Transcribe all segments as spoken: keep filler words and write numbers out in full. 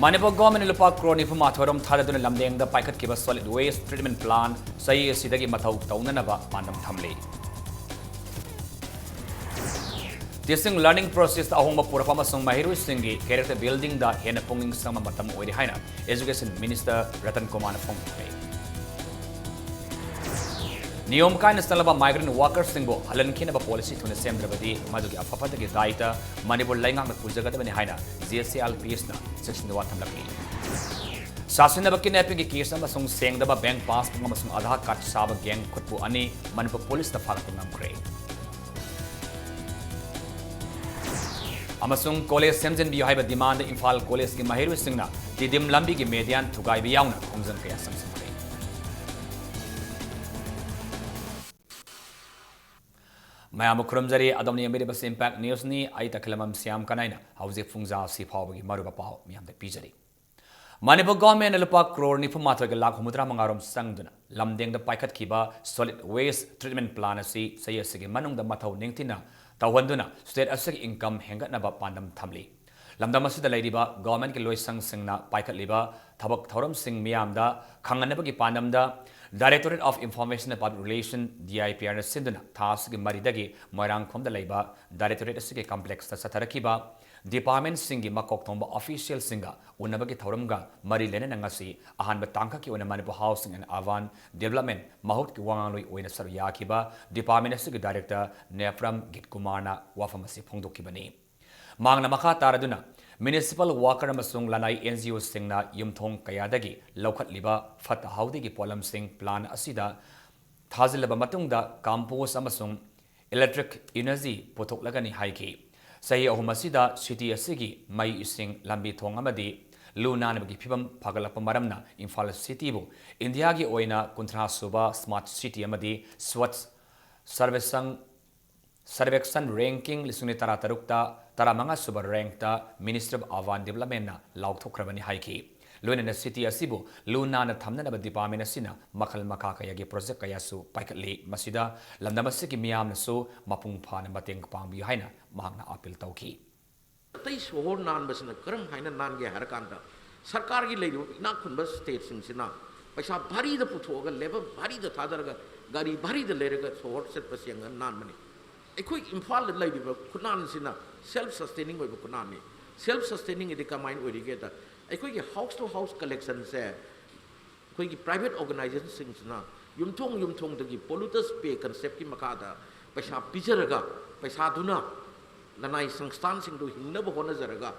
ꯃꯅꯤꯄꯨꯔ ꯒꯣꯔꯃꯦꯟꯅ ꯂꯨꯄꯥ ꯀ꯭ꯔꯣꯔ ꯅꯤꯐꯨ ꯃꯥꯊꯣꯏ ꯔꯣꯝ ꯊꯥꯗꯗꯨꯅ ꯂꯝꯗꯦꯡꯗ ꯄꯥꯏꯈꯠꯈꯤꯕ ꯁꯣꯂꯤꯗ ꯋꯦꯁ ꯇ꯭ꯔꯤꯠꯃꯦꯟ ꯄ꯭ꯂꯥꯟ ꯆꯍꯤ ꯑꯁꯤꯗꯒꯤ ꯃꯊꯧ ꯇꯧꯅꯅꯕ ꯄꯥꯟꯗꯝ ꯊꯝꯂꯤ꯫ Teaching learning process ꯑꯍꯣꯡꯕ ꯄꯨꯔꯛꯄ ꯑꯃꯁꯨꯡ ꯃꯍꯩꯔꯣꯏꯁꯤꯡꯒꯤ character building ꯗ ꯍꯦꯟꯅ ꯄꯨꯛꯅꯤꯡ ꯆꯪꯕ ꯃꯇꯝ ꯑꯣꯏꯔꯦ ꯍꯥꯏꯅ Education Minister ꯔꯇꯟ ꯀꯨꯃꯥꯔꯅ ꯐꯣꯡꯗꯣꯛꯈ꯭ꯔꯦ꯫ ꯅꯤꯌꯣꯝ ꯀꯥꯏꯅ ꯆꯠꯂꯕ migrant worker ꯁꯤꯡꯕꯨ ꯍꯜꯍꯟꯈꯤꯅꯕ policy ꯊꯨꯅ ꯁꯦꯝꯗ꯭ꯔꯕꯗꯤ ꯃꯗꯨꯒꯤ ꯑꯐ ꯐꯠꯇꯒꯤ ꯗꯥꯏꯇ ꯃꯅꯤꯄꯨꯔ ꯂꯩꯉꯥꯛꯅ ꯄꯨꯖꯒꯗꯕꯅꯤ ꯍꯥꯏꯅ J C L P S ꯅ ꯆꯦꯛꯁꯤꯟꯅ ꯋꯥ ꯊꯝꯂꯛꯂꯤ꯫ ꯁꯥꯁꯤꯟꯅꯕ kidnapping ꯒꯤ case ꯑꯃꯁꯨꯡ ꯁꯦꯡꯗꯕ bank passbook ꯑꯃꯁꯨꯡ Aadhaar card ꯁꯥꯕ gang ꯈꯨꯠꯄꯨ ꯑꯅꯤ ꯃꯅꯤꯄꯨꯔ police ꯅ ꯐꯥꯒꯠꯄ ꯉꯝꯈ꯭ꯔꯦ꯫ ꯑꯃꯁꯨꯡ college ꯁꯦꯝꯖꯤꯟꯕꯤꯌꯨ ꯍꯥꯏꯕ demand ꯗ ꯏꯝꯐꯥꯜ college ꯀꯤ ꯃꯍꯩꯔꯣꯏꯁꯤꯡꯅ ꯇꯤꯗꯤꯝ ꯂꯝꯕꯤꯒꯤ median ꯊꯨꯒꯥꯏꯕ ꯌꯥꯎꯅ ꯈꯣꯡꯖꯪ ꯀꯌꯥ ꯆꯪꯁꯤꯟꯈ꯭ꯔꯦ꯫ ꯃꯌꯥꯝꯕꯨ ꯈꯨꯔꯨꯝꯖꯔꯤ꯫ ꯑꯗꯣꯝꯅ ꯌꯦꯡꯕꯤꯔꯤꯕꯁꯤ Impact News ꯅꯤ꯫ ꯑꯩ ꯇꯈꯦꯂꯝꯕꯝ ꯁ꯭ꯌꯥꯝ ꯀꯅꯥꯏꯅ ꯍꯧꯖꯤꯛ ꯄꯨꯡꯖꯥ ꯑꯁꯤ ꯐꯥꯎꯕꯒꯤ ꯃꯔꯨꯑꯣꯏꯕ ꯄꯥꯎ ꯃꯤꯌꯥꯝꯗ ꯄꯤꯖꯔꯤ꯫ ꯃꯅꯤꯄꯨꯔ ꯒꯣꯔꯃꯦꯟꯅ ꯂꯨꯄꯥ ꯀ꯭ꯔꯣꯔ ꯅꯤꯐꯨ ꯃꯥꯊꯣꯏꯒ ꯂꯥꯈ ꯍꯨꯝꯐꯨꯇꯔꯥ ꯃꯉꯥ ꯔꯣꯝ ꯆꯪꯗꯨꯅ ꯂꯝꯗꯦꯡꯗ ꯄꯥꯏꯈꯠꯈꯤꯕ solid waste treatment plant ꯑꯁꯤ ꯆꯍꯤ ꯑꯁꯤꯒꯤ ꯃꯅꯨꯡꯗ ꯃꯊꯧ ꯅꯤꯡꯊꯤꯅ ꯇꯧꯍꯟꯗꯨꯅ state ꯑꯁꯤꯒꯤ income ꯍꯦꯟꯒꯠꯅꯕ ꯄꯥꯟꯗꯝ ꯊꯝꯂꯤ꯫ ꯂꯝꯗꯝ ꯑꯁꯤꯗ ꯂꯩꯔꯤꯕ ꯒꯣꯔꯃꯦꯟꯒꯤ ꯂꯣꯏꯁꯪꯁꯤꯡꯅ ꯄꯥꯏꯈꯠꯂꯤꯕ ꯊꯕꯛ ꯊꯧꯔꯝꯁꯤꯡ ꯃꯤꯌꯥꯝꯗ ꯈꯪꯍꯟꯅꯕꯒꯤ ꯄꯥꯟꯗꯝꯗ Directorate of Information and Public Relation, D I P R ꯅ ꯁꯤꯟꯗꯨꯅ ꯊꯥ ꯑꯁꯤꯒꯤ ꯃꯔꯤꯗꯒꯤ ꯃꯣꯏꯔꯥꯡꯈꯣꯝꯗ ꯂꯩꯕ directorate ꯑꯁꯤꯒꯤ complex ꯇ ꯆꯠꯊꯔꯛꯈꯤꯕ department ꯁꯤꯡꯒꯤ ꯃꯀꯣꯛ ꯊꯣꯡꯕ official ꯁꯤꯡꯒ ꯎꯅꯕꯒꯤ ꯊꯧꯔꯝꯒ ꯃꯔꯤ ꯂꯩꯅꯅ ꯉꯁꯤ ꯑꯍꯥꯟꯕ ꯇꯥꯡꯀꯛꯀꯤ ꯑꯣꯏꯅ Manipur Housing and Urban Development ꯃꯍꯨꯠꯀꯤ ꯋꯥꯉꯥꯡꯂꯣꯏ ꯑꯣꯏꯅ ꯁꯔꯨꯛ ꯌꯥꯈꯤꯕ department ꯑꯁꯤꯒꯤ director ꯅꯦꯄ꯭ꯔꯝ ꯒꯤꯠ ꯀꯨꯃꯥꯔꯅ ꯋꯥꯐꯝ ꯑꯁꯤ ꯐꯣꯡꯗꯣꯛꯈꯤꯕꯅꯤ꯫ ꯃꯍꯥꯛꯅ ꯃꯈꯥ ꯇꯥꯔꯗꯨꯅ municipal worker ꯑꯃꯁꯨꯡ ꯂꯅꯥꯏ N G O ꯁꯤꯡꯅ ꯌꯨꯝꯊꯣꯡ ꯀꯌꯥꯗꯒꯤ ꯂꯧꯈꯠꯂꯤꯕ ꯐꯠꯇ ꯍꯥꯎꯗꯤꯒꯤ ꯄꯣꯠꯂꯝꯁꯤꯡ plant ꯑꯁꯤꯗ ꯊꯥꯖꯤꯜꯂꯕ ꯃꯇꯨꯡꯗ compost ꯑꯃꯁꯨꯡ electric energy ꯄꯨꯊꯣꯛꯂꯒꯅꯤ ꯍꯥꯏꯈꯤ꯫ ꯆꯍꯤ ꯑꯍꯨꯝ ꯑꯁꯤꯗ city ꯑꯁꯤꯒꯤ ꯃꯩ, ꯏꯁꯤꯡ, ꯂꯝꯕꯤ ꯊꯣꯡ ꯑꯃꯗꯤ ꯂꯨ ꯅꯥꯟꯕꯒꯤ ꯐꯤꯕꯝ ꯐꯒꯠꯂꯛꯄ ꯃꯔꯝꯅ ꯏꯝꯐꯥꯜ city ꯕꯨ ꯏꯟꯗꯤꯌꯥꯒꯤ ꯑꯣꯏꯅ ꯀꯨꯟꯊ꯭ꯔꯥ ꯁꯨꯕ smart city ꯑꯃꯗꯤ Swachh Sarvekshan Survekshan ranking ꯂꯤꯁꯤꯡ ꯑꯅꯤ ꯇꯔꯥꯇꯔꯨꯛꯇ ꯇꯔꯥꯃꯉꯥ ꯁꯨꯕ rank ꯇ Ministry of Urban Development ꯅ ꯂꯥꯎꯊꯣꯛꯈ꯭ꯔꯕꯅꯤ ꯍꯥꯏꯈꯤ꯫ ꯂꯣꯏꯅꯅ city ꯑꯁꯤꯕꯨ ꯂꯨ ꯅꯥꯟꯅ ꯊꯝꯅꯅꯕ department ꯑꯁꯤꯅ ꯃꯈꯜ ꯃꯈꯥ ꯀꯌꯥꯒꯤ project ꯀꯌꯥꯁꯨ ꯄꯥꯏꯈꯠꯂꯤ꯫ ꯃꯁꯤꯗ ꯂꯝꯗꯝ ꯑꯁꯤꯒꯤ ꯃꯤꯌꯥꯝꯅꯁꯨ ꯃꯄꯨꯡ ꯐꯥꯅ ꯃꯇꯦꯡ ꯄꯥꯡꯕꯤꯌꯨ ꯍꯥꯏꯅ ꯃꯍꯥꯛꯅ appeal ꯇꯧꯈꯤ꯫ ꯑꯇꯩ ꯁꯣꯍꯣꯔ ꯅꯥꯟꯕꯁꯤꯅ ꯀꯔꯝ ꯍꯥꯏꯅ ꯅꯥꯟꯒꯦ ꯍꯥꯏꯔꯀꯥꯟꯗ, ꯁꯔꯀꯥꯔꯒꯤ ꯂꯩꯔꯤꯕ ꯏꯅꯥꯛ ꯈꯨꯟꯕ ꯁ꯭ꯇꯦꯠꯁꯤꯡꯁꯤꯅ ꯄꯩꯁꯥ ꯚꯥꯔꯤꯗ ꯄꯨꯊꯣꯛꯑꯒ, ꯂꯦꯕꯔ ꯚꯥꯔꯤꯗ ꯊꯥꯗꯔꯒ, ꯒꯥꯔꯤ ꯚꯥꯔꯤꯗ ꯂꯩꯔꯒ ꯁꯣꯍꯣꯔ ꯆꯠꯄꯁꯦ ꯌꯥꯝꯅ ꯅꯥꯟꯕꯅꯤ꯫ ꯑꯩꯈꯣꯏ ꯏꯝꯐꯥꯜꯗ ꯂꯩꯔꯤꯕ ꯈꯨꯟꯅꯥꯟꯁꯤꯅ ꯁꯦꯜꯐ ꯁꯁꯇꯦꯅꯤꯡ ꯑꯣꯏꯕ ꯈꯨꯟꯅꯥꯟꯅꯤ꯫ ꯁꯦꯜꯐ ꯁꯁꯇꯦꯅꯤꯡ ꯑꯗꯤ ꯀꯃꯥꯏꯅ ꯑꯣꯏꯔꯤꯒꯦꯗ, ꯑꯩꯈꯣꯏꯒꯤ ꯍꯥꯎꯁ ꯇꯨ ꯍꯥꯎꯁ ꯀꯂꯦꯛꯁꯟꯁꯦ ꯑꯩꯈꯣꯏꯒꯤ ꯄ꯭ꯔꯥꯏꯚꯦꯠ ꯑꯣꯔꯒꯅꯥꯏꯖꯦꯁꯟꯁꯤꯡꯁꯤꯅ ꯌꯨꯝꯊꯣꯡ ꯌꯨꯝꯊꯣꯡꯗꯒꯤ polluter's pay conceptꯀꯤ ꯃꯈꯥꯗ ꯄꯩꯁꯥ ꯄꯤꯖꯔꯒ, ꯄꯩꯁꯥꯗꯨꯅ ꯂꯅꯥꯏ ꯁꯪꯁꯊꯥꯟꯁꯤꯡꯗꯨ ꯍꯤꯡꯅꯕ ꯍꯣꯠꯅꯖꯔꯒ,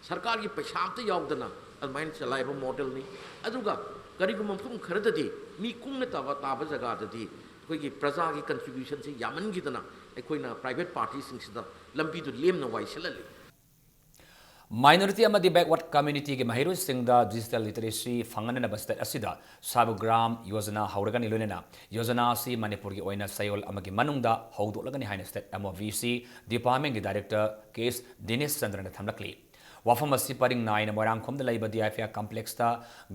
ꯁꯔꯀꯥꯔꯒꯤ ꯄꯩꯁꯥ ꯑꯝꯇ ꯌꯥꯎꯗꯅ ꯑꯗꯨꯃꯥꯏꯅ ꯆꯂꯥꯏꯕ ꯃꯣꯗꯦꯜꯅꯤ꯫ ꯑꯗꯨꯒ ꯀꯔꯤꯒꯨꯝꯕ ꯃꯐꯝ ꯈꯔꯗꯗꯤ ꯃꯤ ꯀꯨꯡꯅ ꯇꯥꯕ, ꯇꯥꯕ ꯖꯒꯥꯗꯗꯤ ꯑꯩꯈꯣꯏꯒꯤ ꯄ꯭ꯔꯖꯥꯒꯤ ꯀꯟꯇ꯭ꯔꯤꯕ꯭ꯌꯨꯁꯟꯁꯤ ꯌꯥꯝꯃꯟꯈꯤꯗꯅ ꯑꯩꯈꯣꯏꯅ ꯄ꯭ꯔꯥꯏꯚꯦꯠ ꯄꯥꯔꯇꯤꯁꯤꯡꯁꯤꯗ ꯂꯝꯕꯤꯗꯨ ꯂꯦꯝꯅ ꯋꯥꯏꯁꯤꯜꯍꯜꯂꯤ꯫ Minority ꯑꯃꯗꯤ backward communityꯒꯤ ꯃꯍꯩꯔꯣꯏꯁꯤꯡꯗ digital literacy ꯐꯪꯍꯟꯅꯕ state ꯑꯁꯤꯗ Sabugran Yojana ꯍꯧꯔꯒꯅꯤ, ꯂꯣꯏꯅꯅ ꯌꯣꯖꯅꯥ ꯑꯁꯤ ꯃꯅꯤꯄꯨꯔꯒꯤ ꯑꯣꯏꯅ ꯆꯌꯣꯜ ꯑꯃꯒꯤ ꯃꯅꯨꯡꯗ ꯍꯧꯗꯣꯛꯂꯒꯅꯤ ꯍꯥꯏꯅ state MOVC departmentꯀꯤ director ꯀꯦ ꯑꯦꯁ ꯗꯤꯅꯦꯁ ꯆꯟꯗ꯭ꯔꯅ ꯊꯝꯂꯛꯂꯤ꯫ ꯋꯥꯐꯝ ꯑꯁꯤ ꯄꯔꯤꯡ ꯅꯥꯏꯅ ꯃꯣꯏꯔꯥꯡꯈꯣꯝꯗ ꯂꯩꯕ DIFA complexꯇ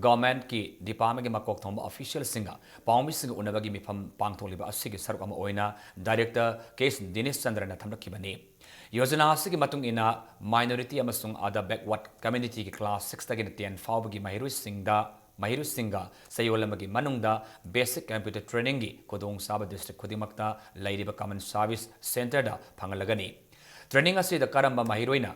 governmentꯀꯤ departmentꯀꯤ ꯃꯀꯣꯛ ꯊꯣꯡꯕ officialꯁꯤꯡꯒ ꯄꯥꯎꯃꯤꯁꯤꯡꯒ ꯎꯅꯕꯒꯤ ꯃꯤꯐꯝ ꯄꯥꯡꯊꯣꯛꯂꯤꯕ ꯑꯁꯤꯒꯤ ꯁꯔꯨꯛ ꯑꯃ ꯑꯣꯏꯅ director ꯀꯦ ꯑꯦꯁ ꯗꯤꯅꯦꯁ ꯆꯟꯗ꯭ꯔꯅ ꯊꯝꯂꯛꯈꯤꯕꯅꯤ꯫ ꯌꯣꯖꯅꯥ ꯑꯁꯤꯒꯤ ꯃꯇꯨꯡ ꯏꯟꯅ minority ꯑꯃꯁꯨꯡ other backward communityꯒꯤ class sixꯇꯒꯤꯅ ten ꯐꯥꯎꯕꯒꯤ ꯃꯍꯩꯔꯣꯏꯁꯤꯡꯗ, ꯃꯍꯩꯔꯣꯏꯁꯤꯡꯒ ꯆꯌꯣꯜ ꯑꯃꯒꯤ ꯃꯅꯨꯡꯗ basic computer trainingꯒꯤ ꯈꯨꯗꯣꯡꯆꯥꯕ district ꯈꯨꯗꯤꯡꯃꯛꯇ ꯂꯩꯔꯤꯕ common service centreꯗ ꯐꯪꯍꯜꯂꯒꯅꯤ꯫ Training ꯑꯁꯤꯗ ꯀꯔꯝꯕ ꯃꯍꯩꯔꯣꯏꯅ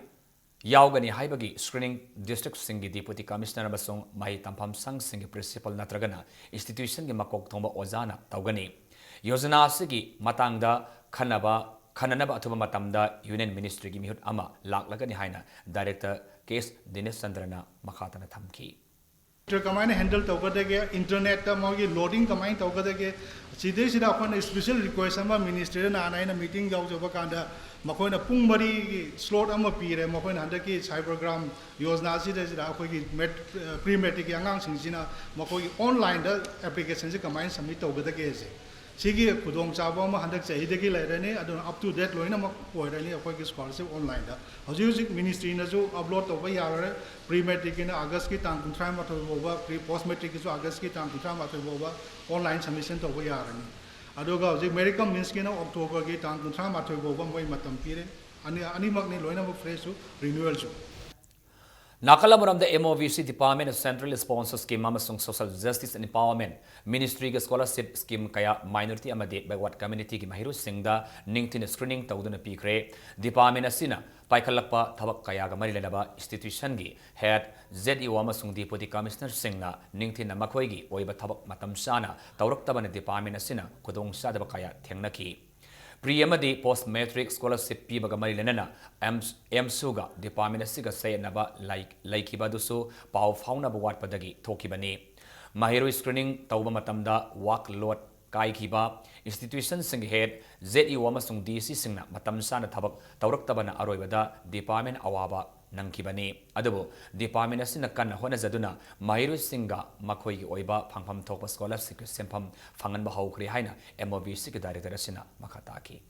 ꯌꯥꯎꯒꯅꯤ ꯍꯥꯏꯕꯒꯤ screening districtꯁꯤꯡꯒꯤ deputy commissioner ꯑꯃꯁꯨꯡ ꯃꯍꯩ ꯇꯝꯐꯝ ꯁꯪꯁꯤꯡꯒꯤ principal ꯅꯠꯇ꯭ꯔꯒꯅ institutionꯒꯤ ꯃꯀꯣꯛ ꯊꯣꯡꯕ ꯑꯣꯖꯥꯅ ꯇꯧꯒꯅꯤ꯫ ꯌꯣꯖꯅꯥ ꯑꯁꯤꯒꯤ ꯃꯇꯥꯡꯗ ꯈꯟꯅꯕ, ꯈꯟꯅꯅꯕ ꯑꯊꯨꯕ ꯃꯇꯝꯗ union ministryꯒꯤ ꯃꯤꯍꯨꯠ ꯑꯃ ꯂꯥꯛꯂꯒꯅꯤ ꯍꯥꯏꯅ director ꯀꯦ ꯑꯦꯁ ꯗꯤꯅꯦꯁ ꯆꯟꯗ꯭ꯔꯅ ꯃꯈꯥ ꯇꯥꯅ ꯊꯝꯈꯤ꯫ ꯀꯃꯥꯏꯅ handle ꯇꯧꯒꯗꯒꯦ, internetꯇ ꯃꯣꯏꯒꯤ loading ꯀꯃꯥꯏꯅ ꯇꯧꯒꯗꯒꯦ, ꯁꯤꯗꯩꯁꯤꯗ ꯑꯩꯈꯣꯏꯅ special request ꯑꯃ ministryꯗ ꯅꯍꯥꯟ ꯑꯩꯅ meeting ꯌꯥꯎꯖꯕ ꯀꯥꯟꯗ ꯃꯈꯣꯏꯅ ꯄꯨꯡ ꯃꯔꯤꯒꯤ slot ꯑꯃ ꯄꯤꯔꯦ꯫ ꯃꯈꯣꯏꯅ ꯍꯟꯗꯛꯀꯤ Sabugran Yojana ꯑꯁꯤꯗꯩꯁꯤꯗ ꯑꯩꯈꯣꯏꯒꯤ ꯃꯦꯠ-, pre matricꯀꯤ ꯑꯉꯥꯡꯁꯤꯡꯁꯤꯅ ꯃꯈꯣꯏꯒꯤ onlineꯗ applicationꯁꯦ ꯀꯃꯥꯏꯅ submit ꯇꯧꯒꯗꯒꯦꯁꯦ, ꯁꯤꯒꯤ ꯈꯨꯗꯣꯡꯆꯥꯕ ꯑꯃ ꯍꯟꯗꯛ ꯆꯍꯤꯗꯒꯤ ꯂꯩꯔꯅꯤ꯫ ꯑꯗꯨꯅ up to date ꯂꯣꯏꯅꯃꯛ ꯑꯣꯏꯔꯅꯤ ꯑꯩꯈꯣꯏꯒꯤ scholarship onlineꯗ꯫ ꯍꯧꯖꯤꯛ ꯍꯧꯖꯤꯛ ministryꯅꯁꯨ upload ꯇꯧꯕ ꯌꯥꯔꯔꯣꯏ꯫ Pre matricꯀꯤꯅ Augustꯀꯤ ꯇꯥꯡ ꯀꯨꯟꯊ꯭ꯔꯥ ꯃꯥꯊꯣꯏ ꯐꯥꯎꯕ, pre, post matricꯀꯤꯁꯨ Augustꯀꯤ ꯇꯥꯡ ꯀꯨꯟꯊ꯭ꯔꯥ ꯃꯥꯊꯣꯏ ꯐꯥꯎꯕ online submission ꯇꯧꯕ ꯌꯥꯔꯅꯤ꯫ ꯑꯗꯨꯒ ꯍꯧꯖꯤꯛ merit cum meansꯀꯤꯅ Octoberꯒꯤ ꯇꯥꯡ ꯀꯨꯟꯊ꯭ꯔꯥ ꯃꯥꯊꯣꯏ ꯐꯥꯎꯕ ꯃꯣꯏ ꯃꯇꯝ ꯄꯤꯔꯦ꯫ ꯑꯅꯤ ꯑꯅꯤꯃꯛꯅꯤ, ꯂꯣꯏꯅꯃꯛ ꯐ꯭ꯔꯦꯁꯁꯨ ꯔꯤꯅ꯭ꯌꯨꯋꯦꯜꯁꯨ꯫ ꯅꯥꯀꯜ ꯑꯃꯔꯣꯝꯗ, MOVC Department of Central Sponsor Scheme ꯑꯃꯁꯨꯡ Social Justice and Empowerment Ministry ꯒꯤ scholarship scheme ꯀꯌꯥ minority ꯑꯃꯗꯤ backward community ꯒꯤ ꯃꯍꯩꯔꯣꯏꯁꯤꯡꯗ ꯅꯤꯡꯊꯤꯅ screening ꯇꯧꯗꯨꯅ ꯄꯤꯈ꯭ꯔꯦ꯫ Department ꯑꯁꯤꯅ ꯄꯥꯏꯈꯠꯂꯛꯄ ꯊꯕꯛ ꯀꯌꯥꯒ ꯃꯔꯤ ꯂꯩꯅꯕ institution ꯒꯤ head, ZEO ꯑꯃꯁꯨꯡ Deputy Commissioner ꯁꯤꯡꯅ ꯅꯤꯡꯊꯤꯅ ꯃꯈꯣꯏꯒꯤ ꯑꯣꯏꯕ ꯊꯕꯛ ꯃꯇꯝ ꯆꯥꯅ ꯇꯧꯔꯛꯇꯕꯅ department ꯑꯁꯤꯅ ꯈꯨꯗꯣꯡꯆꯥꯗꯕ ꯀꯌꯥ ꯊꯦꯡꯅꯈꯤ꯫ Pre ꯑꯃꯗꯤ post matric scholarship ꯄꯤꯕꯒ ꯃꯔꯤ ꯂꯩꯅꯅ ꯑꯦꯝꯁ-, ꯑꯦꯝꯁꯨꯒ department ꯑꯁꯤꯒ ꯆꯌꯦꯠꯅꯕ ꯂꯩ-, ꯂꯩꯈꯤꯕ ꯑꯗꯨꯁꯨ ꯄꯥꯎ ꯐꯥꯎꯅꯕ ꯋꯥꯠꯄꯗꯒꯤ ꯊꯣꯛꯈꯤꯕꯅꯤ꯫ ꯃꯍꯩꯔꯣꯏ screening ꯇꯧꯕ ꯃꯇꯝꯗ workload ꯀꯥꯏꯈꯤꯕ, institution ꯁꯤꯡꯒꯤ head, ZEO ꯑꯃꯁꯨꯡ DC ꯁꯤꯡꯅ ꯃꯇꯝ ꯆꯥꯅ ꯊꯕꯛ ꯇꯧꯔꯛꯇꯕꯅ ꯑꯔꯣꯏꯕꯗ department ꯑꯋꯥꯕ ꯅꯪꯈꯤꯕꯅꯤ꯫ ꯑꯗꯨꯕꯨ department ꯑꯁꯤꯅ ꯀꯟꯅ ꯍꯣꯠꯅꯖꯗꯨꯅ ꯃꯍꯩꯔꯣꯏꯁꯤꯡꯒ ꯃꯈꯣꯏꯒꯤ ꯑꯣꯏꯕ ꯐꯪꯐꯝ ꯊꯣꯛꯄ scholarship ꯀꯤ ꯁꯦꯟꯐꯝ ꯐꯪꯍꯟꯕ ꯍꯧꯈ꯭ꯔꯦ ꯍꯥꯏꯅ MOVC ꯒꯤ director ꯑꯁꯤꯅ ꯃꯈꯥ ꯇꯥꯈꯤ꯫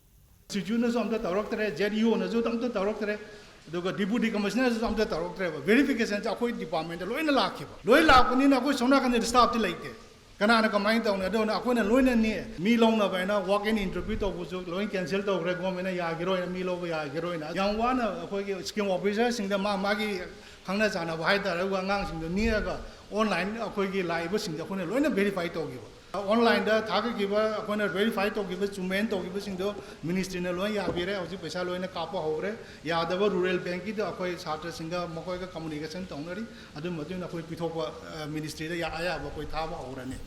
Institute ꯅꯁꯨ ꯑꯝꯇ ꯇꯧꯔꯛꯇ꯭ꯔꯦ, ZEO ꯅꯁꯨ ꯑꯝꯇ ꯇꯧꯔꯛꯇ꯭ꯔꯦ, ꯑꯗꯨꯒ Deputy Commissioner ꯁꯨ ꯑꯝꯇ ꯇꯧꯔꯛꯇ꯭ꯔꯦꯕ꯫ Verification ꯁꯦ ꯑꯩꯈꯣꯏ department ꯇ ꯂꯣꯏꯅ ꯂꯥꯛꯈꯤꯕ, ꯂꯣꯏ ꯂꯥꯛꯄꯅꯤꯅ ꯑꯩꯈꯣꯏ ꯁꯣꯝ ꯅꯥꯀꯟꯗ staff ꯇꯤ ꯂꯩꯇꯦ꯫ ꯀꯅꯥꯅ ꯀꯃꯥꯏꯅ ꯇꯧꯅꯤ? ꯑꯗꯨꯅ ꯑꯩꯈꯣꯏꯅ ꯂꯣꯏꯅ ꯅꯦꯛꯑꯦ꯫ ꯃꯤ ꯂꯧꯅꯕ ꯍꯥꯏꯅ walk in interview ꯇꯧꯕꯁꯨ ꯂꯣꯏ cancel ꯇꯧꯈ꯭ꯔꯦ, government ꯅ ꯌꯥꯈꯤꯔꯣꯏꯅ, ꯃꯤ ꯂꯧꯕ ꯌꯥꯈꯤꯔꯣꯏꯅ꯫ ꯌꯥꯝ ꯋꯥꯅ ꯑꯩꯈꯣꯏꯒꯤ scheme officer ꯁꯤꯡꯗ ꯃꯥ ꯃꯥꯒꯤ ꯈꯪꯅ ꯆꯥꯟꯅꯕ ꯍꯥꯏꯇꯥꯔꯦ, ꯑꯗꯨꯒ ꯑꯉꯥꯡꯁꯤꯡꯗꯣ ꯅꯦꯛꯑꯒ online ꯑꯩꯈꯣꯏꯒꯤ ꯂꯥꯛꯏꯕꯁꯤꯡꯗꯣ ꯑꯩꯈꯣꯏꯅ ꯂꯣꯏꯅ verify ꯇꯧꯈꯤꯕ꯫ Online ꯗ ꯊꯥꯒꯠꯈꯤꯕ, ꯑꯩꯈꯣꯏꯅ verify ꯇꯧꯈꯤꯕ, ꯆꯨꯝꯃꯦꯅ ꯇꯧꯈꯤꯕꯁꯤꯡꯗꯣ ministry ꯅ ꯂꯣꯏ ꯌꯥꯕꯤꯔꯦ꯫ ꯍꯧꯖꯤꯛ ꯄꯩꯁꯥ ꯂꯣꯏꯅ ꯀꯥꯞꯄ ꯍꯧꯈ꯭ꯔꯦ꯫ ꯌꯥꯗꯕ rural bank ꯀꯤꯗꯣ ꯑꯩꯈꯣꯏ ꯁꯥꯇ꯭ꯔꯁꯤꯡꯒ ꯃꯈꯣꯏꯒ communication ꯇꯧꯅꯔꯤ꯫ ꯑꯗꯨꯒꯤ ꯃꯇꯨꯡ ꯏꯟꯅ ꯑꯩꯈꯣꯏ ꯄꯤꯊꯣꯛꯄ, ꯑ, ministry ꯗ ꯌꯥ-, ꯑꯌꯥꯕ ꯑꯩꯈꯣꯏ ꯊꯥꯕ ꯍꯧꯔꯅꯤ꯫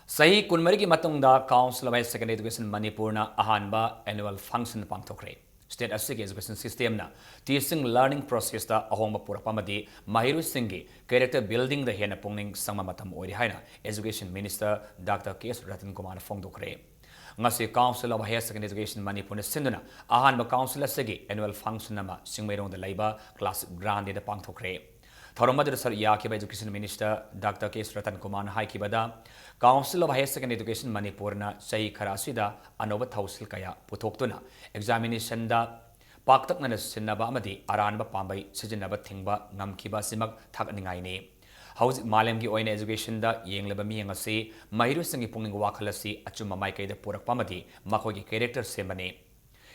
ꯆꯍꯤ ꯀꯨꯟꯃꯔꯤꯒꯤ ꯃꯇꯨꯡꯗ Council of Higher Secondary Education ꯃꯅꯤꯄꯨꯔꯅ ꯑꯍꯥꯟꯕ annual function ꯄꯥꯡꯊꯣꯛꯈ꯭ꯔꯦ꯫ State ꯑꯁꯤꯒꯤ education system ꯅ teaching learning process ꯇ ꯑꯍꯣꯡꯕ ꯄꯨꯔꯛꯄ ꯑꯃꯗꯤ ꯃꯍꯩꯔꯣꯏꯁꯤꯡꯒꯤ character building ꯗ ꯍꯦꯟꯅ ꯄꯨꯛꯅꯤꯡ ꯆꯪꯕ ꯃꯇꯝ ꯑꯣꯏꯔꯦ ꯍꯥꯏꯅ Education Minister Doctor ꯀꯦ ꯑꯦꯁ ꯔꯇꯟ ꯀꯨꯃꯥꯔꯅ ꯐꯣꯡꯗꯣꯛꯈ꯭ꯔꯦ꯫ ꯉꯁꯤ Council of Higher Secondary Education ꯃꯅꯤꯄꯨꯔꯅ ꯁꯤꯟꯗꯨꯅ ꯑꯍꯥꯟꯕ council ꯑꯁꯤꯒꯤ annual function ꯑꯃ ꯆꯤꯡꯃꯩꯔꯣꯡꯗ ꯂꯩꯕ Classic Grande ꯗ ꯄꯥꯡꯊꯣꯛꯈ꯭ꯔꯦ꯫ ꯊꯧꯔꯝ ꯑꯗꯨꯗ ꯁꯔꯨꯛ ꯌꯥꯈꯤꯕ Education Minister Doctor ꯀꯦ ꯑꯦꯁ ꯔꯇꯟ ꯀꯨꯃꯥꯔꯅ ꯍꯥꯏꯈꯤꯕꯗ, Council of Higher Secondary Education ꯃꯅꯤꯄꯨꯔꯅ ꯆꯍꯤ ꯈꯔ ꯑꯁꯤꯗ ꯑꯅꯧꯕ ꯊꯧꯁꯤꯜ ꯀꯌꯥ ꯄꯨꯊꯣꯛꯇꯨꯅ examination ꯗ ꯄꯥꯛꯇꯛꯅꯅ ꯁꯤꯟꯅꯕ ꯑꯃꯗꯤ ꯑꯔꯥꯟꯕ ꯄꯥꯝꯕꯩ ꯁꯤꯖꯤꯟꯅꯕ ꯊꯤꯡꯕ ꯉꯝꯈꯤꯕ ꯑꯁꯤꯃꯛ ꯊꯥꯒꯠꯅꯤꯡꯉꯥꯏꯅꯤ꯫ ꯍꯧꯖꯤꯛ ꯃꯥꯂꯦꯝꯒꯤ ꯑꯣꯏꯅ education ꯗ ꯌꯦꯡꯂꯤꯕ ꯃꯤꯠꯌꯦꯡ ꯑꯁꯤ ꯃꯍꯩꯔꯣꯏꯁꯤꯡꯒꯤ ꯄꯨꯛꯅꯤꯡ ꯋꯥꯈꯜ ꯑꯁꯤ ꯑꯆꯨꯝꯕ ꯃꯥꯏꯀꯩꯗ ꯄꯨꯔꯛꯄ ꯑꯃꯗꯤ ꯃꯈꯣꯏꯒꯤ character ꯁꯦꯝꯕꯅꯤ꯫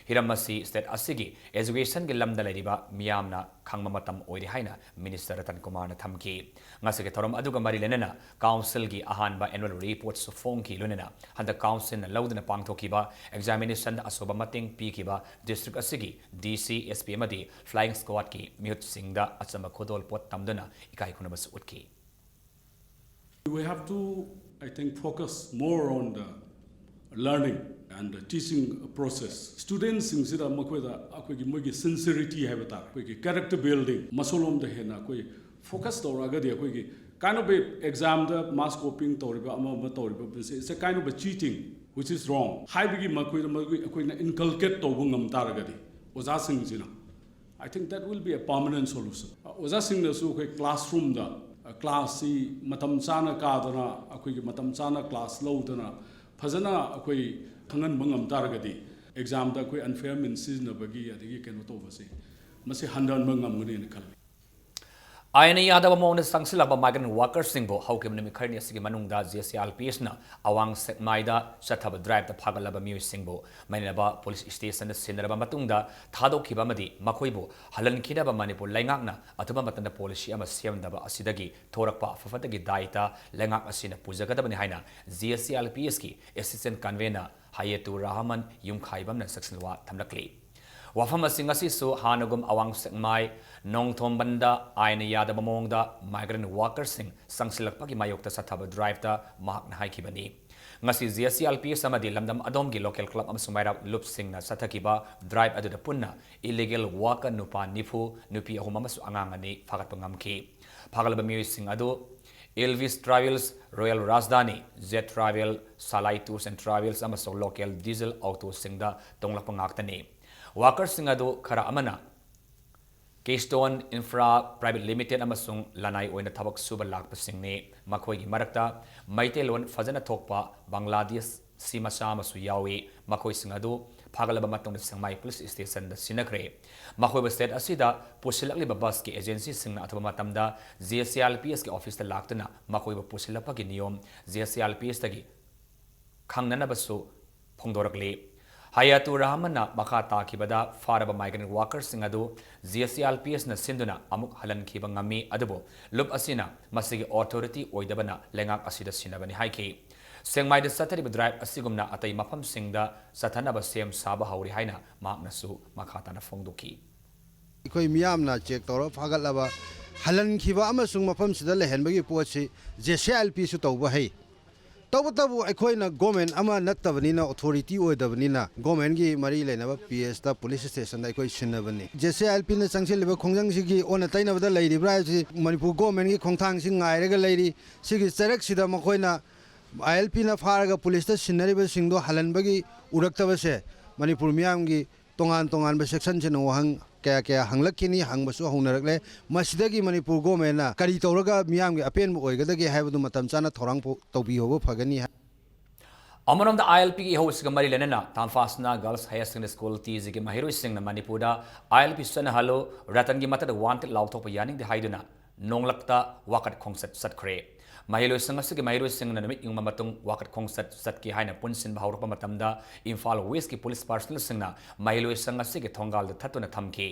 ꯍꯤꯔꯝ ꯑꯁꯤ state ꯑꯁꯤꯒꯤ educationꯒꯤ ꯂꯝꯗ ꯂꯩꯔꯤꯕ ꯃꯤꯌꯥꯝꯅ ꯈꯪꯕ ꯃꯇꯝ ꯑꯣꯏꯔꯦ ꯍꯥꯏꯅ Minister ꯔꯇꯟ ꯀꯨꯃꯥꯔꯅ ꯊꯝꯈꯤ꯫ ꯉꯁꯤꯒꯤ ꯊꯧꯔꯝ ꯑꯗꯨꯒ ꯃꯔꯤ ꯂꯩꯅꯅ councilꯒꯤ ꯑꯍꯥꯟꯕ annual reportꯁꯨ ꯐꯣꯡꯈꯤ꯫ ꯂꯣꯏꯅꯅ ꯍꯟꯗꯛ councilꯅ ꯂꯧꯗꯨꯅ ꯄꯥꯡꯊꯣꯛꯈꯤꯕ examinationꯗ ꯑꯆꯧꯕ ꯃꯇꯦꯡ ꯄꯤꯈꯤꯕ district ꯑꯁꯤꯒꯤ DC, SP ꯑꯃꯗꯤ flying squadꯀꯤ ꯃꯤꯍꯨꯠꯁꯤꯡꯗ ꯑꯆꯝꯕ ꯈꯨꯗꯣꯜ ꯄꯣꯠ ꯇꯝꯗꯨꯅ ꯏꯀꯥꯏ ꯈꯨꯝꯅꯕꯁꯨ ꯎꯠꯈꯤ꯫ We have to, I think, focus more on the learning and the teaching process. Studentꯁꯤꯡꯁꯤꯗ ꯃꯈꯣꯏꯗ ꯑꯩꯈꯣꯏꯒꯤ ꯃꯣꯏꯒꯤ sincerity ꯍꯥꯏꯕ ꯇꯥꯔꯦ, ꯑꯩꯈꯣꯏꯒꯤ character building ꯃꯁꯣꯜꯂꯣꯝꯗ ꯍꯦꯟꯅ ꯑꯩꯈꯣꯏ focus ꯇꯧꯔꯛꯑꯒꯗꯤ ꯑꯩꯈꯣꯏꯒꯤ kind of examꯗ mass copying ꯇꯧꯔꯤꯕ ꯑꯃ ꯑꯃ ꯇꯧꯔꯤꯕ ꯃꯁꯤ it's a kind of a cheating which is wrong ꯍꯥꯏꯕꯒꯤ ꯃꯈꯣꯏꯗ ꯃꯈꯣꯏ ꯑꯩꯈꯣꯏꯅ inculcate ꯇꯧꯕ ꯉꯝ ꯇꯥꯔꯒꯗꯤ ꯑꯣꯖꯥꯁꯤꯡꯁꯤꯅ I think that will be a permanent solution. ꯑꯣꯖꯥꯁꯤꯡꯅꯁꯨ ꯑꯩꯈꯣꯏ classroomꯗ classꯁꯤ ꯃꯇꯝ ꯆꯥꯅ ꯀꯥꯗꯅ ꯑꯩꯈꯣꯏꯒꯤ ꯃꯇꯝ ꯆꯥꯅ class ꯂꯧꯗꯅ ꯐꯖꯅ ꯑꯩꯈꯣꯏ ꯈꯪꯍꯟꯕ ꯉꯝ ꯇꯥꯔꯒꯗꯤ examꯗ ꯑꯩꯈꯣꯏ unfair means ꯁꯤꯖꯤꯟꯅꯕꯒꯤ ꯑꯗꯒꯤ ꯀꯩꯅꯣ ꯇꯧꯕꯁꯦ ꯃꯁꯤ ꯍꯟꯊꯍꯟꯕ ꯉꯝꯒꯅꯤꯅ ꯈꯜꯂꯤ꯫ ꯑꯥꯏꯟꯅ ꯌꯥꯗꯕ ꯃꯑꯣꯡꯗ ꯆꯪꯁꯤꯜꯂꯛꯄ migrant workerꯁꯤꯡꯕꯨ ꯍꯧꯈꯤꯕ ꯅꯨꯃꯤꯠ ꯈꯔꯅꯤ ꯑꯁꯤꯒꯤ ꯃꯅꯨꯡꯗ JCRPSꯅ ꯑꯋꯥꯡ ꯁꯦꯛꯃꯥꯏꯗ ꯆꯠꯊꯕ driveꯇ ꯐꯥꯒꯠꯂꯕ ꯃꯤꯑꯣꯏꯁꯤꯡꯕꯨ ꯃꯩꯅꯕ police stationꯗ ꯁꯤꯟꯅꯔꯕ ꯃꯇꯨꯡꯗ ꯊꯥꯗꯣꯛꯈꯤꯕ ꯑꯃꯗꯤ ꯃꯈꯣꯏꯕꯨ ꯍꯜꯍꯟꯈꯤꯅꯕ ꯃꯅꯤꯄꯨꯔ ꯂꯩꯉꯥꯛꯅ ꯑꯊꯨꯕ ꯃꯇꯝꯗ policy ꯑꯃ ꯁꯦꯝꯗꯕ ꯑꯁꯤꯗꯒꯤ ꯊꯣꯔꯛꯄ ꯑꯐ ꯐꯠꯇꯒꯤ ꯗꯥꯏꯇ ꯂꯩꯉꯥꯛ ꯑꯁꯤꯅ ꯄꯨꯖꯒꯗꯕꯅꯤ ꯍꯥꯏꯅ JCRPSꯀꯤ assistant convener ꯍꯌꯦꯇꯨ ꯔꯍꯃꯟ ꯌꯨꯝꯈꯥꯏꯕꯝꯅ ꯁꯛꯁꯟ ꯋꯥ ꯊꯝꯂꯛꯂꯤ꯫ ꯋꯥꯐꯝ ꯑꯁꯤꯡ ꯑꯁꯤꯁꯨ ꯍꯥꯟꯅꯒꯨꯝ ꯑꯋꯥꯡ ꯁꯦꯛꯃꯥꯏ ꯅꯣꯡꯊꯣꯝꯕꯟꯗ ꯑꯥꯏꯟꯅ ꯌꯥꯗꯕ ꯃꯑꯣꯡꯗ migrant workerꯁꯤꯡ ꯆꯪꯁꯤꯜꯂꯛꯄꯒꯤ ꯃꯥꯌꯣꯛꯇ ꯆꯠꯊꯕ driveꯇ ꯃꯍꯥꯛꯅ ꯍꯥꯏꯈꯤꯕꯅꯤ꯫ ꯉꯁꯤ JCRPS ꯑꯃꯗꯤ ꯂꯝꯗꯝ ꯑꯗꯣꯝꯒꯤ local club ꯑꯃꯁꯨꯡ ꯃꯩꯔꯥ ꯂꯨꯞꯁꯤꯡꯅ ꯆꯠꯊꯈꯤꯕ drive ꯑꯗꯨꯗ ꯄꯨꯟꯅ illegal worker ꯅꯨꯄꯥ ꯅꯤꯐꯨ, ꯅꯨꯄꯤ ꯑꯍꯨꯝ ꯑꯃꯁꯨꯡ ꯑꯉꯥꯡ ꯑꯅꯤ ꯐꯥꯒꯠꯄ ꯉꯝꯈꯤ꯫ ꯐꯥꯒꯠꯂꯕ ꯃꯤꯑꯣꯏꯁꯤꯡ ꯑꯗꯨ Elvis Travels, Royal Rajdhani, Jet Travel, Salai Tours and Travels ꯑꯃꯁꯨꯡ local diesel autoꯁꯤꯡꯗ ꯇꯣꯡꯂꯛꯄ ꯉꯥꯛꯇꯅꯤ꯫ Workerꯁꯤꯡ ꯑꯗꯨ ꯈꯔ ꯑꯃꯅ Keystone Infra Private Limited ꯑꯃꯁꯨꯡ ꯂꯅꯥꯏ ꯑꯣꯏꯅ ꯊꯕꯛ ꯁꯨꯕ ꯂꯥꯛꯄꯁꯤꯡꯅꯤ꯫ ꯃꯈꯣꯏꯒꯤ ꯃꯔꯛꯇ ꯃꯩꯇꯩꯂꯣꯟ ꯐꯖꯅ ꯊꯣꯛꯄ ꯕꯪꯒ꯭ꯂꯥꯗꯦꯁꯤ ꯃꯆꯥ ꯑꯃꯁꯨ ꯌꯥꯎꯏ꯫ ꯃꯈꯣꯏꯁꯤꯡ ꯑꯗꯨ ꯐꯥꯒꯠꯂꯕ ꯃꯇꯨꯡꯗ ꯁꯦꯛꯃꯥꯏ police stationꯗ ꯁꯤꯟꯅꯈ꯭ꯔꯦ꯫ ꯃꯈꯣꯏꯕꯨ state ꯑꯁꯤꯗ ꯄꯨꯁꯤꯜꯂꯛꯂꯤꯕ busꯀꯤ agencyꯁꯤꯡꯅ ꯑꯊꯨꯕ ꯃꯇꯝꯗ JCRPSꯀꯤ officeꯇ ꯂꯥꯛꯇꯨꯅ ꯃꯈꯣꯏꯕꯨ ꯄꯨꯁꯤꯜꯂꯛꯄꯒꯤ ꯅꯤꯌꯣꯝ JCRPSꯇꯒꯤ ꯈꯪꯅꯅꯕꯁꯨ ꯐꯣꯡꯗꯣꯔꯛꯂꯤ꯫ ꯍꯌꯥꯇꯨꯔ ꯔꯍꯃꯟꯅ ꯃꯈꯥ ꯇꯥꯈꯤꯕꯗ, ꯐꯥꯔꯕ migrant workerꯁꯤꯡ ꯑꯗꯨ JCILPSꯅ ꯁꯤꯟꯗꯨꯅ ꯑꯃꯨꯛ ꯍꯜꯍꯟꯈꯤꯕ ꯉꯝꯃꯤ, ꯑꯗꯨꯕꯨ ꯂꯨꯞ ꯑꯁꯤꯅ ꯃꯁꯤꯒꯤ authority ꯑꯣꯏꯗꯕꯅ ꯂꯩꯉꯥꯛ ꯑꯁꯤꯗ ꯁꯤꯟꯅꯕꯅꯤ ꯍꯥꯏꯈꯤ꯫ ꯁꯦꯛꯃꯥꯏꯗ ꯆꯠꯊꯔꯤꯕ drive ꯑꯁꯤꯒꯨꯝꯅ ꯑꯇꯩ ꯃꯐꯝꯁꯤꯡꯗ ꯆꯠꯊꯅꯕ ꯁꯦꯝ ꯁꯥꯕ ꯍꯧꯔꯤ ꯍꯥꯏꯅ ꯃꯍꯥꯛꯅꯁꯨ ꯃꯈꯥ ꯇꯥꯅ ꯐꯣꯡꯗꯣꯛꯈꯤ꯫ ꯑꯩꯈꯣꯏ ꯃꯤꯌꯥꯝꯅ check ꯇꯧꯔ ꯐꯥꯒꯠꯂꯕ ꯍꯜꯍꯟꯈꯤꯕ ꯑꯃꯁꯨꯡ ꯃꯐꯝꯁꯤꯗ ꯂꯩꯍꯟꯕꯒꯤ ꯄꯣꯠꯁꯤ JCILPꯁꯨ ꯇꯧꯕ ꯍꯩ꯫ ꯇꯧꯕꯇꯕꯨ ꯑꯩꯈꯣꯏꯅ government ꯑꯃ ꯅꯠꯇꯕꯅꯤꯅ, authority ꯑꯣꯏꯗꯕꯅꯤꯅ, governmentꯀꯤ ꯃꯔꯤ ꯂꯩꯅꯕ PSꯇ, police stationꯗ ꯑꯩꯈꯣꯏ ꯁꯤꯟꯅꯕꯅꯤ꯫ JCILPꯅ ꯆꯪꯁꯤꯜꯂꯤꯕ ꯈꯣꯡꯖꯪꯁꯤꯒꯤ ꯑꯣꯟꯅ ꯇꯩꯅꯕꯗ ꯂꯩꯔꯤꯕ꯭ꯔꯥ ꯍꯥꯏꯕꯁꯤ ꯃꯅꯤꯄꯨꯔ governmentꯀꯤ ꯈꯣꯡꯊꯥꯡꯁꯤ ꯉꯥꯏꯔꯒ ꯂꯩꯔꯤ꯫ ꯁꯤꯒꯤ ꯆꯔꯛꯁꯤꯗ ꯃꯈꯣꯏꯅ ILPꯅ ꯐꯥꯔꯒ policeꯇ ꯁꯤꯟꯅꯔꯤꯕꯁꯤꯡꯗꯣ ꯍꯜꯍꯟꯕꯒꯤ ꯎꯔꯛꯇꯕꯁꯦ ꯃꯅꯤꯄꯨꯔ ꯃꯤꯌꯥꯝꯒꯤ ꯇꯣꯉꯥꯟ ꯇꯣꯉꯥꯟꯕ sectionꯁꯤꯅ ꯋꯥꯍꯪ ꯀꯌꯥ ꯀꯌꯥ ꯍꯪꯂꯛꯈꯤꯅꯤ, ꯍꯪꯕꯁꯨ ꯍꯧꯅꯔꯛꯂꯦ꯫ ꯃꯁꯤꯗꯒꯤ ꯃꯅꯤꯄꯨꯔ governmentꯅ ꯀꯔꯤ ꯇꯧꯔꯒ ꯃꯤꯌꯥꯝꯒꯤ ꯑꯄꯦꯟꯕ ꯑꯣꯏꯒꯗꯒꯦ ꯍꯥꯏꯕꯗꯨ ꯃꯇꯝ ꯆꯥꯅ ꯊꯧꯔꯥꯡ ꯄꯨ-, ꯇꯧꯕꯤꯍꯧꯕ ꯐꯒꯅꯤ ꯍꯥꯏ꯫ ꯑꯃꯔꯣꯝꯗ, ILPꯒꯤ ꯏꯍꯧ ꯑꯁꯤꯒ ꯃꯔꯤ ꯂꯩꯅꯅ ꯇꯥꯟꯐꯥꯁꯅꯥ Girls Higher Secondary School, TGꯒꯤ ꯃꯍꯩꯔꯣꯏꯁꯤꯡꯅ ꯃꯅꯤꯄꯨꯔꯗ ILP ꯆꯠꯅꯍꯜꯂꯨ, ꯔꯇꯟꯒꯤ ꯃꯊꯛꯇ wanted ꯂꯥꯎꯊꯣꯛꯄ ꯌꯥꯅꯤꯡꯗꯦ ꯍꯥꯏꯗꯨꯅ ꯅꯣꯡꯂꯛꯇ ꯋꯥꯀꯠ ꯈꯣꯡꯆꯠ ꯆꯠꯈ꯭ꯔꯦ꯫ ꯃꯍꯩꯔꯣꯏꯁꯪ ꯑꯁꯤꯒꯤ ꯃꯍꯩꯔꯣꯏꯁꯤꯡꯅ ꯅꯨꯃꯤꯠ ꯌꯨꯡꯕ ꯃꯇꯨꯡ ꯋꯥꯀꯠ ꯈꯣꯡꯆꯠ ꯆꯠꯀꯦ ꯍꯥꯏꯅ ꯄꯨꯟꯁꯤꯟꯕ ꯍꯧꯔꯛꯄ ꯃꯇꯝꯗ, ꯏꯝꯐꯥꯜ Westꯀꯤ police personnelꯁꯤꯡꯅ ꯃꯍꯩꯔꯣꯏꯁꯪ ꯑꯁꯤꯒꯤ ꯊꯣꯡꯒꯥꯜꯗ ꯊꯠꯇꯨꯅ ꯊꯝꯈꯤ꯫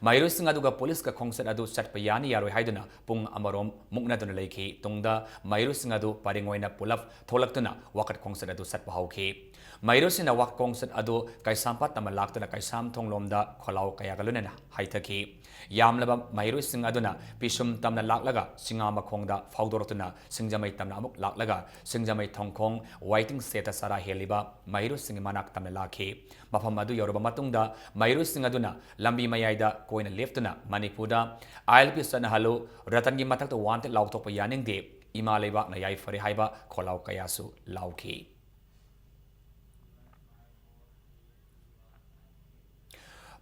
ꯃꯍꯩꯔꯣꯏꯁꯤꯡ ꯑꯗꯨꯒ policeꯀ ꯈꯣꯡꯆꯠ ꯑꯗꯨ ꯆꯠꯄ ꯌꯥꯅꯤ ꯌꯥꯔꯣꯏ ꯍꯥꯏꯗꯨꯅ ꯄꯨꯡ ꯑꯃꯔꯣꯝ ꯃꯨꯛꯅꯗꯨꯅ ꯂꯩꯈꯤ꯫ ꯇꯨꯡꯗ ꯃꯍꯩꯔꯣꯏꯁꯤꯡ ꯑꯗꯨ ꯄꯔꯦꯡ ꯑꯣꯏꯅ ꯄꯨꯂꯞ ꯊꯣꯛꯂꯛꯇꯨꯅ ꯋꯥꯀꯠ ꯈꯣꯡꯆꯠ ꯑꯗꯨ ꯆꯠꯄ ꯍꯧꯈꯤ꯫ ꯃꯍꯩꯔꯣꯏꯁꯤꯡꯅ ꯋꯥꯀꯠ ꯈꯣꯡꯆꯠ ꯑꯗꯨ ꯀꯩꯁꯥꯝꯄꯥꯠ ꯇꯝꯅ ꯂꯥꯛꯇꯨꯅ ꯀꯩꯁꯥꯝꯊꯣꯡ ꯂꯣꯝꯗ ꯈꯣꯜꯂꯥꯎ ꯀꯌꯥꯒ ꯂꯣꯏꯅꯅ ꯍꯥꯏꯊꯈꯤ꯫ ꯌꯥꯝꯂꯕ ꯃꯍꯩꯔꯣꯏꯁꯤꯡ ꯑꯗꯨꯅ ꯄꯤꯁꯨꯝ ꯇꯝꯅ ꯂꯥꯛꯂꯒ ꯆꯤꯉꯥ ꯃꯈꯣꯡꯗ ꯐꯥꯎꯗꯣꯔꯛꯇꯨꯅ ꯁꯤꯡꯖꯃꯩ ꯇꯝꯅ ꯑꯃꯨꯛ ꯂꯥꯛꯂꯒ ꯁꯤꯡꯖꯃꯩ ꯊꯣꯡꯈꯣꯡ waiting shedꯇ ꯆꯔꯥ ꯍꯦꯜꯂꯤꯕ ꯃꯍꯩꯔꯣꯏꯁꯤꯡꯒꯤ ꯃꯅꯥꯛ ꯇꯝꯅ ꯂꯥꯛꯈꯤ꯫ ꯃꯐꯝ ꯑꯗꯨ ꯌꯧꯔꯕ ꯃꯇꯨꯡꯗ ꯃꯍꯩꯔꯣꯏꯁꯤꯡ ꯑꯗꯨꯅ ꯂꯝꯕꯤ ꯃꯌꯥꯏꯗ ꯀꯣꯏꯅ ꯂꯦꯞꯇꯨꯅ ꯃꯅꯤꯄꯨꯔꯗ ILP ꯆꯠꯅꯍꯜꯂꯨ, ꯔꯇꯟꯒꯤ ꯃꯊꯛꯇ wanted ꯂꯥꯎꯊꯣꯛꯄ ꯌꯥꯅꯤꯡꯗꯦ, ꯏꯃꯥ ꯂꯩꯕꯥꯛꯅ ꯌꯥꯏꯐꯔꯦ ꯍꯥꯏꯕ ꯈꯣꯜꯂꯥꯎ ꯀꯌꯥꯁꯨ ꯂꯥꯎꯈꯤ꯫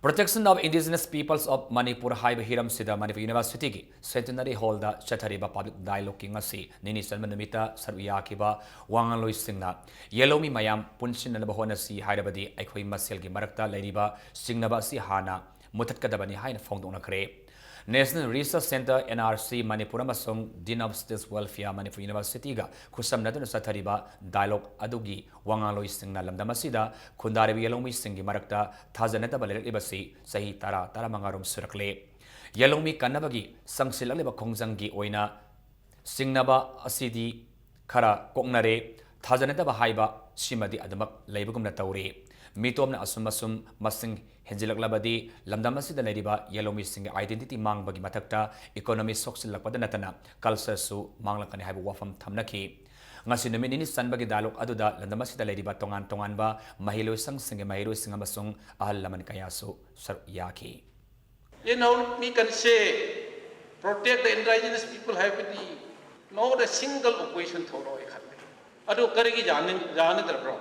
Protection of Indigenous Peoples of Manipur ꯍꯥꯏꯕ ꯍꯤꯔꯝꯁꯤꯗ ꯃꯅꯤꯄꯨꯔ Universityꯒꯤ Centenary Hallꯗ ꯆꯠꯊꯔꯤꯕ public dialogueꯀꯤ ꯉꯁꯤ ꯅꯤꯅꯤ ꯆꯟꯕ ꯅꯨꯃꯤꯠꯇ ꯁꯔꯨꯛ ꯌꯥꯈꯤꯕ ꯋꯥꯉꯥꯡꯂꯣꯏꯁꯤꯡꯅ, ꯌꯦꯜꯍꯧꯃꯤ ꯃꯌꯥꯝ ꯄꯨꯟꯁꯤꯟꯅꯅꯕ ꯍꯣꯠꯅꯁꯤ ꯍꯥꯏꯔꯕꯗꯤ ꯑꯩꯈꯣꯏ ꯃꯁꯦꯜꯒꯤ ꯃꯔꯛꯇ ꯂꯩꯔꯤꯕ ꯆꯤꯡꯅꯕ ꯑꯁꯤ ꯍꯥꯟꯅ ꯃꯨꯊꯠꯀꯗꯕꯅꯤ ꯍꯥꯏꯅ ꯐꯣꯡꯗꯣꯛꯅꯈ꯭ꯔꯦ꯫ National Research Centre, N R C, Manipur ꯑꯃꯁꯨꯡ Dean of State Welfare, Manipur University-ꯒ ꯈꯨꯠꯁꯝꯅꯗꯨꯅ ꯆꯠꯊꯔꯤꯕ dialogue ꯑꯗꯨꯒꯤ ꯋꯥꯉꯥꯡꯂꯣꯏꯁꯤꯡꯅ ꯂꯝꯗꯝ ꯑꯁꯤꯗ ꯈꯨꯟꯗꯥꯔꯤꯕ ꯌꯦꯜꯍꯧꯃꯤꯁꯤꯡꯒꯤ ꯃꯔꯛꯇ ꯊꯥꯖꯅꯗꯕ ꯂꯩꯔꯛꯂꯤꯕꯁꯤ ꯆꯍꯤ ꯇꯔꯥ, ꯇꯔꯥꯃꯉꯥ ꯔꯣꯝ ꯁꯨꯔꯛꯂꯦ꯫ ꯌꯦꯜꯍꯧꯃꯤ ꯀꯟꯅꯕꯒꯤ ꯆꯪꯁꯤꯜꯂꯛꯂꯤꯕ ꯈꯣꯡꯖꯪꯒꯤ ꯑꯣꯏꯅ ꯆꯤꯡꯅꯕ ꯑꯁꯤꯗꯤ ꯈꯔ ꯀꯣꯛꯅꯔꯦ꯫ ꯊꯥꯖꯅꯗꯕ ꯍꯥꯏꯕ ꯁꯤꯃꯗꯤ ꯑꯗꯨꯃꯛ ꯂꯩꯕꯒꯨꯝꯅ ꯇꯧꯔꯤ꯫ ꯃꯤꯇꯣꯞꯅ ꯑꯁꯨꯝ ꯑꯁꯨꯝ ꯃꯁꯤꯡ ꯍꯦꯟꯖꯤꯜꯂꯛꯂꯕꯗꯤ ꯂꯝꯗꯝ ꯑꯁꯤꯗ ꯂꯩꯔꯤꯕ ꯌꯦꯜꯍꯧꯃꯤꯁꯤꯡꯒꯤ identity ꯃꯥꯡꯕꯒꯤ ꯃꯊꯛꯇ economy ꯁꯣꯛꯆꯤꯜꯂꯛꯄꯗ ꯅꯠꯇꯅ culture-ꯁꯨ ꯃꯥꯡꯂꯛꯀꯅꯤ ꯍꯥꯏꯕ ꯋꯥꯐꯝ ꯊꯝꯅꯈꯤ꯫ ꯉꯁꯤ ꯅꯨꯃꯤꯠ ꯅꯤꯅꯤ ꯆꯟꯕꯒꯤ dialogue ꯑꯗꯨꯗ ꯂꯝꯗꯝ ꯑꯁꯤꯗ ꯂꯩꯔꯤꯕ ꯇꯣꯉꯥꯟ ꯇꯣꯉꯥꯟꯕ ꯃꯍꯩꯂꯣꯏꯁꯪꯁꯤꯡꯒꯤ ꯃꯍꯩꯔꯣꯏꯁꯤꯡ ꯑꯃꯁꯨꯡ ꯑꯍꯜ ꯂꯃꯟ ꯀꯌꯥꯁꯨ ꯁꯔꯨꯛ ꯌꯥꯈꯤ꯫ ꯌꯦꯜꯍꯧꯃꯤ ꯀꯟꯁꯦ, protect the indigenous people ꯍꯥꯏꯕꯗꯤ not a single opposition ꯊꯣꯛꯂꯛꯑꯣꯏ ꯈꯜꯂꯦ꯫ ꯑꯗꯨ ꯀꯔꯤꯒꯤ ꯌꯥꯅꯤꯡ-, ꯌꯥꯅꯗ꯭ꯔꯕ꯭ꯔꯣ?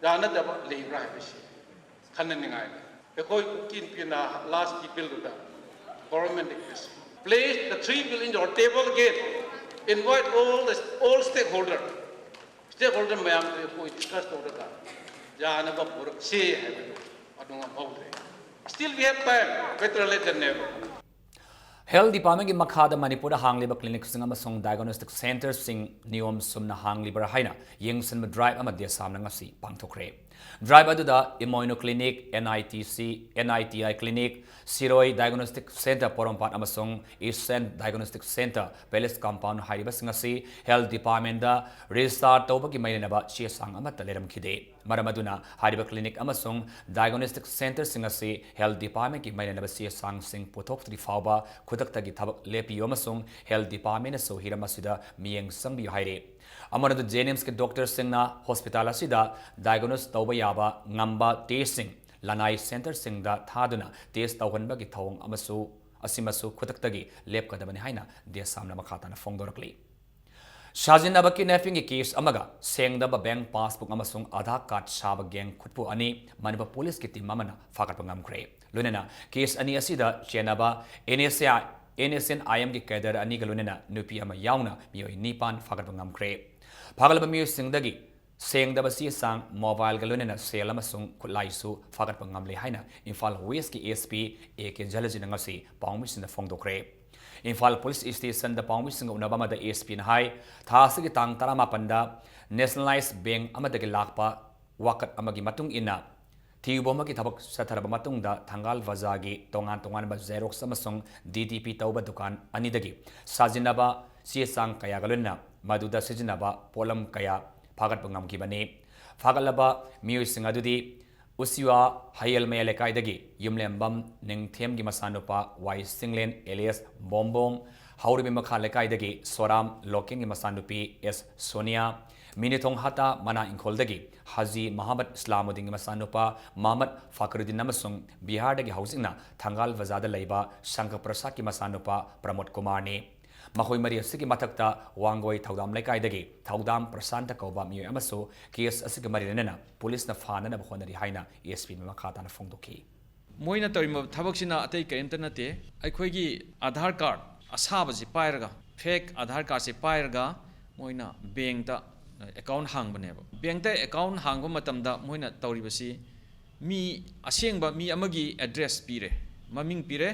ꯌꯥꯅꯗꯕ ꯂꯩꯕ꯭ꯔꯥ ꯍꯥꯏꯕꯁꯤ ꯈꯟꯅꯅꯤꯡꯉꯥꯏꯅꯤ꯫ ꯑꯩꯈꯣꯏ ꯀꯨꯀꯤ ꯅꯨꯄꯤꯅ last bill-ꯗꯨꯗ government request, place the three bill in your table again, invite all the, all stakeholder, stakeholder ꯃꯌꯥꯝꯗꯨ ꯑꯩꯈꯣꯏ discuss ꯇꯧꯔꯒ ꯌꯥꯅꯕ ꯄꯨꯔꯛꯁꯤ ꯍꯥꯏꯕꯗꯨ ꯑꯗꯨ ꯉꯝꯍꯧꯗ꯭ꯔꯦ꯫ Still we have time, better late than never. Health Department-ꯀꯤ ꯃꯈꯥꯗ ꯃꯅꯤꯄꯨꯔꯗ ꯍꯥꯡꯂꯤꯕ clinic-ꯁꯤꯡ ꯑꯃꯁꯨꯡ diagnostic centre-ꯁꯤꯡ ꯅꯤꯌꯣꯝ ꯆꯨꯝꯅ ꯍꯥꯡꯂꯤꯕ꯭ꯔꯥ ꯍꯥꯏꯅ ꯌꯦꯡꯁꯤꯟꯕ drive ꯑꯃ ꯗꯦꯁꯥꯝꯅ ꯉꯁꯤ ꯄꯥꯡꯊꯣꯛꯈ꯭ꯔꯦ꯫ Drive ꯑꯗꯨꯗ Immuno Clinic, N I T C, N I T I Clinic, Shirui Diagnostic Centre ꯄꯣꯔꯣꯝꯄꯥꯠ ꯑꯃꯁꯨꯡ Eastern Diagnostic Centre Palace Compound ꯍꯥꯏꯔꯤꯕꯁꯤꯡ ꯑꯁꯤ Health Department-ꯗ register ꯇꯧꯕꯒꯤ ꯃꯔꯤ ꯂꯩꯅꯕ ꯆꯦ ꯆꯥꯡ ꯑꯃꯠꯇ ꯂꯩꯔꯝꯈꯤꯗꯦ꯫ ꯃꯔꯝ ꯑꯗꯨꯅ ꯍꯥꯏꯔꯤꯕ clinic ꯑꯃꯁꯨꯡ diagnostic centre-ꯁꯤꯡ ꯑꯁꯤ Health Department-ꯀꯤ ꯃꯔꯤ ꯂꯩꯅꯕ ꯆꯦ ꯆꯥꯡꯁꯤꯡ ꯄꯨꯊꯣꯛꯇ꯭ꯔꯤ ꯐꯥꯎꯕ ꯈꯨꯗꯛꯇꯒꯤ ꯊꯕꯛ ꯂꯦꯞꯄꯤꯌꯨ ꯑꯃꯁꯨꯡ Health Department-ꯅꯁꯨ ꯍꯤꯔꯝ ꯑꯁꯤꯗ ꯃꯤꯠꯌꯦꯡ ꯆꯪꯕꯤꯌꯨ ꯍꯥꯏꯔꯤ꯫ ꯑꯃꯔꯣꯝꯗ JNIMS-ꯀꯤ doctor-ꯁꯤꯡꯅ hospital ꯑꯁꯤꯗ diagnose ꯇꯧꯕ ꯌꯥꯕ ꯉꯝꯕ test-ꯁꯤꯡ ꯂꯅꯥꯏ centre-ꯁꯤꯡꯗ ꯊꯥꯗꯨꯅ test ꯇꯧꯍꯟꯕꯒꯤ ꯊꯧꯑꯣꯡ ꯑꯃꯁꯨ, ꯑꯁꯤꯃꯁꯨ ꯈꯨꯗꯛꯇꯒꯤ ꯂꯦꯞꯀꯗꯕꯅꯤ ꯍꯥꯏꯅ ꯗꯦꯁꯥꯝꯅ ꯃꯈꯥ ꯇꯥꯅ ꯐꯣꯡꯗꯣꯔꯛꯂꯤ꯫ ꯁꯥꯖꯤꯟꯅꯕ kidnapping-ꯒꯤ case ꯑꯃꯒ ꯁꯦꯡꯗꯕ bank passbook ꯑꯃꯁꯨꯡ Aadhaar card ꯁꯥꯕ gang ꯈꯨꯠꯄꯨ ꯑꯅꯤ ꯃꯅꯤꯄꯨꯔ police-ꯀꯤ team ꯑꯃꯅ ꯐꯥꯒꯠꯄ ꯉꯝꯈ꯭ꯔꯦ꯫ ꯂꯣꯏꯅꯅ case ꯑꯅꯤ ꯑꯁꯤꯗ ꯆꯦꯟꯅꯕ NSI, NSCN-IM-ꯒꯤ cadre ꯑꯅꯤꯒ ꯂꯣꯏꯅꯅ ꯅꯨꯄꯤ ꯑꯃ ꯌꯥꯎꯅ ꯃꯤꯑꯣꯏ ꯅꯤꯄꯥꯟ ꯐꯥꯒꯠꯄ ꯉꯝꯈ꯭ꯔꯦ꯫ ꯐꯥꯒꯠꯂꯕ ꯃꯤꯑꯣꯏꯁꯤꯡꯗꯒꯤ ꯁꯦꯡꯗꯕ ꯆꯦ ꯆꯥꯡ, ꯃꯣꯕꯥꯏꯜꯒ ꯂꯣꯏꯅꯅ ꯁꯦꯜ ꯑꯃꯁꯨꯡ ꯈꯨꯠꯂꯥꯏꯁꯨ ꯐꯥꯒꯠꯄ ꯉꯝꯂꯦ ꯍꯥꯏꯅ ꯏꯝꯐꯥꯜ ꯋꯦꯁꯀꯤ ꯑꯦꯁ ꯄꯤ ꯑꯦ ꯀꯦ ꯖꯂꯖꯤꯅ ꯉꯁꯤ ꯄꯥꯎꯃꯤꯁꯤꯡꯗ ꯐꯣꯡꯗꯣꯛꯈ꯭ꯔꯦ꯫ ꯏꯝꯐꯥꯜ ꯄꯨꯂꯤꯁ ꯁ꯭ꯇꯦꯁꯟꯗ ꯄꯥꯎꯃꯤꯁꯤꯡꯒ ꯎꯅꯕ ꯑꯃꯗ ꯑꯦꯁ ꯄꯤꯅ ꯍꯥꯏ, ꯊꯥ ꯑꯁꯤꯒꯤ ꯇꯥꯡ ꯇꯔꯥꯃꯥꯄꯟꯗ ꯅꯦꯁꯅꯦꯂꯥꯏꯖ ꯕꯦꯡꯛ ꯑꯃꯗꯒꯤ ꯂꯥꯛꯄ ꯋꯥꯀꯠ ꯑꯃꯒꯤ ꯃꯇꯨꯡ ꯏꯟꯅ ꯊꯤꯕ ꯑꯃꯒꯤ ꯊꯕꯛ ꯆꯠꯊꯔꯕ ꯃꯇꯨꯡꯗ ꯊꯪꯒꯥꯜ ꯕꯖꯥꯔꯒꯤ ꯇꯣꯉꯥꯟ ꯇꯣꯉꯥꯟꯕ ꯖꯦꯔꯣꯛꯁ ꯑꯃꯁꯨꯡ ꯗꯤ ꯇꯤ ꯄꯤ ꯇꯧꯕ ꯗꯨꯀꯥꯟ ꯑꯅꯤꯗꯒꯤ ꯁꯥꯖꯤꯟꯅꯕ ꯆꯦ ꯆꯥꯡ ꯀꯌꯥꯒ ꯂꯣꯏꯅꯅ ꯃꯗꯨꯗ ꯁꯤꯖꯤꯟꯅꯕ ꯄꯣꯠꯂꯝ ꯀꯌꯥ ꯐꯥꯒꯠꯄ ꯉꯝꯈꯤꯕꯅꯤ꯫ ꯐꯥꯒꯠꯂꯕ ꯃꯤꯑꯣꯏꯁꯤꯡ ꯑꯗꯨꯗꯤ ꯎꯁꯤꯋꯥ ꯍꯌꯦꯜꯃꯌꯥ ꯂꯩꯀꯥꯏꯗꯒꯤ ꯌꯨꯝꯂꯦꯝꯕꯝ ꯅꯤꯡꯊꯦꯝꯒꯤ ꯃꯆꯥꯅꯨꯄꯥ ꯋꯥꯏ ꯆꯤꯡꯂꯦꯟ ꯑꯦꯂꯤꯌꯥꯁ ꯕꯣꯝꯕꯣꯝ, ꯍꯧꯔꯤꯕ ꯃꯈꯥ ꯂꯩꯀꯥꯏꯗꯒꯤ ꯁꯣꯔꯥꯝ ꯂꯣꯀꯦꯟꯒꯤ ꯃꯆꯥꯅꯨꯄꯤ ꯑꯦꯁ ꯁꯣꯅꯤꯌꯥ, ꯃꯤꯅꯤꯊꯣꯡ ꯍꯥꯇꯥ ꯃꯅꯥ ꯏꯪꯈꯣꯜꯗꯒꯤ ꯍꯥꯖꯤ ꯃꯍꯃꯗ ꯏꯁꯂꯥꯃꯨꯗꯤꯟꯒꯤ ꯃꯆꯥꯅꯨꯄꯥ ꯃꯍꯃꯗ ꯐꯥꯈꯔꯨꯗꯤꯟ ꯑꯃꯁꯨꯡ ꯕꯤꯍꯥꯔꯗꯒꯤ ꯍꯧꯖꯤꯛꯅ ꯊꯪꯒꯥꯜ ꯕꯖꯥꯔꯗ ꯂꯩꯕ ꯁꯪꯒ ꯄ꯭ꯔꯁꯥꯗꯀꯤ ꯃꯆꯥꯅꯨꯄꯥ ꯄ꯭ꯔꯃꯣꯗ ꯀꯨꯃꯥꯔꯅꯤ꯫ ꯃꯈꯣꯏ ꯃꯔꯤ ꯑꯁꯤꯒꯤ ꯃꯊꯛꯇ ꯋꯥꯡꯒꯣꯏ ꯊꯧꯗꯥꯝ ꯂꯩꯀꯥꯏꯗꯒꯤ ꯊꯧꯗꯥꯝ ꯄ꯭ꯔꯁꯥꯟꯇ ꯀꯧꯕ ꯃꯤꯑꯣꯏ ꯑꯃꯁꯨ ꯀꯦꯁ ꯑꯁꯤꯒ ꯃꯔꯤ ꯂꯩꯅꯅ ꯄꯨꯂꯤꯁꯅ ꯐꯥꯅꯅꯕ ꯍꯣꯠꯅꯔꯤ ꯍꯥꯏꯅ ꯑꯦꯁ ꯄꯤꯅ ꯃꯈꯥ ꯇꯥꯅ ꯐꯣꯡꯗꯣꯛꯈꯤ꯫ ꯃꯣꯏꯅ ꯇꯧꯔꯤꯕ ꯊꯕꯛꯁꯤꯅ ꯑꯇꯩ ꯀꯔꯤꯝꯇ ꯅꯠꯇꯦ, ꯑꯩꯈꯣꯏꯒꯤ ꯑꯙꯥꯔ ꯀꯥꯔꯗ ꯑꯁꯥꯕꯁꯤ ꯄꯥꯏꯔꯒ, ꯐꯦꯛ ꯑꯙꯥꯔ ꯀꯥꯔꯗꯁꯤ ꯄꯥꯏꯔꯒ ꯃꯣꯏꯅ ꯕꯦꯡꯛꯇ ꯑꯦꯀꯥꯎꯟ ꯍꯥꯡꯕꯅꯦꯕ꯫ ꯕꯦꯡꯛꯇ ꯑꯦꯀꯥꯎꯟ ꯍꯥꯡꯕ ꯃꯇꯝꯗ ꯃꯣꯏꯅ ꯇꯧꯔꯤꯕꯁꯤ ꯃꯤ ꯑꯁꯦꯡꯕ ꯃꯤ ꯑꯃꯒꯤ ꯑꯦꯗ꯭ꯔꯦꯁ ꯄꯤꯔꯦ, ꯃꯃꯤꯡ ꯄꯤꯔꯦ,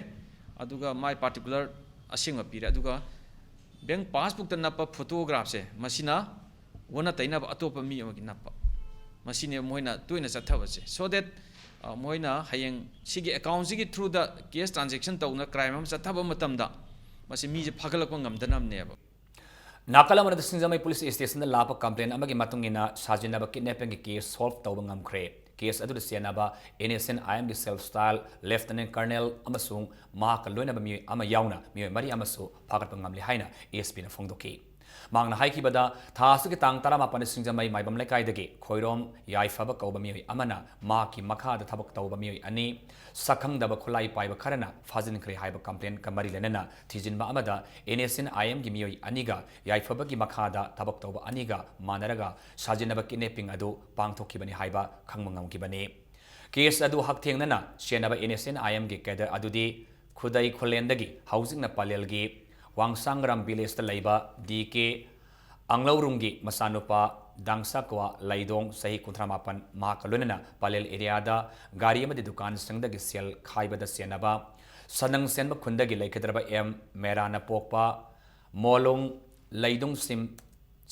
ꯑꯗꯨꯒ ꯃꯥꯏ ꯄꯥꯔꯇꯤꯀꯨꯂꯔ ꯑꯁꯦꯡꯕ ꯄꯤꯔꯦ, ꯑꯗꯨꯒ ꯕꯦꯡꯛ ꯄꯥꯁꯕꯨꯛꯇ ꯅꯞꯄ ꯐꯣꯇꯣꯒ꯭ꯔꯥꯐꯁꯦ ꯃꯁꯤꯅ ꯑꯣꯟꯅ ꯇꯩꯅꯕ ꯑꯇꯣꯞꯄ ꯃꯤ ꯑꯃꯒꯤ ꯅꯞꯄ꯫ ꯃꯁꯤꯅꯦ ꯃꯣꯏꯅ ꯇꯣꯏꯅ ꯆꯠꯊꯕꯁꯦ꯫ So that, ꯑ, ꯃꯣꯏꯅ ꯍꯌꯦꯡ ꯁꯤꯒꯤ ꯑꯦꯀꯥꯎꯟꯁꯤꯒꯤ ꯊ꯭ꯔꯨꯗ ꯀꯦꯁ ꯇ꯭ꯔꯥꯟꯖꯦꯛꯁꯟ ꯇꯧꯗꯨꯅ ꯀ꯭ꯔꯥꯏꯝ ꯑꯃ ꯆꯠꯊꯕ ꯃꯇꯝꯗ ꯃꯁꯤ ꯃꯤꯁꯦ ꯐꯥꯒꯠꯂꯛꯄ ꯉꯝꯗꯅꯕꯅꯦꯕ꯫ ꯅꯥꯀꯜ ꯑꯃꯗ ꯁꯤꯡꯖꯃꯩ ꯄꯨꯂꯤꯁ ꯁ꯭ꯇꯦꯁꯟꯗ ꯂꯥꯛꯄ ꯀꯝꯄ꯭ꯂꯦꯟ ꯑꯃꯒꯤ ꯃꯇꯨꯡ ꯏꯟꯅ ꯁꯥꯖꯤꯟꯅꯕ ꯀꯤꯗꯅꯦꯄꯤꯡꯒꯤ ꯀꯦꯁ ꯁꯣꯜꯚ ꯇꯧꯕ ꯉꯝꯈ꯭ꯔꯦ꯫ ꯀꯦꯁ ꯑꯗꯨꯗ ꯆꯦꯟꯅꯕ ꯑꯦꯟ ꯑꯦꯁ ꯑꯦꯟ ꯑꯥꯏ ꯑꯦꯝꯒꯤ ꯁꯦꯜꯐ ꯁ꯭ꯇꯥꯏꯜ ꯂꯦꯐꯇꯅꯦꯟ ꯀꯔꯅꯦꯜ ꯑꯃꯁꯨꯡ ꯃꯍꯥꯛꯀ ꯂꯣꯏꯅꯕ ꯃꯤꯑꯣꯏ ꯑꯃ ꯌꯥꯎꯅ ꯃꯤꯑꯣꯏ ꯃꯔꯤ ꯑꯃꯁꯨ ꯐꯥꯒꯠꯄ ꯉꯝꯂꯦ ꯍꯥꯏꯅ ꯑꯦꯁ ꯄꯤꯅ ꯐꯣꯡꯗꯣꯛꯈꯤ꯫ ꯃꯍꯥꯛꯅ ꯍꯥꯏꯈꯤꯕꯗ, ꯊꯥ ꯑꯁꯤꯒꯤ ꯇꯥꯡ ꯇꯔꯥꯃꯥꯄꯟꯗ ꯁꯤꯡꯖꯃꯩ ꯃꯥꯏꯕꯝ ꯂꯩꯀꯥꯏꯗꯒꯤ ꯈꯣꯏꯔꯣꯝ ꯌꯥꯏꯐꯕ ꯀꯧꯕ ꯃꯤꯑꯣꯏ ꯑꯃꯅ ꯃꯍꯥꯛꯀꯤ ꯃꯈꯥꯗ ꯊꯕꯛ ꯇꯧꯕ ꯃꯤꯑꯣꯏ ꯑꯅꯤ ꯁꯛꯈꯪꯗꯕ ꯈꯨꯠꯂꯥꯏ ꯄꯥꯏꯕ ꯈꯔꯅ ꯐꯥꯖꯤꯟꯈ꯭ꯔꯦ ꯍꯥꯏꯕ ꯀꯝꯄ꯭ꯂꯦꯟꯒ ꯃꯔꯤ ꯂꯩꯅꯅ ꯊꯤꯖꯤꯟꯕ ꯑꯃꯗ ꯑꯦꯟ ꯑꯦꯁ ꯑꯦꯟ ꯑꯥꯏ ꯑꯦꯝꯒꯤ ꯃꯤꯑꯣꯏ ꯑꯅꯤꯒ ꯌꯥꯏꯐꯕꯒꯤ ꯃꯈꯥꯗ ꯊꯕꯛ ꯇꯧꯕ ꯑꯅꯤꯒ ꯃꯥꯟꯅꯔꯒ ꯁꯥꯖꯤꯟꯅꯕ ꯀꯤꯗꯅꯦꯄꯤꯡ ꯑꯗꯨ ꯄꯥꯡꯊꯣꯛꯈꯤꯕꯅꯤ ꯍꯥꯏꯕ ꯈꯪꯕ ꯉꯝꯈꯤꯕꯅꯤ꯫ ꯀꯦꯁ ꯑꯗꯨ ꯍꯛꯊꯦꯡꯅꯅ ꯆꯦꯟꯅꯕ ꯑꯦꯟ ꯑꯦꯁ ꯑꯦꯟ ꯑꯥꯏ ꯑꯦꯝꯒꯤ ꯀꯦꯗꯔ ꯑꯗꯨꯗꯤ ꯈꯨꯗꯩ ꯈꯨꯂꯦꯟꯗꯒꯤ ꯍꯧꯖꯤꯛꯅ ꯄꯂꯦꯜꯒꯤ ꯋꯥꯡꯁꯥꯡꯒ꯭ꯔꯥꯝ ꯚꯤꯂꯦꯖꯇ ꯂꯩꯕ ꯗꯤ ꯀꯦ ꯑꯪꯂꯧꯔꯨꯝꯒꯤ ꯃꯆꯥꯅꯨꯄꯥ ꯗꯥꯡꯁꯥꯀ꯭ꯋꯥ ꯂꯩꯗꯣꯡ, ꯆꯍꯤ ꯀꯨꯟꯊ꯭ꯔꯥ ꯃꯥꯄꯟ, ꯃꯍꯥꯛꯀ ꯂꯣꯏꯅꯅ ꯄꯂꯦꯜ ꯑꯦꯔꯤꯌꯥꯗ ꯒꯥꯔꯤ ꯑꯃꯗꯤ ꯗꯨꯀꯥꯟꯁꯤꯡꯗꯒꯤ ꯁꯦꯜ ꯈꯥꯏꯕꯗ ꯆꯦꯟꯅꯕ ꯁꯅꯪ ꯁꯦꯟꯕ ꯈꯨꯟꯗꯒꯤ ꯂꯩꯈꯤꯗ꯭ꯔꯕ ꯑꯦꯝ ꯃꯦꯔꯥꯅ ꯄꯣꯛꯄ ꯃꯣꯂꯨꯡ ꯂꯩꯗꯨꯡꯁꯤꯝ,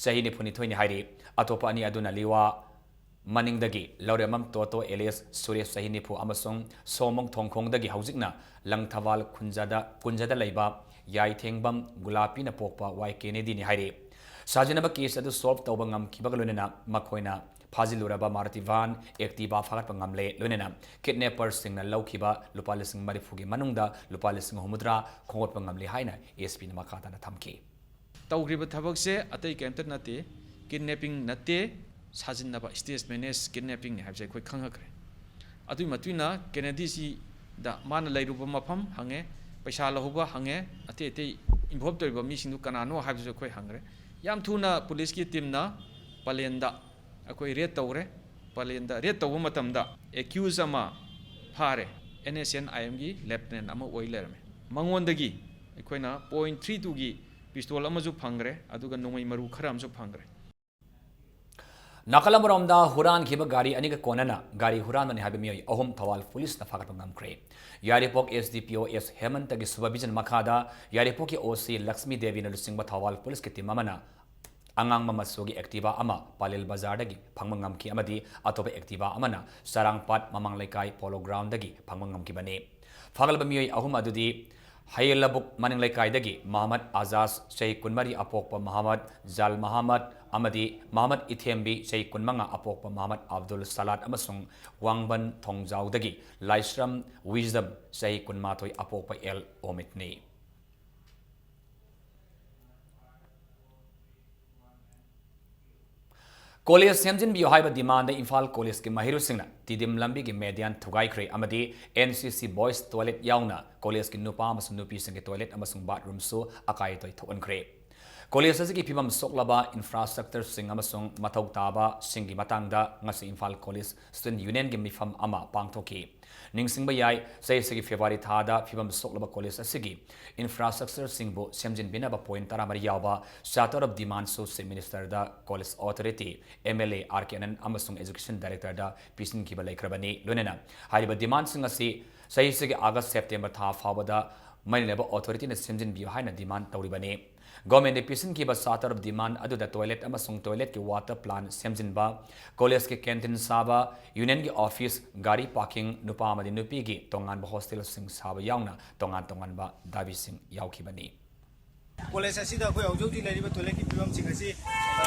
ꯆꯍꯤ ꯅꯤꯐꯨꯅꯤꯊꯣꯏꯅꯤ ꯍꯥꯏꯔꯤ꯫ ꯑꯇꯣꯞꯄ ꯑꯅꯤ ꯑꯗꯨꯅ ꯂꯤꯋꯥ ꯃꯅꯤꯡꯗꯒꯤ ꯂꯧꯔꯦꯝꯕꯝ ꯇꯣꯇꯣ ꯑꯦꯂꯤꯌꯥꯁ ꯁꯨꯔꯦꯁ, ꯆꯍꯤ ꯅꯤꯐꯨ, ꯑꯃꯁꯨꯡ ꯁꯣꯃꯣꯡ ꯊꯣꯡꯈꯣꯡꯗꯒꯤ ꯍꯧꯖꯤꯛꯅ ꯂꯪꯊꯕꯥꯜ ꯈꯨꯟꯖꯗ, ꯀꯨꯟꯖꯗ ꯂꯩꯕ ꯌꯥꯏꯊꯦꯡꯕꯝ ꯒꯨꯂꯥꯄꯤꯅ ꯄꯣꯛꯄ ꯋꯥꯏ ꯀꯦꯅꯦꯗꯤꯅꯤ ꯍꯥꯏꯔꯤ꯫ ꯁꯥꯖꯤꯟꯅꯕ ꯀꯦꯁ ꯑꯗꯨ ꯁꯣꯜꯚ ꯇꯧꯕ ꯉꯝꯈꯤꯕꯒ ꯂꯣꯏꯅꯅ ꯃꯈꯣꯏꯅ ꯐꯥꯖꯤꯜꯂꯨꯔꯕ ꯃꯥꯔꯇꯤꯚꯥꯟ ꯑꯦꯛꯇꯤꯚꯥ ꯐꯥꯒꯠꯄ ꯉꯝꯂꯦ, ꯂꯣꯏꯅꯅ ꯀꯤꯗꯅꯦꯄꯔꯁꯤꯡꯅ ꯂꯧꯈꯤꯕ ꯂꯨꯄꯥ ꯂꯤꯁꯤꯡ ꯃꯔꯤꯐꯨꯒꯤ ꯃꯅꯨꯡꯗ ꯂꯨꯄꯥ ꯂꯤꯁꯤꯡ ꯍꯨꯝꯐꯨꯇꯔꯥ ꯈꯣꯝꯒꯠꯄ ꯉꯝꯂꯦ ꯍꯥꯏꯅ ꯑꯦꯁ ꯄꯤꯅ ꯃꯈꯥ ꯇꯥꯅ ꯊꯝꯈꯤ꯫ ꯇꯧꯈ꯭ꯔꯤꯕ ꯊꯕꯛꯁꯦ ꯑꯇꯩ ꯀꯔꯤꯝꯇ ꯅꯠꯇꯦ, ꯀꯤꯗꯅꯦꯄꯤꯡ ꯅꯠꯇꯦ, ꯁꯥꯖꯤꯟꯅꯕ, ꯁ꯭ꯇꯦꯖ ꯃꯦꯅꯦꯖ ꯀꯤꯗꯅꯦꯄꯤꯡꯅꯤ ꯍꯥꯏꯕꯁꯦ ꯑꯩꯈꯣꯏ ꯈꯪꯉꯛꯈ꯭ꯔꯦ꯫ ꯑꯗꯨꯒꯤ ꯃꯇꯨꯡ ꯏꯟꯅ ꯀꯦꯅꯦꯗꯤꯁꯤꯗ ꯃꯥꯅ ꯂꯩꯔꯨꯕ ꯃꯐꯝ ꯍꯪꯉꯦ, ꯄꯩꯁꯥ ꯂꯧꯍꯧꯕ ꯍꯪꯉꯦ, ꯑꯇꯩ ꯑꯇꯩ ꯏꯟꯚꯣꯜꯕ ꯇꯧꯔꯤꯕ ꯃꯤꯁꯤꯡꯗꯨ ꯀꯅꯥꯅꯣ ꯍꯥꯏꯕꯁꯨ ꯑꯩꯈꯣꯏ ꯍꯪꯈ꯭ꯔꯦ꯫ ꯌꯥꯝ ꯊꯨꯅ ꯄꯨꯂꯤꯁꯀꯤ ꯇꯤꯝꯅ ꯄꯂꯦꯟꯗ ꯑꯩꯈꯣꯏ ꯔꯦꯗ ꯇꯧꯔꯦ꯫ ꯄꯂꯦꯟꯗ ꯔꯦꯗ ꯇꯧꯕ ꯃꯇꯝꯗ ꯑꯦꯀ꯭ꯌꯨꯁ ꯑꯃ ꯐꯥꯔꯦ, ꯑꯦꯟ ꯑꯦꯁ ꯑꯦꯟ ꯑꯥꯏ ꯑꯦꯝꯒꯤ ꯂꯦꯐꯇꯤꯅꯦꯟ ꯑꯃ ꯑꯣꯏ ꯂꯩꯔꯝꯃꯦ꯫ ꯃꯉꯣꯟꯗꯒꯤ ꯑꯩꯈꯣꯏꯅ ꯄꯣꯏꯟ ꯊ꯭ꯔꯤ ꯇꯨꯒꯤ ꯄꯤꯁꯇꯣꯜ ꯑꯃꯁꯨ ꯐꯪꯈ꯭ꯔꯦ, ꯑꯗꯨꯒ ꯅꯣꯡꯃꯩ ꯃꯔꯨ ꯈꯔ ꯑꯃꯁꯨ ꯐꯪꯈ꯭ꯔꯦ꯫ ꯅꯥꯀꯜ ꯑꯃꯔꯣꯝꯗ ꯍꯨꯔꯥꯟꯈꯤꯕ ꯒꯥꯔꯤ ꯑꯅꯤꯒ ꯀꯣꯟꯅꯅ ꯒꯥꯔꯤ ꯍꯨꯔꯥꯟꯕꯅꯤ ꯍꯥꯏꯕ ꯃꯤꯑꯣꯏ ꯑꯍꯨꯝ ꯊꯧꯕꯥꯜ ꯄꯨꯂꯤꯁꯅ ꯐꯥꯒꯠꯄ ꯉꯝꯈ꯭ꯔꯦ꯫ ꯌꯥꯏꯔꯤꯄꯣꯛ ꯑꯦꯁ ꯗꯤ ꯄꯤ ꯑꯣ ꯑꯦꯁ ꯍꯦꯃꯟꯇꯒꯤ supervision ꯃꯈꯥꯗ ꯌꯥꯏꯔꯤꯄꯣꯛꯀꯤ ꯑꯣ ꯁꯤ ꯂꯛꯁꯃꯤ ꯗꯦꯕꯤꯅ ꯂꯨꯆꯤꯡꯕ ꯊꯧꯕꯥꯜ ꯄꯨꯂꯤꯁꯀꯤ ꯇꯤꯝ ꯑꯃꯅ ꯑꯉꯥꯡꯕ ꯃꯆꯨꯒꯤ ꯑꯦꯛꯇꯤꯚꯥ ꯑꯃ ꯄꯂꯦꯜ ꯕꯖꯥꯔꯗꯒꯤ ꯐꯪꯕ ꯉꯝꯈꯤ ꯑꯃꯗꯤ ꯑꯇꯣꯞꯄ ꯑꯦꯛꯇꯤꯚꯥ ꯑꯃꯅ ꯆꯔꯥꯡꯄꯥꯠ ꯃꯃꯥꯡ ꯂꯩꯀꯥꯏ ꯄꯣꯂꯣ ꯒ꯭ꯔꯥꯎꯟꯗꯒꯤ ꯐꯪꯕ ꯉꯝꯈꯤꯕꯅꯤ꯫ ꯐꯥꯒꯠꯂꯕ ꯃꯤꯑꯣꯏ ꯑꯍꯨꯝ ꯑꯗꯨꯗꯤ ꯍꯌꯦꯜꯂꯕꯨꯛ ꯃꯅꯤꯡ ꯂꯩꯀꯥꯏꯗꯒꯤ ꯃꯍꯃꯗ ꯑꯖꯥꯖ, ꯆꯍꯤ ꯀꯨꯟꯃꯔꯤ, ꯑꯄꯣꯛꯄ ꯃꯍꯃꯗ ꯖꯥꯜ ꯃꯍꯃꯗ, ꯑꯃꯗꯤ ꯃꯍꯃꯗ ꯏꯊꯦꯝꯕꯤ, ꯆꯍꯤ ꯀꯨꯟꯃꯉꯥ, ꯑꯄꯣꯛꯄ ꯃꯍꯃꯗ ꯑꯕꯗꯨꯜ ꯁꯂꯥꯠ, ꯑꯃꯁꯨꯡ ꯋꯥꯡꯕꯟ ꯊꯣꯡꯖꯥꯎꯗꯒꯤ ꯂꯥꯏꯁ꯭ꯔꯝ ꯋꯤꯖꯗꯝ, ꯆꯍꯤ ꯀꯨꯟꯃꯥꯊꯣꯏ, ꯑꯄꯣꯛꯄ ꯑꯦꯜ ꯑꯣꯃꯤꯠꯅꯤ꯫ ꯀꯣꯂꯦꯖ ꯁꯦꯝꯖꯤꯟꯕꯤꯌꯨ ꯍꯥꯏꯕ ꯗꯤꯃꯥꯟꯗ ꯏꯝꯐꯥꯜ ꯀꯣꯂꯦꯖꯀꯤ ꯃꯍꯩꯔꯣꯏꯁꯤꯡꯅ ꯇꯤꯗꯤꯝ ꯂꯝꯕꯤꯒꯤ ꯃꯦꯗꯤꯌꯥꯟ ꯊꯨꯒꯥꯏꯈ꯭ꯔꯦ ꯑꯃꯗꯤ ꯑꯦꯟ ꯁꯤ ꯁꯤ ꯕꯣꯏꯁ ꯇꯣꯏꯂꯦꯠ ꯌꯥꯎꯅ ꯀꯣꯂꯦꯖꯀꯤ ꯅꯨꯄꯥ ꯑꯃꯁꯨꯡ ꯅꯨꯄꯤꯁꯤꯡꯒꯤ ꯇꯣꯏꯂꯦꯠ ꯑꯃꯁꯨꯡ ꯕꯥꯊꯔꯨꯝꯁꯨ ꯑꯀꯥꯏ ꯑꯇꯣꯏ ꯊꯣꯛꯍꯟꯈ꯭ꯔꯦ꯫ ꯀꯣꯂꯦꯖ ꯑꯁꯤꯒꯤ ꯐꯤꯕꯝ ꯁꯣꯛꯂꯕ ꯏꯟꯐ꯭ꯔꯥꯁ꯭ꯇ꯭ꯔꯛꯆꯔꯁꯤꯡ ꯑꯃꯁꯨꯡ ꯃꯊꯧ ꯇꯥꯕꯁꯤꯡꯒꯤ ꯃꯇꯥꯡꯗ ꯉꯁꯤ ꯏꯝꯐꯥꯜ ꯀꯣꯂꯦꯖ ꯁ꯭ꯇꯨꯗꯦꯟꯠ ꯌꯨꯅꯤꯌꯟꯒꯤ ꯃꯤꯐꯝ ꯑꯃ ꯄꯥꯡꯊꯣꯛꯈꯤ꯫ ꯅꯤꯡꯁꯤꯡꯕ ꯌꯥꯏ, ꯆꯍꯤ ꯑꯁꯤꯒꯤ ꯐꯦꯕ꯭ꯔꯨꯋꯥꯔꯤ ꯊꯥꯗ ꯐꯤꯕꯝ ꯁꯣꯛꯂꯕ ꯀꯣꯂꯦꯖ ꯑꯁꯤꯒꯤ ꯏꯟꯐ꯭ꯔꯥꯁ꯭ꯇ꯭ꯔꯛꯆꯔꯁꯤꯡꯕꯨ ꯁꯦꯝꯖꯤꯟꯕꯤꯅꯕ ꯄꯣꯏꯟꯠ ꯇꯔꯥꯃꯔꯤ ꯌꯥꯎꯕ ꯆꯥꯔꯇꯔ ꯑꯣꯐ ꯗꯤꯃꯥꯟꯁꯨ ꯆꯤꯐ ꯃꯤꯅꯤꯁꯇꯔꯗ college authority, M L A R K Anan ꯑꯃꯁꯨꯡ ꯑꯦꯖꯨꯀꯦꯁꯟ ꯗꯥꯏꯔꯦꯛꯇꯔꯗ ꯄꯤꯁꯤꯟꯈꯤꯕ ꯂꯩꯈ꯭ꯔꯕꯅꯤ꯫ ꯂꯣꯏꯅꯅ ꯍꯥꯏꯔꯤꯕ ꯗꯤꯃꯥꯟꯁꯤꯡ ꯑꯁꯤ ꯆꯍꯤ ꯑꯁꯤꯒꯤ ꯑꯥꯒꯁ ꯁꯦꯞꯇꯦꯝꯕꯔ ꯊꯥ ꯐꯥꯎꯕꯗ ꯃꯔꯤ ꯂꯩꯅꯕ ꯑꯣꯊꯣꯔꯤꯇꯤꯅ ꯁꯦꯝꯖꯤꯟꯕꯤꯌꯨ ꯍꯥꯏꯅ ꯗꯤꯃꯥꯟ ꯇꯧꯔꯤꯕꯅꯤ꯫ ꯒꯣꯔꯃꯦꯟꯠꯅ ꯄꯤꯁꯤꯟꯈꯤꯕ ꯆꯥꯔꯇꯔ ꯑꯣꯐ ꯗꯤꯃꯥꯟ ꯑꯗꯨꯗ ꯇꯣꯏꯂꯦꯠ ꯑꯃꯁꯨꯡ ꯇꯣꯏꯂꯦꯠꯀꯤ ꯋꯥꯇꯔ ꯄ꯭ꯂꯥꯟꯠ ꯁꯦꯝꯖꯤꯟꯕ, ꯀꯣꯂꯦꯖꯀꯤ ꯀꯦꯟꯇꯤꯟ ꯁꯥꯕ, ꯌꯨꯅꯤꯌꯟꯒꯤ ꯑꯣꯐꯤꯁ, ꯒꯥꯔꯤ ꯄꯥꯔꯀꯤꯡ, ꯅꯨꯄꯥ ꯑꯃꯗꯤ ꯅꯨꯄꯤꯒꯤ ꯇꯣꯉꯥꯟꯕ ꯍꯣꯁꯇꯦꯜꯁꯤꯡ ꯁꯥꯕ ꯌꯥꯎꯅ ꯇꯣꯉꯥꯟ ꯇꯣꯉꯥꯟꯕ ꯗꯥꯕꯤꯁꯤꯡ ꯌꯥꯎꯈꯤꯕꯅꯤ꯫ ꯀꯣꯂꯦꯖ ꯑꯁꯤꯗ ꯑꯩꯈꯣꯏ ꯍꯧꯖꯤꯛ ꯍꯧꯖꯤꯛ ꯂꯩꯔꯤꯕ ꯇꯣꯏꯂꯦꯠꯀꯤ ꯐꯤꯕꯝꯁꯤꯡ ꯑꯁꯤ, ꯑ,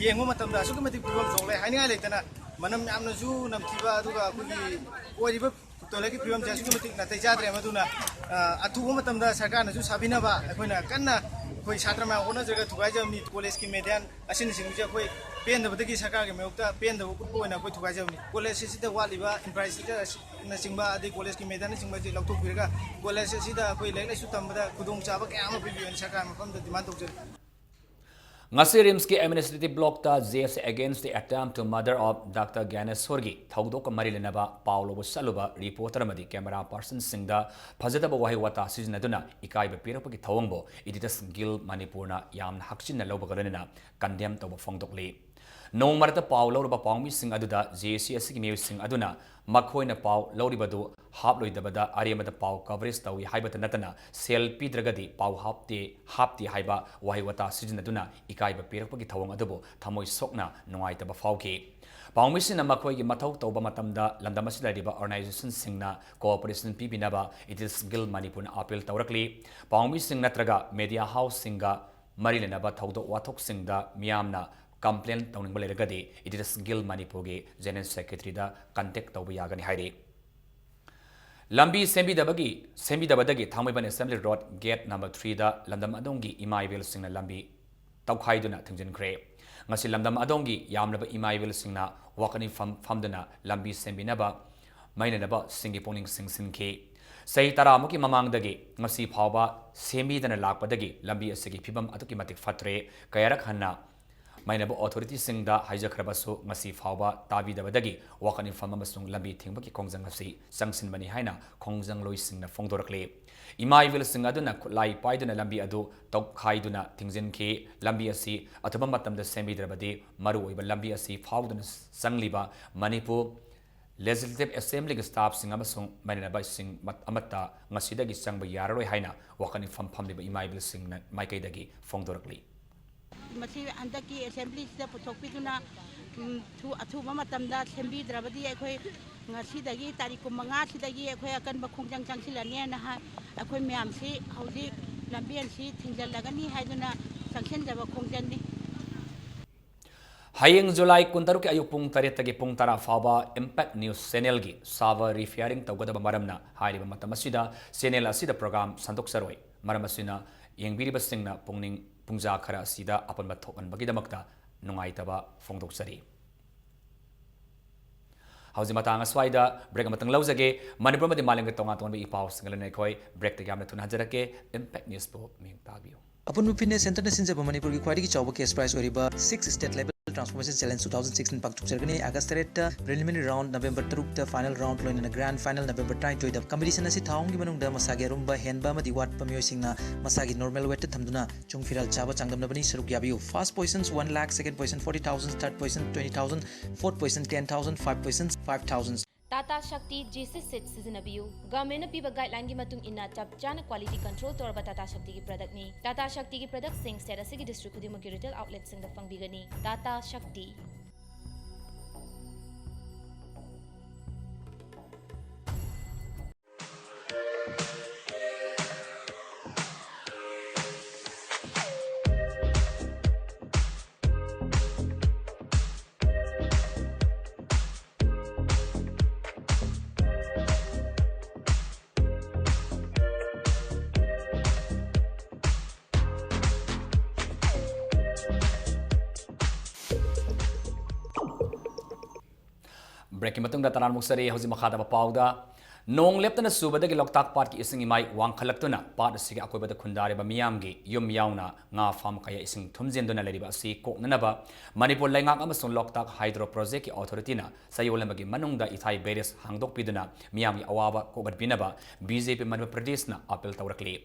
ꯌꯦꯡꯕ ꯃꯇꯝꯗ ꯑꯁꯨꯛꯀꯤ ꯃꯇꯤꯛ ꯐꯤꯕꯝ ꯁꯣꯛꯂꯦ, ꯍꯥꯏꯅꯤꯡꯉꯥꯏ ꯂꯩꯇꯅ ꯃꯅꯝ ꯌꯥꯝꯅꯁꯨ ꯅꯝꯊꯤꯕ, ꯑꯗꯨꯒ ꯑꯩꯈꯣꯏꯒꯤ ꯑꯣꯏꯔꯤꯕ ꯇꯣꯏꯂꯦꯠꯀꯤ ꯐꯤꯕꯝꯁꯦ ꯑꯁꯨꯛꯀꯤ ꯃꯇꯤꯛ ꯅꯥꯇꯩ ꯆꯥꯗ꯭ꯔꯦ꯫ ꯃꯗꯨꯅ, ꯑ, ꯑꯊꯨꯕ ꯃꯇꯝꯗ ꯁꯔꯀꯥꯔꯅꯁꯨ ꯁꯥꯕꯤꯅꯕ ꯑꯩꯈꯣꯏꯅ ꯀꯟꯅ, ꯑꯩꯈꯣꯏ ꯁꯥꯇ꯭ꯔ ꯃꯌꯥꯝ ꯍꯣꯠꯅꯖꯔꯒ ꯊꯨꯒꯥꯏꯖꯕꯅꯤ꯫ ꯀꯣꯂꯦꯖꯀꯤ ꯃꯦꯗꯥꯟ ꯑꯁꯤꯅꯆꯤꯡꯕꯁꯦ ꯑꯩꯈꯣꯏ ꯄꯦꯟꯗꯕꯗꯒꯤ ꯁꯔꯀꯥꯔꯒꯤ ꯃꯥꯌꯣꯛꯇ ꯄꯦꯟꯗꯕ ꯎꯠꯄ ꯑꯣꯏꯅ ꯑꯩꯈꯣꯏ ꯊꯨꯒꯥꯏꯖꯕꯅꯤ꯫ ꯀꯣꯂꯦꯖ ꯑꯁꯤꯗ ꯋꯥꯠꯂꯤꯕ ꯏꯟꯐ꯭ꯔꯥꯁ꯭ꯇ꯭ꯔꯛꯆꯔ ꯑꯁꯤꯅꯆꯤꯡꯕ, ꯑꯗꯩ ꯀꯣꯂꯦꯖꯀꯤ ꯃꯦꯗꯥꯟꯅꯆꯤꯡꯕ ꯑꯁꯤ ꯂꯧꯊꯣꯛꯄꯤꯔꯒ ꯀꯣꯂꯦꯖ ꯑꯁꯤꯗ ꯑꯩꯈꯣꯏ ꯂꯥꯏꯔꯤꯛ ꯂꯥꯏꯁꯨ ꯇꯝꯕꯗ ꯈꯨꯗꯣꯡꯆꯥꯕ ꯀꯌꯥ ꯑꯃ ꯄꯤꯕꯤꯌꯨ ꯍꯥꯏꯅ ꯁꯔꯀꯥꯔ ꯃꯐꯝꯗ ꯗꯤꯃꯥꯟ ꯇꯧꯖꯔꯤ꯫ ꯉꯁꯤ ꯔꯤꯝꯁꯀꯤ administrative ꯕ꯭ꯂꯣꯛꯇ J S A against the attempt to murder of Doctor ꯒ꯭ꯌꯥꯅꯦꯁꯣꯔꯒꯤ ꯊꯧꯗꯣꯛꯀ ꯃꯔꯤ ꯂꯩꯅꯕ ꯄꯥꯎ ꯂꯧꯕ ꯆꯠꯂꯨꯕ ꯔꯤꯄꯣꯔꯇꯔ ꯑꯃꯗꯤ ꯀꯦꯃꯦꯔꯥ ꯄꯥꯔꯁꯟꯁꯤꯡꯗ ꯐꯖꯗꯕ ꯋꯥꯍꯩ ꯋꯥꯇꯥ ꯁꯤꯖꯤꯟꯅꯗꯨꯅ ꯏꯀꯥꯏꯕ ꯄꯤꯔꯛꯄꯒꯤ ꯊꯧꯑꯣꯡꯕꯨ Editors Guild ꯃꯅꯤꯄꯨꯔꯅ ꯌꯥꯝꯅ ꯍꯛꯆꯤꯟꯅ ꯂꯧꯕꯒ ꯂꯣꯏꯅꯅ ꯀꯟꯗꯦꯝ ꯇꯧꯕ ꯐꯣꯡꯗꯣꯛꯂꯤ꯫ ꯅꯣꯡ ꯃꯔꯛꯇ ꯄꯥꯎ ꯂꯧꯔꯨꯕ ꯄꯥꯎꯃꯤꯁꯤꯡ ꯑꯗꯨꯗ J S A ꯑꯁꯤꯒꯤ ꯃꯤꯑꯣꯏꯁꯤꯡ ꯑꯗꯨꯅ ꯃꯈꯣꯏꯅ ꯄꯥꯎ ꯂꯧꯔꯤꯕꯗꯨ ꯍꯥꯞꯂꯣꯏꯗꯕꯗ ꯑꯔꯦꯝꯕꯗ ꯄꯥꯎ ꯀꯚꯔꯦꯖ ꯇꯧꯏ ꯍꯥꯏꯕꯇ ꯅꯠꯇꯅ ꯁꯦꯜ ꯄꯤꯗ꯭ꯔꯒꯗꯤ ꯄꯥꯎ ꯍꯥꯞꯇꯦ, ꯍꯥꯞꯇꯦ ꯍꯥꯏꯕ ꯋꯥꯍꯩ ꯋꯥꯇꯥ ꯁꯤꯖꯤꯟꯅꯗꯨꯅ ꯏꯀꯥꯏꯕ ꯄꯤꯔꯛꯄꯒꯤ ꯊꯧꯑꯣꯡ ꯑꯗꯨꯕꯨ ꯊꯃꯣꯏ ꯁꯣꯛꯅ ꯅꯨꯡꯉꯥꯏꯇꯕ ꯐꯥꯎꯈꯤ꯫ ꯄꯥꯎꯃꯤꯁꯤꯡꯅ ꯃꯈꯣꯏꯒꯤ ꯃꯊꯧ ꯇꯧꯕ ꯃꯇꯝꯗ ꯂꯝꯗꯝ ꯑꯁꯤꯗ ꯂꯩꯔꯤꯕ ꯑꯣꯔꯒꯅꯥꯏꯖꯦꯁꯟꯁꯤꯡꯅ cooperation ꯄꯤꯕꯤꯅꯕ Editors Guild ꯃꯅꯤꯄꯨꯔꯅ appeal ꯇꯧꯔꯛꯂꯤ꯫ ꯄꯥꯎꯃꯤꯁꯤꯡ ꯅꯠꯇ꯭ꯔꯒ media houseꯁꯤꯡꯒ ꯃꯔꯤ ꯂꯩꯅꯕ ꯊꯧꯗꯣꯛ ꯋꯥꯊꯣꯛꯁꯤꯡꯗ ꯃꯤꯌꯥꯝꯅ complain ꯇꯧꯅꯤꯡꯕ ꯂꯩꯔꯒꯗꯤ Editors Guild ꯃꯅꯤꯄꯨꯔꯒꯤ General Secretaryꯗ contact ꯇꯧꯕ ꯌꯥꯒꯅꯤ ꯍꯥꯏꯔꯤ꯫ ꯂꯝꯕꯤ ꯁꯦꯝꯕꯤꯗꯕꯒꯤ, ꯁꯦꯝꯕꯤꯗꯕꯗꯒꯤ ꯊꯥꯡꯃꯩꯕꯟ Assembly Road gate number threeꯗ ꯂꯝꯗꯝ ꯑꯗꯣꯝꯒꯤ ꯏꯃꯥ ꯏꯕꯦꯜꯁꯤꯡꯅ ꯂꯝꯕꯤ ꯇꯧꯈꯥꯏꯗꯨꯅ ꯊꯤꯡꯖꯤꯟꯈ꯭ꯔꯦ꯫ ꯉꯁꯤ ꯂꯝꯗꯝ ꯑꯗꯣꯝꯒꯤ ꯌꯥꯝꯂꯕ ꯏꯃꯥ ꯏꯕꯦꯜꯁꯤꯡꯅ ꯋꯥꯀꯠ ꯃꯤꯐꯝ ꯐꯝꯗꯨꯅ ꯂꯝꯕꯤ ꯁꯦꯝꯕꯤꯅꯕ ꯃꯩꯅꯅꯕꯁꯤꯡꯒꯤ ꯄꯨꯛꯅꯤꯡ ꯆꯤꯡꯁꯤꯟꯈꯤ꯫ ꯆꯍꯤ ꯇꯔꯥꯃꯨꯛꯀꯤ ꯃꯃꯥꯡꯗꯒꯤ ꯉꯁꯤ ꯐꯥꯎꯕ ꯁꯦꯝꯕꯤꯗꯅ ꯂꯥꯛꯄꯗꯒꯤ ꯂꯝꯕꯤ ꯑꯁꯤꯒꯤ ꯐꯤꯕꯝ ꯑꯗꯨꯛꯀꯤ ꯃꯇꯤꯛ ꯐꯠꯇ꯭ꯔꯦ꯫ ꯀꯌꯥꯔꯛ ꯍꯟꯅ ꯃꯥꯏꯅꯕ ꯑꯣꯊꯣꯔꯤꯇꯤꯁꯤꯡꯗ ꯍꯥꯏꯖꯈ꯭ꯔꯕꯁꯨ ꯉꯁꯤ ꯐꯥꯎꯕ ꯇꯥꯕꯤꯗꯕꯗꯒꯤ ꯋꯥꯀꯠ ꯃꯤꯐꯝ ꯑꯃꯁꯨꯡ ꯂꯝꯕꯤ ꯊꯤꯡꯕꯒꯤ ꯈꯣꯡꯖꯪ ꯑꯁꯤ ꯆꯪꯁꯤꯟꯕꯅꯤ ꯍꯥꯏꯅ ꯈꯣꯡꯖꯪꯂꯣꯏꯁꯤꯡꯅ ꯐꯣꯡꯗꯣꯔꯛꯂꯤ꯫ ꯏꯃꯥ ꯏꯕꯦꯜꯁꯤꯡ ꯑꯗꯨꯅ ꯈꯨꯠꯂꯥꯏ ꯄꯥꯏꯗꯨꯅ ꯂꯝꯕꯤ ꯑꯗꯨ ꯇꯧꯈꯥꯏꯗꯨꯅ ꯊꯤꯡꯖꯤꯟꯈꯤ꯫ ꯂꯝꯕꯤ ꯑꯁꯤ ꯑꯊꯨꯕ ꯃꯇꯝꯗ ꯁꯦꯝꯕꯤꯗ꯭ꯔꯕꯗꯤ ꯃꯔꯨꯑꯣꯏꯕ ꯂꯝꯕꯤ ꯑꯁꯤ ꯐꯥꯎꯗꯨꯅ ꯆꯪꯂꯤꯕ ꯃꯅꯤꯄꯨꯔ Legislative Assemblyꯒꯤ staffꯁꯤꯡ ꯑꯃꯁꯨꯡ ꯃꯥꯏꯅꯕꯁꯤꯡ ꯃꯠ-, ꯑꯃꯠꯇ ꯉꯁꯤꯗꯒꯤ ꯆꯪꯕ ꯌꯥꯔꯔꯣꯏ ꯍꯥꯏꯅ ꯋꯥꯀꯠ ꯃꯤꯐꯝ ꯐꯝꯂꯤꯕ ꯏꯃꯥ ꯏꯕꯦꯜꯁꯤꯡꯅ ꯃꯥꯏꯀꯩꯗꯒꯤ ꯐꯣꯡꯗꯣꯔꯛꯂꯤ꯫ ꯃꯁꯤ ꯍꯟꯗꯛꯀꯤ assemblyꯁꯤꯗ ꯄꯨꯊꯣꯛꯄꯤꯗꯨꯅ, ꯎꯝ, ꯊꯨ-, ꯑꯊꯨꯕ ꯃꯇꯝꯗ ꯁꯦꯝꯕꯤꯗ꯭ꯔꯕꯗꯤ ꯑꯩꯈꯣꯏ ꯉꯁꯤꯗꯒꯤ ꯇꯥꯔꯤꯛ ꯀꯨꯟꯃꯉꯥꯁꯤꯗꯒꯤ ꯑꯩꯈꯣꯏ ꯑꯀꯟꯕ ꯈꯣꯡꯖꯪ ꯆꯪꯁꯤꯜꯂꯅꯤꯅ ꯍꯥꯏ꯫ ꯑꯩꯈꯣꯏ ꯃꯌꯥꯝꯁꯤ ꯍꯧꯖꯤꯛ ꯂꯝꯕꯦꯟꯁꯤ ꯊꯤꯡꯖꯤꯜꯂꯒꯅꯤ ꯍꯥꯏꯗꯨꯅ ꯆꯪꯁꯤꯟꯖꯕ ꯈꯣꯡꯖꯪꯅꯤ꯫ ꯍꯌꯦꯡ ꯖꯨꯂꯥꯏ ꯀꯨꯟꯇꯔꯨꯛꯀꯤ ꯑꯌꯨꯛ ꯄꯨꯡ ꯇꯔꯦꯠꯇꯒꯤ ꯄꯨꯡ ꯇꯔꯥ ꯐꯥꯎꯕ Impact News Channelꯒꯤ server refairing ꯇꯧꯒꯗꯕ ꯃꯔꯝꯅ ꯍꯥꯏꯔꯤꯕ ꯃꯇꯝ ꯑꯁꯤꯗ channel ꯑꯁꯤꯗ program ꯁꯟꯗꯣꯛꯆꯔꯣꯏ꯫ ꯃꯔꯝ ꯑꯁꯤꯅ ꯌꯦꯡꯕꯤꯔꯤꯕꯁꯤꯡꯅ ꯄꯨꯛꯅꯤꯡ ꯄꯨꯡꯖꯥ ꯈꯔ ꯑꯁꯤꯗ ꯑꯄꯟꯕ ꯊꯣꯛꯍꯟꯕꯒꯤꯗꯃꯛꯇ ꯅꯨꯡꯉꯥꯏꯇꯕ ꯐꯣꯡꯗꯣꯛꯆꯔꯤ꯫ ꯍꯧꯖꯤꯛ ꯃꯇꯥꯡ ꯑꯁ꯭ꯋꯥꯏꯗ break ꯑꯃꯇꯪ ꯂꯧꯖꯒꯦ꯫ ꯃꯅꯤꯄꯨꯔ ꯑꯃꯗꯤ ꯃꯥꯂꯦꯝꯒꯤ ꯇꯣꯉꯥꯟ ꯇꯣꯉꯥꯟꯕ ꯏ ꯄꯥꯎꯁꯤꯡ ꯂꯩꯅ ꯑꯩꯈꯣꯏ breakꯇꯒꯤ ꯌꯥꯝꯅ ꯊꯨꯅ ꯍꯟꯖꯔꯛꯀꯦ꯫ Impact Newsꯄꯨ ꯃꯤꯠꯌꯦꯡ ꯇꯥꯕꯤꯌꯨ꯫ ꯑꯄꯨꯟꯕ fitness centreꯅ ꯁꯤꯟꯖꯕ ꯃꯅꯤꯄꯨꯔꯒꯤ ꯈ꯭ꯋꯥꯏꯗꯒꯤ ꯆꯥꯎꯕ cash prize ꯑꯣꯏꯔꯤꯕ Six State Level Transformation Challenge two thousand sixteen ꯄꯥꯡꯊꯣꯛꯆꯔꯒꯅꯤ꯫ August ꯇꯔꯦꯠꯇ preliminary round, November ꯇꯔꯨꯛꯇ final round, ꯂꯣꯏꯅꯅ grand final November ꯇꯔꯥꯅꯤꯊꯣꯏꯗ꯫ Competition ꯑꯁꯤ ꯊꯥ ꯑꯍꯨꯝꯒꯤ ꯃꯅꯨꯡꯗ ꯃꯁꯥꯒꯤ ꯑꯔꯨꯝꯕ ꯍꯦꯟꯕ ꯑꯃꯗꯤ ꯋꯥꯠꯄ ꯃꯤꯑꯣꯏꯁꯤꯡꯅ ꯃꯁꯥꯒꯤ normal weightꯇ ꯊꯝꯗꯨꯅ ꯆꯨꯡ ꯐꯤꯔꯥꯜ ꯆꯥꯕ ꯆꯥꯡꯗꯝꯅꯕꯅꯤ꯫ ꯁꯔꯨꯛ ꯌꯥꯕꯤꯌꯨ꯫ First position one lakh, second position forty thousand, third position twenty thousand, fourth position ten thousand, five position five thousand꯫ Tata Shakti G C seat ꯁꯤꯖꯤꯟꯅꯕꯤꯌꯨ꯫ Governmentꯅ ꯄꯤꯕ guideline ꯒꯤ ꯃꯇꯨꯡ ꯏꯟꯅ ꯆꯞ ꯆꯥꯅ quality control ꯇꯧꯔꯕ Tata Shaktiꯒꯤ productꯅꯤ꯫ Tata Shaktiꯒꯤ productꯁꯤꯡ state ꯑꯁꯤꯒꯤ district ꯈꯨꯗꯤꯡꯃꯛꯀꯤ retail outletꯁꯤꯡꯗ ꯐꯪꯕꯤꯒꯅꯤ꯫ Tata Shakti꯫ Breakꯀꯤ ꯃꯇꯨꯡꯗ ꯇꯔꯥꯃꯨꯛ ꯆꯠꯂꯤ꯫ ꯍꯧꯖꯤꯛ ꯃꯈꯥ ꯇꯥꯕ ꯄꯥꯎꯗ ꯅꯣꯡ ꯂꯦꯞꯇꯅ ꯆꯨꯕꯗꯒꯤ ꯂꯣꯛꯇꯥꯛ ꯄꯥꯠꯀꯤ ꯏꯁꯤꯡ ꯏꯃꯥꯏ ꯋꯥꯡꯈꯠꯂꯛꯇꯨꯅ ꯄꯥꯠ ꯑꯁꯤꯒꯤ ꯑꯀꯣꯏꯕꯗ ꯈꯨꯟꯗꯥꯔꯤꯕ ꯃꯤꯌꯥꯝꯒꯤ ꯌꯨꯝ ꯌꯥꯎꯅ ꯉꯥ ꯐꯥꯝ ꯀꯌꯥ ꯏꯁꯤꯡ ꯊꯨꯝꯖꯤꯟꯗꯨꯅ ꯂꯩꯔꯤꯕ ꯑꯁꯤ ꯀꯣꯛꯅꯅꯕ ꯃꯅꯤꯄꯨꯔ ꯂꯩꯉꯥꯛ ꯑꯃꯁꯨꯡ ꯂꯣꯛꯇꯥꯛ ꯍꯥꯏꯗ꯭ꯔꯣ ꯄ꯭ꯔꯣꯖꯦꯛꯀꯤ ꯑꯣꯊꯣꯔꯤꯇꯤꯅ ꯆꯌꯣꯜ ꯑꯃꯒꯤ ꯃꯅꯨꯡꯗ ꯏꯊꯥꯏ ꯕꯦꯔꯦꯖ ꯍꯥꯡꯗꯣꯛꯄꯤꯗꯨꯅ ꯃꯤꯌꯥꯝꯒꯤ ꯑꯋꯥꯕ ꯀꯣꯛꯍꯠꯄꯤꯅꯕ ꯕꯤ ꯖꯦ ꯄꯤ ꯃꯅꯤꯄꯨꯔ ꯄ꯭ꯔꯗꯦꯁꯅ ꯑꯥꯄꯤꯜ ꯇꯧꯔꯛꯂꯤ꯫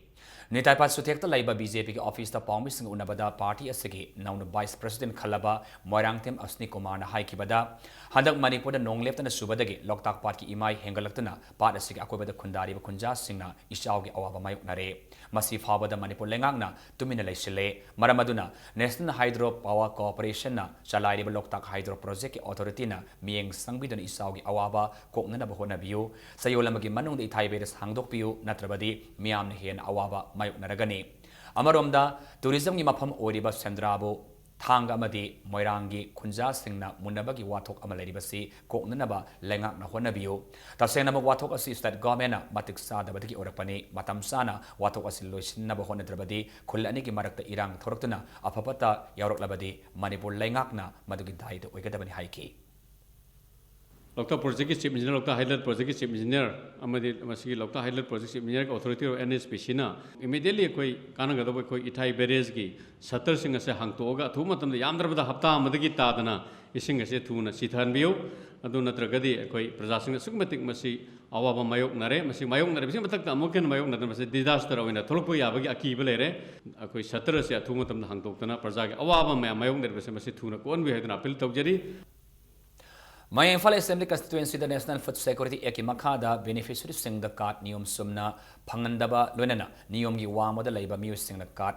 ꯅꯤꯇꯥꯏ ꯄꯥꯠ ꯆꯨꯊꯦꯛꯇ ꯂꯩꯕ ꯕꯤ ꯖꯦ ꯄꯤꯒꯤ ꯑꯣꯐꯤꯁꯇ ꯄꯥꯎꯃꯤꯁꯤꯡꯒ ꯎꯅꯕꯗ ꯄꯥꯔꯇꯤ ꯑꯁꯤꯒꯤ ꯅꯧꯅ ꯚꯥꯏꯁ ꯄ꯭ꯔꯁꯤꯗꯦꯟ ꯈꯜꯂꯕ ꯃꯣꯏꯔꯥꯡꯊꯦꯝ ꯑꯁꯅꯤ ꯀꯨꯃꯥꯔꯅ ꯍꯥꯏꯈꯤꯕꯗ, ꯍꯟꯗꯛ ꯃꯅꯤꯄꯨꯔꯗ ꯅꯣꯡ ꯂꯦꯞꯇꯅ ꯆꯨꯕꯗꯒꯤ ꯂꯣꯛꯇꯥꯛ ꯄꯥꯠꯀꯤ ꯏꯃꯥꯏ ꯍꯦꯟꯒꯠꯂꯛꯇꯨꯅ ꯄꯥꯠ ꯑꯁꯤꯒꯤ ꯑꯀꯣꯏꯕꯗ ꯈꯨꯟꯗꯥꯔꯤꯕ ꯈꯨꯟꯖꯥꯁꯤꯡꯅ ꯏꯆꯥꯎꯒꯤ ꯑꯋꯥꯕ ꯃꯥꯌꯣꯛꯅꯔꯦ꯫ ꯃꯁꯤ ꯐꯥꯎꯕꯗ ꯃꯅꯤꯄꯨꯔ ꯂꯩꯉꯥꯛꯅ ꯇꯨꯃꯤꯟꯅ ꯂꯩꯁꯤꯜꯂꯦ꯫ ꯃꯔꯝ ꯑꯗꯨꯅ National Hydro Power Corporationꯅ ꯆꯂꯥꯏꯔꯤꯕ ꯂꯣꯛꯇꯥꯛ ꯍꯥꯏꯗ꯭ꯔꯣ ꯄ꯭ꯔꯣꯖꯦꯛꯀꯤ ꯑꯣꯊꯣꯔꯤꯇꯤꯅ ꯃꯤꯠꯌꯦꯡ ꯆꯪꯕꯤꯗꯨꯅ ꯏꯆꯥꯎꯒꯤ ꯑꯋꯥꯕ ꯀꯣꯛꯅꯅꯕ ꯍꯣꯠꯅꯕꯤꯌꯨ꯫ ꯆꯌꯣꯜ ꯑꯃꯒꯤ ꯃꯅꯨꯡꯗ ꯏꯊꯥꯏ ꯕꯦꯔꯦꯖ ꯍꯥꯡꯗꯣꯛꯄꯤꯌꯨ, ꯅꯠꯇ꯭ꯔꯕꯗꯤ ꯃꯤꯌꯥꯝꯅ ꯍꯦꯟꯅ ꯑꯋꯥꯕ ꯃꯥꯌꯣꯛꯅꯔꯒꯅꯤ꯫ ꯑꯃꯔꯣꯝꯗ, ꯇꯨꯔꯤꯖꯝꯒꯤ ꯃꯐꯝ ꯑꯣꯏꯔꯤꯕ ꯁꯦꯟꯗ꯭ꯔꯥꯕꯨ, ꯊꯥꯡꯒ ꯑꯃꯗꯤ ꯃꯣꯏꯔꯥꯡꯒꯤ ꯈꯨꯟꯖꯥꯁꯤꯡꯅ ꯃꯨꯟꯅꯕꯒꯤ ꯋꯥꯊꯣꯛ ꯑꯃ ꯂꯩꯔꯤꯕꯁꯤ ꯀꯣꯛꯅꯅꯕ ꯂꯩꯉꯥꯛꯅ ꯍꯣꯠꯅꯕꯤꯌꯨ꯫ ꯇꯁꯦꯡꯅꯃꯛ ꯋꯥꯊꯣꯛ ꯑꯁꯤ state governmentꯅ ꯃꯇꯤꯛ ꯆꯥꯗꯕꯗꯒꯤ ꯑꯣꯏꯔꯛꯄꯅꯤ꯫ ꯃꯇꯝ ꯆꯥꯅ ꯋꯥꯊꯣꯛ ꯑꯁꯤ ꯂꯣꯏꯁꯤꯟꯅꯕ ꯍꯣꯠꯅꯗ꯭ꯔꯕꯗꯤ ꯈꯨꯜ ꯑꯅꯤꯒꯤ ꯃꯔꯛꯇ ꯏꯔꯥꯡ ꯊꯣꯔꯛꯇꯨꯅ ꯑꯐ ꯐꯠꯇ ꯌꯥꯎꯔꯛꯂꯕꯗꯤ ꯃꯅꯤꯄꯨꯔ ꯂꯩꯉꯥꯛꯅ ꯃꯗꯨꯒꯤ ꯗꯥꯏꯗ ꯑꯣꯏꯒꯗꯕꯅꯤ ꯍꯥꯏꯈꯤ꯫ ꯂꯣꯛꯇꯥꯛ ꯄ꯭ꯔꯣꯖꯦꯛꯀꯤ ꯆꯤꯐ ꯏꯟꯖꯤꯅꯤꯌꯔ, ꯂꯣꯛꯇꯥꯛ ꯍꯥꯏꯗ꯭ꯔꯣꯠ ꯄ꯭ꯔꯣꯖꯦꯛꯀꯤ ꯆꯤꯐ ꯏꯟꯖꯤꯅꯤꯌꯔ ꯑꯃꯗꯤ ꯃꯁꯤꯒꯤ ꯂꯣꯛꯇꯥꯛ ꯍꯥꯏꯗ꯭ꯔꯣꯠ ꯄ꯭ꯔꯣꯖꯦꯛ ꯆꯤꯐ ꯏꯟꯖꯤꯅꯤꯌꯔꯒꯤ authority of N H P ꯁꯤꯅ ꯏꯃꯤꯗꯤꯌꯦꯠꯂꯤ ꯑꯩꯈꯣꯏ ꯀꯥꯟꯅꯒꯗꯧꯕ ꯑꯩꯈꯣꯏ ꯏꯊꯥꯏ ꯕꯦꯔꯦꯖꯀꯤ ꯁꯇꯔꯁꯤꯡ ꯑꯁꯦ ꯍꯥꯡꯇꯣꯛꯑꯒ ꯑꯊꯨꯕ ꯃꯇꯝꯗ ꯌꯥꯝꯗ꯭ꯔꯕꯗ ꯍꯞꯇꯥ ꯑꯃꯗꯒꯤ ꯇꯥꯗꯅ ꯏꯁꯤꯡ ꯑꯁꯦ ꯊꯨꯅ ꯆꯤꯊꯍꯟꯕꯤꯌꯨ꯫ ꯑꯗꯨ ꯅꯠꯇ꯭ꯔꯒꯗꯤ ꯑꯩꯈꯣꯏ ꯄ꯭ꯔꯖꯥꯁꯤꯡ ꯑꯁꯨꯛꯀꯤ ꯃꯇꯤꯛ ꯃꯁꯤ ꯑꯋꯥꯕ ꯃꯥꯌꯣꯛꯅꯔꯦ꯫ ꯃꯁꯤ ꯃꯥꯌꯣꯛꯅꯔꯤꯕꯁꯤ ꯃꯊꯛꯇ ꯑꯃꯨꯛꯀ ꯍꯦꯟꯅ ꯃꯥꯌꯣꯛꯅꯗꯅ ꯃꯁꯤ ꯗꯤꯖꯥꯁꯇꯔ ꯑꯣꯏꯅ ꯊꯣꯛꯂꯛꯄ ꯌꯥꯕꯒꯤ ꯑꯀꯤꯕ ꯂꯩꯔꯦ꯫ ꯑꯩꯈꯣꯏ ꯁꯇꯔ ꯑꯁꯦ ꯑꯊꯨꯕ ꯃꯇꯝꯗ ꯍꯥꯡꯗꯣꯛꯇꯅ ꯄ꯭ꯔꯖꯥꯒꯤ ꯑꯋꯥꯕ ꯃꯌꯥꯝ ꯃꯥꯌꯣꯛꯅꯔꯤꯕꯁꯦ ꯃꯁꯤ ꯊꯨꯅ ꯀꯣꯛꯍꯟꯕꯤꯌꯨ ꯍꯥꯏꯗꯨꯅ ꯑꯄꯤꯜ ꯇꯧꯖꯔꯤ꯫ ꯃꯌꯥꯡ Imphal Assembly Constituencyꯗ National Food Security Actꯀꯤ ꯃꯈꯥꯗ beneficiaryꯁꯤꯡꯗ card ꯅꯤꯌꯣꯝ ꯆꯨꯝꯅ ꯐꯪꯍꯟꯗꯕ, ꯂꯣꯏꯅꯅ ꯅꯤꯌꯣꯝꯒꯤ ꯋꯥꯡꯃꯗ ꯂꯩꯕ ꯃꯤꯑꯣꯏꯁꯤꯡꯅ card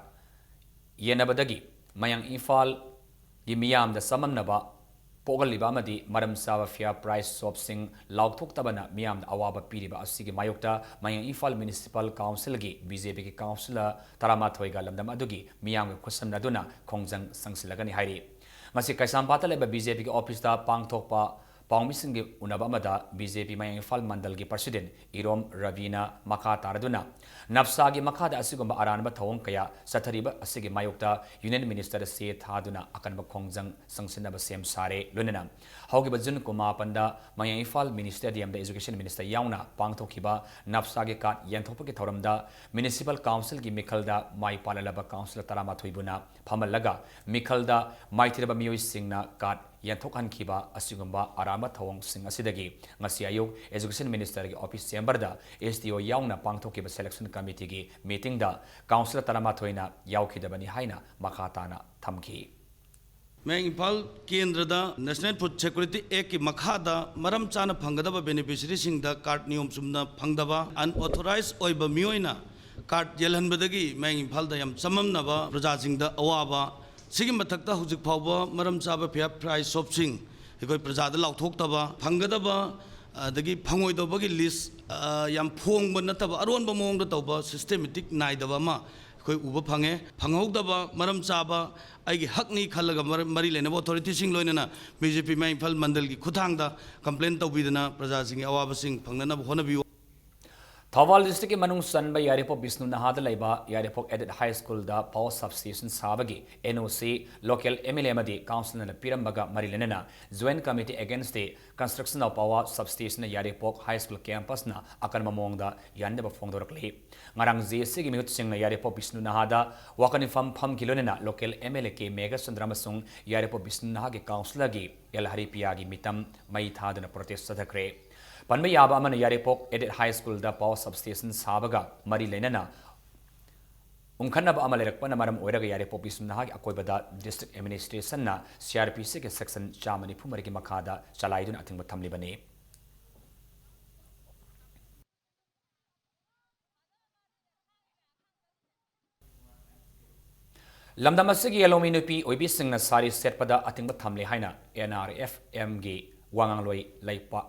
ꯌꯦꯟꯅꯕꯗꯒꯤ ꯃꯌꯥꯡ ꯏꯝꯐꯥꯜꯒꯤ ꯃꯤꯌꯥꯝꯗ ꯆꯃꯝꯅꯕ ꯄꯣꯛꯍꯜꯂꯤꯕ ꯑꯃꯗꯤ ꯃꯔꯝ ꯆꯥꯕ fair price shopꯁꯤꯡ ꯂꯥꯎꯊꯣꯛꯇꯕꯅ ꯃꯤꯌꯥꯝꯗ ꯑꯋꯥꯕ ꯄꯤꯔꯤꯕ ꯑꯁꯤꯒꯤ ꯃꯥꯌꯣꯛꯇ ꯃꯌꯥꯡ ꯏꯝꯐꯥꯜ Municipal Councilꯒꯤ BJPꯒꯤ councillor ꯇꯔꯥꯃꯥꯊꯣꯏꯒ ꯂꯝꯗꯝ ꯑꯗꯨꯒꯤ ꯃꯤꯌꯥꯝꯒ ꯈꯨꯠꯁꯝꯅꯗꯨꯅ ꯈꯣꯡꯖꯪ ꯆꯪꯁꯤꯜꯂꯒꯅꯤ ꯍꯥꯏꯔꯤ꯫ ꯉꯁꯤ ꯀꯩꯁꯥꯝꯄꯥꯠꯇ ꯂꯩꯕ BJPꯒꯤ officeꯇ ꯄꯥꯡꯊꯣꯛꯄ ꯄꯥꯎꯃꯤꯁꯤꯡꯒꯤ ꯎꯅꯕ ꯑꯃꯗ ꯕꯤ ꯖꯦ ꯄꯤ ꯃꯌꯥꯡ ꯏꯝꯐꯥꯜ ꯃꯟꯗꯜꯒꯤ ꯄ꯭ꯔꯁꯤꯗꯦꯟ ꯏꯔꯣꯝ ꯔꯕꯤꯅ ꯃꯈꯥ ꯇꯥꯔꯗꯨꯅ ꯅꯞꯁꯥꯒꯤ ꯃꯈꯥꯗ ꯑꯁꯤꯒꯨꯝꯕ ꯑꯔꯥꯟꯕ ꯊꯧꯑꯣꯡ ꯀꯌꯥ ꯆꯠꯊꯔꯤꯕ ꯑꯁꯤꯒꯤ ꯃꯥꯌꯣꯛꯇ ꯌꯨꯅꯤꯌꯟ ꯃꯤꯅꯤꯁꯇꯔꯗ ꯆꯦ ꯊꯥꯗꯨꯅ ꯑꯀꯟꯕ ꯈꯣꯡꯖꯪ ꯆꯪꯁꯤꯟꯅꯕ ꯁꯦꯝ ꯁꯥꯔꯦ꯫ ꯂꯣꯏꯅꯅ ꯍꯧꯈꯤꯕ ꯖꯨꯟ ꯀꯨꯟꯃꯥꯄꯟꯗ ꯃꯌꯥꯡ ꯏꯝꯐꯥꯜ ꯃꯤꯅꯤ ꯁ꯭ꯇꯦꯗꯤꯌꯝꯗ ꯑꯦꯖꯨꯀꯦꯁꯟ ꯃꯤꯅꯤꯁꯇꯔ ꯌꯥꯎꯅ ꯄꯥꯡꯊꯣꯛꯈꯤꯕ ꯅꯞꯁꯥꯒꯤ ꯀꯥꯔꯗ ꯌꯦꯟꯊꯣꯛꯄꯒꯤ ꯊꯧꯔꯝꯗ ꯃ꯭ꯌꯨꯅꯤꯁꯤꯄꯥꯜ ꯀꯥꯎꯟꯁꯤꯜꯒꯤ ꯃꯤꯈꯜꯗ ꯃꯥꯏ ꯄꯥꯛꯂꯂꯕ ꯀꯥꯎꯟꯁꯤꯂꯔ ꯇꯔꯥꯃꯥꯊꯣꯏꯕꯨꯅ ꯐꯝꯍꯜꯂꯒ ꯃꯤꯈꯜꯗ ꯃꯥꯏꯊꯤꯔꯕ ꯃꯤꯑꯣꯏꯁꯤꯡꯅ ꯀꯥꯔꯗ ꯌꯦꯟꯊꯣꯛꯍꯟꯈꯤꯕ ꯑꯁꯤꯒꯨꯝꯕ ꯑꯔꯥꯟꯕ ꯊꯧꯑꯣꯡꯁꯤꯡ ꯑꯁꯤꯗꯒꯤ ꯉꯁꯤ ꯑꯌꯨꯛ ꯑꯦꯖꯨꯀꯦꯁꯟ ꯃꯤꯅꯤꯁꯇꯔꯒꯤ ꯑꯣꯐꯤꯁ ꯆꯦꯝꯕꯔꯗ ꯑꯦꯁ ꯗꯤ ꯑꯣ ꯌꯥꯎꯅ ꯄꯥꯡꯊꯣꯛꯈꯤꯕ ꯁꯦꯂꯦꯛꯁꯟ ꯀꯃꯤꯇꯤꯒꯤ ꯃꯤꯇꯤꯡꯗ ꯀꯥꯎꯟꯁꯤꯂꯔ ꯇꯔꯥꯃꯥꯊꯣꯏꯅ ꯌꯥꯎꯈꯤꯗꯕꯅꯤ ꯍꯥꯏꯅ ꯃꯈꯥ ꯇꯥꯅ ꯊꯝꯈꯤ꯫ ꯃꯌꯥꯡ ꯏꯝꯐꯥꯜ ꯀꯦꯟꯗ꯭ꯔꯗ National Food Security Act ꯀꯤ ꯃꯈꯥꯗ ꯃꯔꯝ ꯆꯥꯅ ꯐꯪꯒꯗꯕ ꯕꯦꯅꯤꯐꯤꯁꯔꯤꯁꯤꯡꯗ ꯀꯥꯔꯗ ꯅꯤꯌꯣꯝ ꯆꯨꯝꯅ ꯐꯪꯗꯕ, unauthorized ꯑꯣꯏꯕ ꯃꯤꯑꯣꯏꯅ ꯀꯥꯔꯗ ꯌꯦꯜꯍꯟꯕꯗꯒꯤ ꯃꯌꯥꯡ ꯏꯝꯐꯥꯜꯗ ꯌꯥꯝ ꯆꯃꯝꯅꯕ, ꯄ꯭ꯔꯖꯥꯁꯤꯡꯗ ꯑꯋꯥꯕ, ꯁꯤꯒꯤ ꯃꯊꯛꯇ ꯍꯧꯖꯤꯛ ꯐꯥꯎꯕ ꯃꯔꯝ ꯆꯥꯕ ꯐꯤꯌꯥꯔ ꯄ꯭ꯔꯥꯏꯁ ꯁꯣꯞꯁꯤꯡ ꯑꯩꯈꯣꯏ ꯄ꯭ꯔꯖꯥꯗ ꯂꯥꯎꯊꯣꯛꯇꯕ, ꯐꯪꯒꯗꯕ ꯑꯗꯒꯤ ꯐꯪꯉꯣꯏꯗꯧꯕꯒꯤ ꯂꯤꯁ, ꯑ, ꯌꯥꯝ ꯐꯣꯡꯕ ꯅꯠꯇꯕ ꯑꯔꯣꯟꯕ ꯃꯑꯣꯡꯗ ꯇꯧꯕ, ꯁꯤꯁꯇꯦꯃꯦꯇꯤꯛ ꯅꯥꯏꯗꯕ ꯑꯃ ꯑꯩꯈꯣꯏ ꯎꯕ ꯐꯪꯉꯦ꯫ ꯐꯪꯍꯧꯗꯕ ꯃꯔꯝ ꯆꯥꯕ ꯑꯩꯒꯤ ꯍꯛꯅꯤ ꯈꯜꯂꯒ ꯃꯔ-, ꯃꯔꯤ ꯂꯩꯅꯕ ꯑꯣꯊꯣꯔꯤꯇꯤꯁꯤꯡ ꯂꯣꯏꯅꯅ ꯕꯤ ꯖꯦ ꯄꯤ ꯃꯌꯥꯡ ꯏꯝꯐꯥꯜ ꯃꯟꯗꯜꯒꯤ ꯈꯨꯠꯊꯥꯡꯗ ꯀꯝꯄ꯭ꯂꯦꯟ ꯇꯧꯕꯤꯗꯅ ꯄ꯭ꯔꯖꯥꯁꯤꯡꯒꯤ ꯑꯋꯥꯕꯁꯤꯡ ꯐꯪꯅꯅꯕ ꯍꯣꯠꯅꯕꯤꯌꯨ꯫ ꯊꯧꯕꯥꯜ ꯗꯤꯁꯇ꯭ꯔꯤꯛꯀꯤ ꯃꯅꯨꯡ ꯆꯟꯕ ꯌꯥꯏꯔꯤꯄꯣꯛ ꯕꯤꯁꯅꯨ ꯅꯍꯥꯗ ꯂꯩꯕ ꯌꯥꯏꯔꯤꯄꯣꯛ ꯑꯦꯗꯦꯗ ꯍꯥꯏ ꯁ꯭ꯀꯨꯜꯗ ꯄꯥꯋꯔ ꯁꯕꯁ꯭ꯇꯦꯁꯟ ꯁꯥꯕꯒꯤ ꯑꯦꯟ ꯑꯣ ꯁꯤ ꯂꯣꯀꯦꯜ ꯑꯦꯝ ꯑꯦꯜ ꯑꯦ ꯑꯃꯗꯤ ꯀꯥꯎꯟꯁꯤꯜꯅ ꯄꯤꯔꯝꯕꯒ ꯃꯔꯤ ꯂꯩꯅꯅ joint committee against the construction of power ꯁꯕꯁ꯭ꯇꯦꯁꯟꯅ ꯌꯥꯏꯔꯤꯄꯣꯛ ꯍꯥꯏ ꯁ꯭ꯀꯨꯜ ꯀꯦꯝꯄꯁꯅ ꯑꯀꯟꯕ ꯃꯑꯣꯡꯗ ꯌꯥꯅꯗꯕ ꯐꯣꯡꯗꯣꯔꯛꯂꯤ꯫ ꯉꯔꯥꯡ ꯖꯦ ꯑꯦꯁ ꯁꯤꯒꯤ ꯃꯤꯍꯨꯠꯁꯤꯡꯅ ꯌꯥꯏꯔꯤꯄꯣꯛ ꯕꯤꯁꯅꯨ ꯅꯍꯥꯗ ꯋꯥꯀꯠ ꯃꯤꯐꯝ ꯐꯝꯈꯤ꯫ ꯂꯣꯏꯅꯅ local M L A K Meghachandra ꯑꯃꯁꯨꯡ ꯌꯥꯏꯔꯤꯄꯣꯛ ꯕꯤꯁꯅꯨ ꯅꯍꯥꯒꯤ ꯀꯥꯎꯟꯁꯤꯜꯒꯤ ꯑꯦꯜ ꯍꯔꯤꯄꯤꯌꯥꯒꯤ ꯃꯤꯇꯝ ꯃꯩ ꯊꯥꯗꯨꯅ ꯄ꯭ꯔꯣꯇꯦꯁ ꯆꯠꯊꯈ꯭ꯔꯦ꯫ ꯄꯟꯕ ꯌꯥꯕ ꯑꯃꯅ, ꯌꯥꯏꯔꯤꯄꯣꯛ ꯑꯦꯗꯦꯗ ꯍꯥꯏ ꯁ꯭ꯀꯨꯜꯗ ꯄꯥꯋꯔ ꯁꯕꯁ꯭ꯇꯦꯁꯟ ꯁꯥꯕꯒ ꯃꯔꯤ ꯂꯩꯅꯅ ꯎꯪꯈꯠꯅꯕ ꯑꯃ ꯂꯩꯔꯛꯄꯅ ꯃꯔꯝ ꯑꯣꯏꯔꯒ ꯌꯥꯏꯔꯤꯄꯣꯛ ꯕꯤꯁꯅꯨ ꯅꯍꯥꯒꯤ ꯑꯀꯣꯏꯕꯗ ꯗꯤꯁꯇ꯭ꯔꯤꯛ ꯑꯦꯗꯃꯤꯅꯤꯁꯇ꯭ꯔꯦꯁꯟꯅ ꯁꯤ ꯑꯥꯔ ꯄꯤ ꯁꯤꯒꯤ ꯁꯦꯛꯁꯟ ꯆꯥꯝꯃ ꯅꯤꯐꯨ ꯃꯔꯤꯒꯤ ꯃꯈꯥꯗ ꯆꯂꯥꯏꯗꯨꯅ ꯑꯊꯤꯡꯕ ꯊꯝꯂꯤꯕꯅꯤ꯫ ꯂꯝꯗꯝ ꯑꯁꯤꯒꯤ ꯂꯧꯃꯤ ꯅꯨꯄꯤ ꯑꯣꯏꯕꯤꯁꯤꯡꯅ ꯁꯥꯔꯤ ꯁꯦꯠꯄꯗ ꯑꯊꯤꯡꯕ ꯊꯝꯂꯦ ꯍꯥꯏꯅ ꯑꯦꯟ ꯑꯥꯔ ꯑꯦꯐ ꯑꯦꯝꯒꯤ ꯋꯥꯉꯥꯡꯂꯣꯏ ꯂꯩꯄꯥꯛ,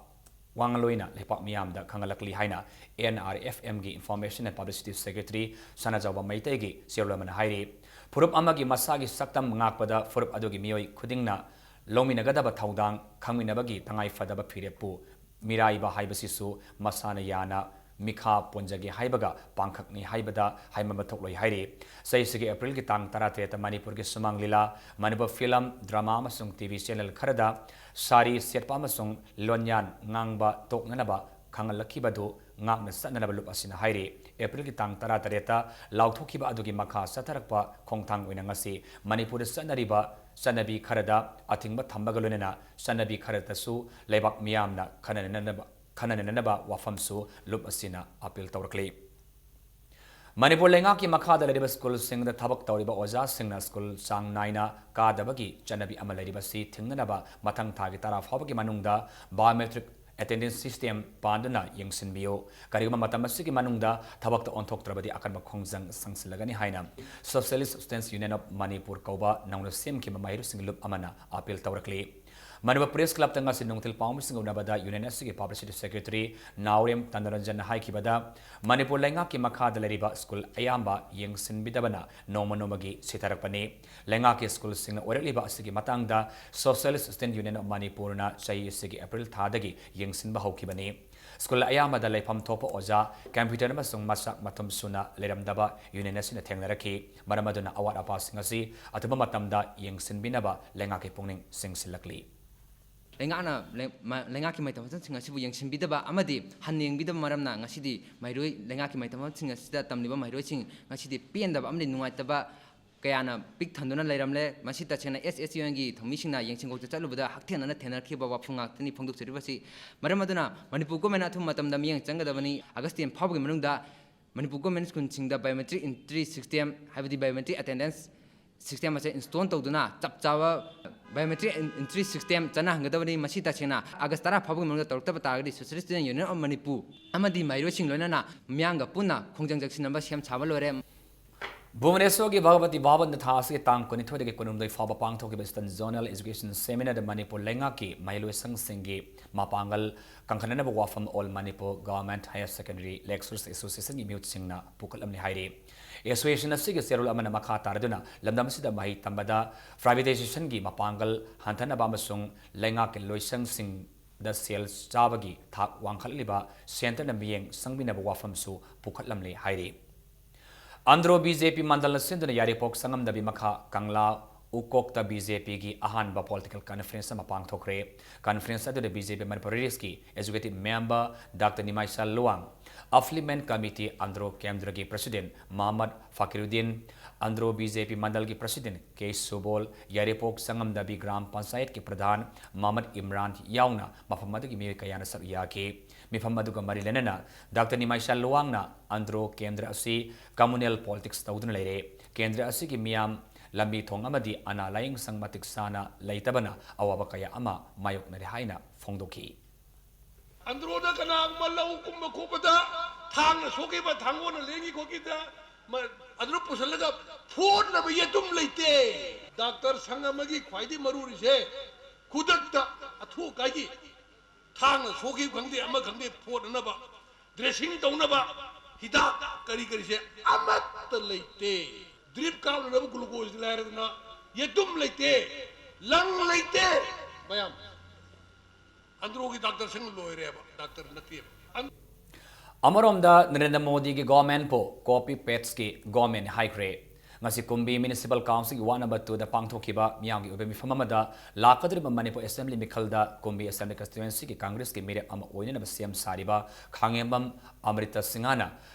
ꯋꯥꯉꯥꯡꯂꯣꯏꯅ ꯂꯩꯄꯥꯛ ꯃꯤꯌꯥꯝꯗ ꯈꯪꯍꯜꯂꯛꯂꯤ ꯍꯥꯏꯅ ꯑꯦꯟ ꯑꯥꯔ ꯑꯦꯐ ꯑꯦꯝꯒꯤ Information and Publicity Secretary ꯁꯅꯥꯖꯥꯎꯕ ꯃꯩꯇꯩꯒꯤ ꯆꯦꯔꯣꯜ ꯑꯃꯅ ꯍꯥꯏꯔꯤ꯫ ꯐꯨꯔꯨꯞ ꯑꯃꯒꯤ ꯃꯁꯥꯒꯤ ꯁꯛꯇꯝ ꯉꯥꯛꯄꯗ ꯐꯨꯔꯨꯞ ꯑꯗꯨꯒꯤ ꯃꯤꯑꯣꯏ ꯈꯨꯗꯤꯡꯅ ꯂꯧꯃꯤꯟꯅꯒꯗꯕ ꯊꯧꯗꯥꯡ ꯈꯪꯃꯤꯟꯅꯕꯒꯤ ꯇꯉꯥꯏꯐꯗꯕ ꯐꯤꯔꯦꯞꯄꯨ ꯃꯤꯔꯥꯏꯕ ꯍꯥꯏꯕꯁꯤꯁꯨ ꯃꯁꯥꯅ ꯌꯥꯅ ꯃꯤꯈꯥ ꯄꯣꯟꯖꯒꯦ ꯍꯥꯏꯕꯒ ꯄꯥꯡꯈꯛꯅꯤ ꯍꯥꯏꯕꯗ ꯍꯥꯏꯃꯟꯕ ꯊꯣꯛꯂꯣꯏ ꯍꯥꯏꯔꯤ꯫ ꯆꯍꯤꯁꯤꯒꯤ ꯑꯦꯄ꯭ꯔꯤꯜꯒꯤ ꯇꯥꯡ ꯇꯔꯥꯇꯔꯦꯠꯇ ꯃꯅꯤꯄꯨꯔꯒꯤ ꯁꯨꯃꯥꯡ ꯂꯤꯂꯥ, ꯃꯅꯤꯄꯨꯔ ꯐꯤꯂꯝ, ꯗ꯭ꯔꯃꯥ ꯑꯃꯁꯨꯡ ꯇꯤ ꯚꯤ ꯆꯦꯅꯦꯜ ꯈꯔꯗ ꯁꯥꯔꯤ ꯁꯦꯠꯄ ꯑꯃꯁꯨꯡ ꯂꯣꯟꯌꯥꯟ ꯉꯥꯡꯕ ꯇꯣꯛꯅꯅꯕ ꯈꯪꯍꯜꯂꯛꯈꯤꯕꯗꯨ ꯉꯥꯛꯅ ꯆꯠꯅꯅꯕ ꯂꯨꯞ ꯑꯁꯤꯅ ꯍꯥꯏꯔꯤ꯫ ꯑꯦꯄ꯭ꯔꯤꯜꯒꯤ ꯇꯥꯡ ꯇꯔꯥꯇꯔꯦꯠꯇ ꯂꯥꯎꯊꯣꯛꯈꯤꯕ ꯑꯗꯨꯒꯤ ꯃꯈꯥ ꯆꯠꯊꯔꯛꯄ ꯈꯣꯡꯊꯥꯡ ꯑꯣꯏꯅ ꯉꯁꯤ ꯃꯅꯤꯄꯨꯔꯗ ꯆꯠꯅꯔꯤꯕ ꯆꯠꯅꯕꯤ ꯈꯔꯗ ꯑꯊꯤꯡꯕ ꯊꯝꯕꯒ ꯂꯣꯏꯅꯅ ꯆꯠꯅꯕꯤ ꯈꯔꯗꯁꯨ ꯂꯩꯕꯥꯛ ꯃꯤꯌꯥꯝꯅ ꯈꯟꯅ ꯅꯩꯅꯅꯕ, ꯈꯟꯅ ꯅꯩꯅꯅꯕ ꯋꯥꯐꯝꯁꯨ ꯂꯨꯞ ꯑꯁꯤꯅ ꯑꯥꯄꯤꯜ ꯇꯧꯔꯛꯂꯤ꯫ ꯃꯅꯤꯄꯨꯔ ꯂꯩꯉꯥꯛꯀꯤ ꯃꯈꯥꯗ ꯂꯩꯔꯤꯕ ꯁ꯭ꯀꯨꯜꯁꯤꯡꯗ ꯊꯕꯛ ꯇꯧꯔꯤꯕ ꯑꯣꯖꯥꯁꯤꯡꯅ ꯁ꯭ꯀꯨꯜ ꯆꯥꯡ ꯅꯥꯏꯅ ꯀꯥꯗꯕꯒꯤ ꯆꯠꯅꯕꯤ ꯑꯃ ꯂꯩꯔꯤꯕꯁꯤ ꯊꯤꯡꯅꯅꯕ ꯃꯊꯪ ꯊꯥꯒꯤ ꯇꯔꯥ ꯐꯥꯎꯕꯒꯤ ꯃꯅꯨꯡꯗ biometric attendance system ꯄꯥꯟꯗꯨꯅ ꯌꯦꯡꯁꯤꯟꯕꯤꯌꯨ꯫ ꯀꯔꯤꯒꯨꯝꯕ ꯃꯇꯝ ꯑꯁꯤꯒꯤ ꯃꯅꯨꯡꯗ ꯊꯕꯛꯇ ꯑꯣꯟꯊꯣꯛꯇ꯭ꯔꯕꯗꯤ ꯑꯀꯟꯕ ꯈꯣꯡꯖꯪ ꯆꯪꯁꯤꯜꯂꯒꯅꯤ ꯍꯥꯏꯅ Socialist Students Union of Manipur ꯀꯧꯕ ꯅꯧꯅ ꯁꯦꯝꯈꯤꯕ ꯃꯍꯩꯔꯣꯏꯁꯤꯡꯒꯤ ꯂꯨꯞ ꯑꯃꯅ ꯑꯥꯄꯤꯜ ꯇꯧꯔꯛꯂꯤ꯫ ꯃꯅꯤꯄꯨꯔ ꯄ꯭ꯔꯦꯁ ꯀ꯭ꯂꯕꯇ ꯉꯁꯤ ꯅꯨꯡꯊꯤꯜ ꯄꯥꯎꯃꯤꯁꯤꯡꯒ ꯎꯅꯕꯗ ꯌꯨꯅꯤꯌꯟ ꯑꯁꯤꯒꯤ ꯄꯕ꯭ꯂꯤꯁꯤꯇꯤ ꯁꯦꯀ꯭ꯔꯦꯇꯔꯤ ꯅꯥꯎꯔꯦꯝ ꯇꯅꯔꯟꯖꯟꯅ ꯍꯥꯏꯈꯤꯕꯗ, ꯃꯅꯤꯄꯨꯔ ꯂꯩꯉꯥꯛꯀꯤ ꯃꯈꯥꯗ ꯂꯩꯔꯤꯕ ꯁ꯭ꯀꯨꯜ ꯑꯌꯥꯝꯕ ꯌꯦꯡꯁꯤꯟꯕꯤꯗꯕꯅ ꯅꯣꯡꯃ ꯅꯣꯡꯃꯒꯤ ꯁꯤꯊꯔꯛꯄꯅꯤ꯫ ꯂꯩꯉꯥꯛꯀꯤ ꯁ꯭ꯀꯨꯜꯁꯤꯡꯅ ꯑꯣꯏꯔꯛꯂꯤꯕ ꯑꯁꯤꯒꯤ ꯃꯇꯥꯡꯗ Socialist Student Union of ꯃꯅꯤꯄꯨꯔꯅ ꯆꯍꯤ ꯑꯁꯤꯒꯤ ꯑꯦꯄ꯭ꯔꯤꯜ ꯊꯥꯗꯒꯤ ꯌꯦꯡꯁꯤꯟꯕ ꯍꯧꯈꯤꯕꯅꯤ꯫ ꯁ꯭ꯀꯨꯜ ꯑꯌꯥꯝꯕꯗ ꯂꯩꯐꯝ ꯊꯣꯛꯄ ꯑꯣꯖꯥ, ꯀꯝꯄ꯭ꯌꯨꯇꯔ ꯑꯃꯁꯨꯡ ꯃꯆꯥꯛ ꯃꯊꯨꯝ ꯁꯨꯅ ꯂꯩꯔꯝꯗꯕ ꯌꯨꯅꯤꯌꯟ ꯑꯁꯤꯅ ꯊꯦꯡꯅꯔꯛꯈꯤ꯫ ꯃꯔꯝ ꯑꯗꯨꯅ ꯑꯋꯥꯠ ꯑꯄꯥꯁꯤꯡ ꯑꯁꯤ ꯑꯊꯨꯕ ꯃꯇꯝꯗ ꯌꯦꯡꯁꯤꯟꯕꯤꯅꯕ ꯂꯩꯉꯥꯛꯀꯤ ꯄꯨꯛꯅꯤꯡ ꯆꯤꯡꯁꯤꯜꯂꯛꯂꯤ꯫ ꯂꯩꯉꯥꯛꯅ ꯂꯩ-, ꯃ-, ꯂꯩꯉꯥꯛꯀꯤ ꯃꯍꯩ ꯇꯝꯐꯝꯁꯤꯡ ꯑꯁꯤꯕꯨ ꯌꯦꯡꯁꯤꯟꯕꯤꯗꯕ ꯑꯃꯗꯤ ꯍꯟꯅ ꯌꯦꯡꯕꯤꯗꯕ ꯃꯔꯝꯅ ꯉꯁꯤꯗꯤ ꯃꯍꯩꯔꯣꯏ, ꯂꯩꯉꯥꯛꯀꯤ ꯃꯍꯩ ꯇꯝꯐꯝꯁꯤꯡ ꯑꯁꯤꯗ ꯇꯝꯂꯤꯕ ꯃꯍꯩꯔꯣꯏꯁꯤꯡ ꯉꯁꯤꯗꯤ ꯄꯦꯟꯗꯕ ꯑꯃꯗꯤ ꯅꯨꯡꯉꯥꯏꯇꯕ ꯀꯌꯥꯅ ꯄꯤꯛ ꯊꯟꯗꯨꯅ ꯂꯩꯔꯝꯂꯦ꯫ ꯃꯁꯤ ꯇꯁꯦꯡꯅ ꯑꯦꯁ ꯑꯦꯁ ꯌꯨ ꯑꯦꯟꯒꯤ ꯊꯧꯃꯤꯁꯤꯡꯅ ꯌꯦꯡꯁꯤꯟ ꯈꯣꯠꯆꯤꯟ ꯆꯠꯂꯨꯕꯗ ꯍꯛꯊꯦꯡꯅꯅ ꯊꯦꯡꯅꯔꯛꯈꯤꯕ ꯋꯥꯐꯝ ꯉꯥꯛꯇꯅꯤ ꯐꯣꯡꯗꯣꯛꯆꯔꯤꯕꯁꯤ꯫ ꯃꯔꯝ ꯑꯗꯨꯅ ꯃꯅꯤꯄꯨꯔ ꯒꯣꯔꯃꯦꯟꯅ ꯑꯊꯨꯕ ꯃꯇꯝꯗ ꯃꯤꯠꯌꯦꯡ ꯆꯪꯒꯗꯕꯅꯤ꯫ ꯑꯥꯒꯁ ꯇꯦꯟ ꯐꯥꯎꯕꯒꯤ ꯃꯅꯨꯡꯗ ꯃꯅꯤꯄꯨꯔ ꯒꯣꯔꯃꯦꯟ ꯁ꯭ꯀꯨꯜꯁꯤꯡꯗ biometric entry system, ꯍꯥꯏꯕꯗꯤ biometric attendance system ꯑꯁꯦ install ꯇꯧꯗꯨꯅ ꯆꯞ ꯆꯥꯕ biometric entry system ꯆꯠꯅꯍꯟꯒꯗꯕꯅꯤ꯫ ꯃꯁꯤ ꯇꯁꯦꯡꯅ ꯑꯥꯒꯁ ꯇꯔꯥ ꯐꯥꯎꯕꯒꯤ ꯃꯅꯨꯡꯗ ꯇꯧꯔꯛꯇꯕ ꯇꯥꯔꯒꯗꯤ Socialist Student Union of Manipur ꯑꯃꯗꯤ ꯃꯍꯩꯔꯣꯏꯁꯤꯡ ꯂꯣꯏꯅꯅ ꯃꯤꯌꯥꯝꯒ ꯄꯨꯟꯅ ꯈꯣꯡꯖꯪ ꯆꯪꯁꯤꯟꯅꯕ ꯁꯦꯝ ꯁꯥꯕ ꯂꯣꯏꯔꯦ꯫ ꯚꯨꯕꯅꯦꯁꯣꯔꯒꯤ ꯚꯒꯕꯇꯤ ꯚꯕꯟꯗ ꯊꯥ ꯑꯁꯤꯒꯤ ꯇꯥꯡ ꯀꯨꯟꯅꯤꯊꯣꯏꯗꯒꯤ ꯀꯨꯟꯍꯨꯝꯗꯣꯏ ꯐꯥꯎꯕ ꯄꯥꯡꯊꯣꯛꯈꯤꯕ Eastern Zonal Education Seminarꯗ ꯃꯅꯤꯄꯨꯔ ꯂꯩꯉꯥꯛꯀꯤ ꯃꯍꯩꯂꯣꯏꯁꯪꯁꯤꯡꯒꯤ ꯃꯄꯥꯡꯒꯜ ꯀꯟꯈꯠꯅꯅꯕ ꯋꯥꯐꯝ All Manipur Government Higher Secondary Lecturers Associationꯒꯤ ꯃꯤꯍꯨꯠꯁꯤꯡꯅ ꯄꯨꯈꯠꯂꯝꯂꯤ ꯍꯥꯏꯔꯤ꯫ Association ꯑꯁꯤꯒꯤ ꯆꯦꯔꯣꯜ ꯑꯃꯅ ꯃꯈꯥ ꯇꯥꯔꯗꯨꯅ ꯂꯝꯗꯝ ꯑꯁꯤꯗ ꯃꯍꯩ ꯇꯝꯕꯗ privatizationꯒꯤ ꯃꯄꯥꯡꯒꯜ ꯍꯟꯊꯅꯕ ꯑꯃꯁꯨꯡ ꯂꯩꯉꯥꯛꯀꯤ ꯂꯣꯏꯁꯪꯁꯤꯡꯗ ꯁꯦꯜ ꯆꯥꯕꯒꯤ ꯊꯥꯛ ꯋꯥꯡꯈꯠꯂꯤꯕ centreꯅ ꯃꯤꯠꯌꯦꯡ ꯆꯪꯕꯤꯅꯕ ꯋꯥꯐꯝꯁꯨ ꯄꯨꯈꯠꯂꯝꯂꯤ ꯍꯥꯏꯔꯤ꯫ ꯑꯟꯗ꯭ꯔꯣ BJP ꯃꯟꯗꯜꯅ ꯁꯤꯟꯗꯨꯅ ꯌꯥꯏꯔꯤꯄꯣꯛ ꯁꯪꯉꯝꯗꯕꯤ ꯃꯈꯥ ꯀꯪꯂꯥ ꯎꯀꯣꯛꯇ BJPꯒꯤ ꯑꯍꯥꯟꯕ political conference ꯑꯃ ꯄꯥꯡꯊꯣꯛꯈ꯭ꯔꯦ꯫ Conference ꯑꯗꯨꯗ BJP Manipur Regionꯁꯀꯤ Executive Member Doctor ꯅꯤꯃꯥꯏꯁꯥ Luwang, Affluent Committee Andro ꯀꯦꯟꯗ꯭ꯔꯒꯤ President ꯃꯍꯃꯗ ꯐꯀꯤꯔꯨꯗꯤꯟ, ꯑꯟꯗ꯭ꯔꯣ BJP ꯃꯟꯗꯜꯒꯤ President ꯀꯦ ꯁꯨꯕꯣꯜ, ꯌꯥꯏꯔꯤꯄꯣꯛ ꯁꯪꯉꯝꯗꯕꯤ ꯒ꯭ꯔꯥꯝ ꯄꯟꯆꯥꯌꯠꯀꯤ ꯄ꯭ꯔꯙꯥꯟ ꯃꯍꯃꯗ ꯏꯝꯔꯥꯟ ꯌꯥꯎꯅ ꯃꯐꯝ ꯑꯗꯨꯒꯤ ꯃꯤꯑꯣꯏ ꯀꯌꯥꯅ ꯁꯔꯨꯛ ꯌꯥꯈꯤ꯫ ꯃꯤꯐꯝ ꯑꯗꯨꯒ ꯃꯔꯤ ꯂꯩꯅꯅ ꯗꯥꯛꯇꯔ ꯅꯤꯃꯥꯏꯁꯥ ꯂꯨꯋꯥꯡꯅ ꯑꯟꯗ꯭ꯔꯣ ꯀꯦꯟꯗ꯭ꯔ ꯑꯁꯤ communal politics ꯇꯧꯗꯨꯅ ꯂꯩꯔꯦ꯫ ꯀꯦꯟꯗ꯭ꯔ ꯑꯁꯤꯒꯤ ꯃꯤꯌꯥꯝ ꯂꯝꯕꯤ ꯊꯣꯡ ꯑꯃꯗꯤ ꯑꯅꯥ ꯂꯥꯌꯦꯡ ꯁꯪ ꯃꯇꯤꯛ ꯆꯥꯅ ꯂꯩꯇꯕꯅ ꯑꯋꯥꯕ ꯀꯌꯥ ꯑꯃ ꯃꯥꯌꯣꯛꯅꯔꯦ ꯍꯥꯏꯅ ꯐꯣꯡꯗꯣꯛꯈꯤ꯫ ꯑꯟꯗ꯭ꯔꯣꯗ ꯀꯅꯥꯒꯨꯝꯕ ꯂꯧ ꯀꯨꯝꯕ ꯈꯣꯠꯄꯗ ꯊꯥꯡꯅ ꯁꯣꯛꯈꯤꯕ, ꯊꯥꯡꯒꯣꯜꯅ ꯂꯦꯡꯈꯤ ꯈꯣꯠꯈꯤꯗ, ꯃ-, ꯑꯗꯨꯅ ꯄꯨꯁꯜꯂꯒ ꯐꯣꯠꯅꯕ ꯌꯦꯇꯨꯝ ꯂꯩꯇꯦ꯫ ꯗꯥꯛꯇꯔ ꯁꯪ ꯑꯃꯒꯤ ꯈ꯭ꯋꯥꯏꯗꯒꯤ ꯃꯔꯨꯔꯤꯁꯦ ꯈꯨꯗꯛꯇ ꯑꯊꯨ ꯑꯀꯥꯏꯒꯤ ꯊꯥꯡꯅ ꯁꯣꯛꯈꯤꯕ ꯈꯪꯗꯦ, ꯑꯃ ꯈꯪꯗꯦ, ꯐꯣꯠꯅꯅꯕ, dressing ꯇꯧꯅꯕ ꯍꯤꯗꯥꯛ ꯀꯔꯤ ꯀꯔꯤꯁꯦ ꯑꯃꯠꯇ ꯂꯩꯇꯦ꯫ Drip ꯀꯥꯞꯅꯅꯕ glucose ꯂꯩꯔꯗꯅ ꯌꯦꯇꯨꯝ ꯂꯩꯇꯦ, ꯂꯪ ꯂꯩꯇꯦ꯫ ꯃꯌꯥꯝ ꯑꯟꯗ꯭ꯔꯣꯒꯤ ꯗꯥꯛꯇꯔꯁꯤꯡ ꯂꯣꯏꯔꯦꯕ, ꯗꯥꯛꯇꯔ ꯅꯠꯇꯦꯕ꯫ ꯑꯟ- ꯑꯃꯔꯣꯝꯗ ꯅꯔꯦꯟꯗ꯭ꯔ ꯃꯣꯗꯤꯒꯤ governmentꯄꯨ copy pasteꯀꯤ government ꯍꯥꯏꯈ꯭ꯔꯦ꯫ ꯉꯁꯤ ꯀꯨꯝꯕꯤ Municipal Councilꯒꯤ ward number twoꯗ ꯄꯥꯡꯊꯣꯛꯈꯤꯕ ꯃꯤꯌꯥꯝꯒꯤ ꯑꯣꯏꯕ ꯃꯤꯐꯝ ꯑꯃꯗ ꯂꯥꯛꯀꯗꯧꯔꯤꯕ ꯃꯅꯤꯄꯨꯔ Assembly ꯃꯤꯈꯜꯗ ꯀꯨꯝꯕꯤ Assembly constituencyꯒꯤ Congressꯀꯤ ꯃꯤꯔꯦꯞ ꯑꯃ ꯑꯣꯏꯅꯅꯕ ꯁꯦꯝ ꯁꯥꯔꯤꯕ ꯈꯥꯉꯦꯝꯕꯝ ꯑꯃ꯭ꯔꯤꯇꯥ ꯁꯤꯡꯍꯅ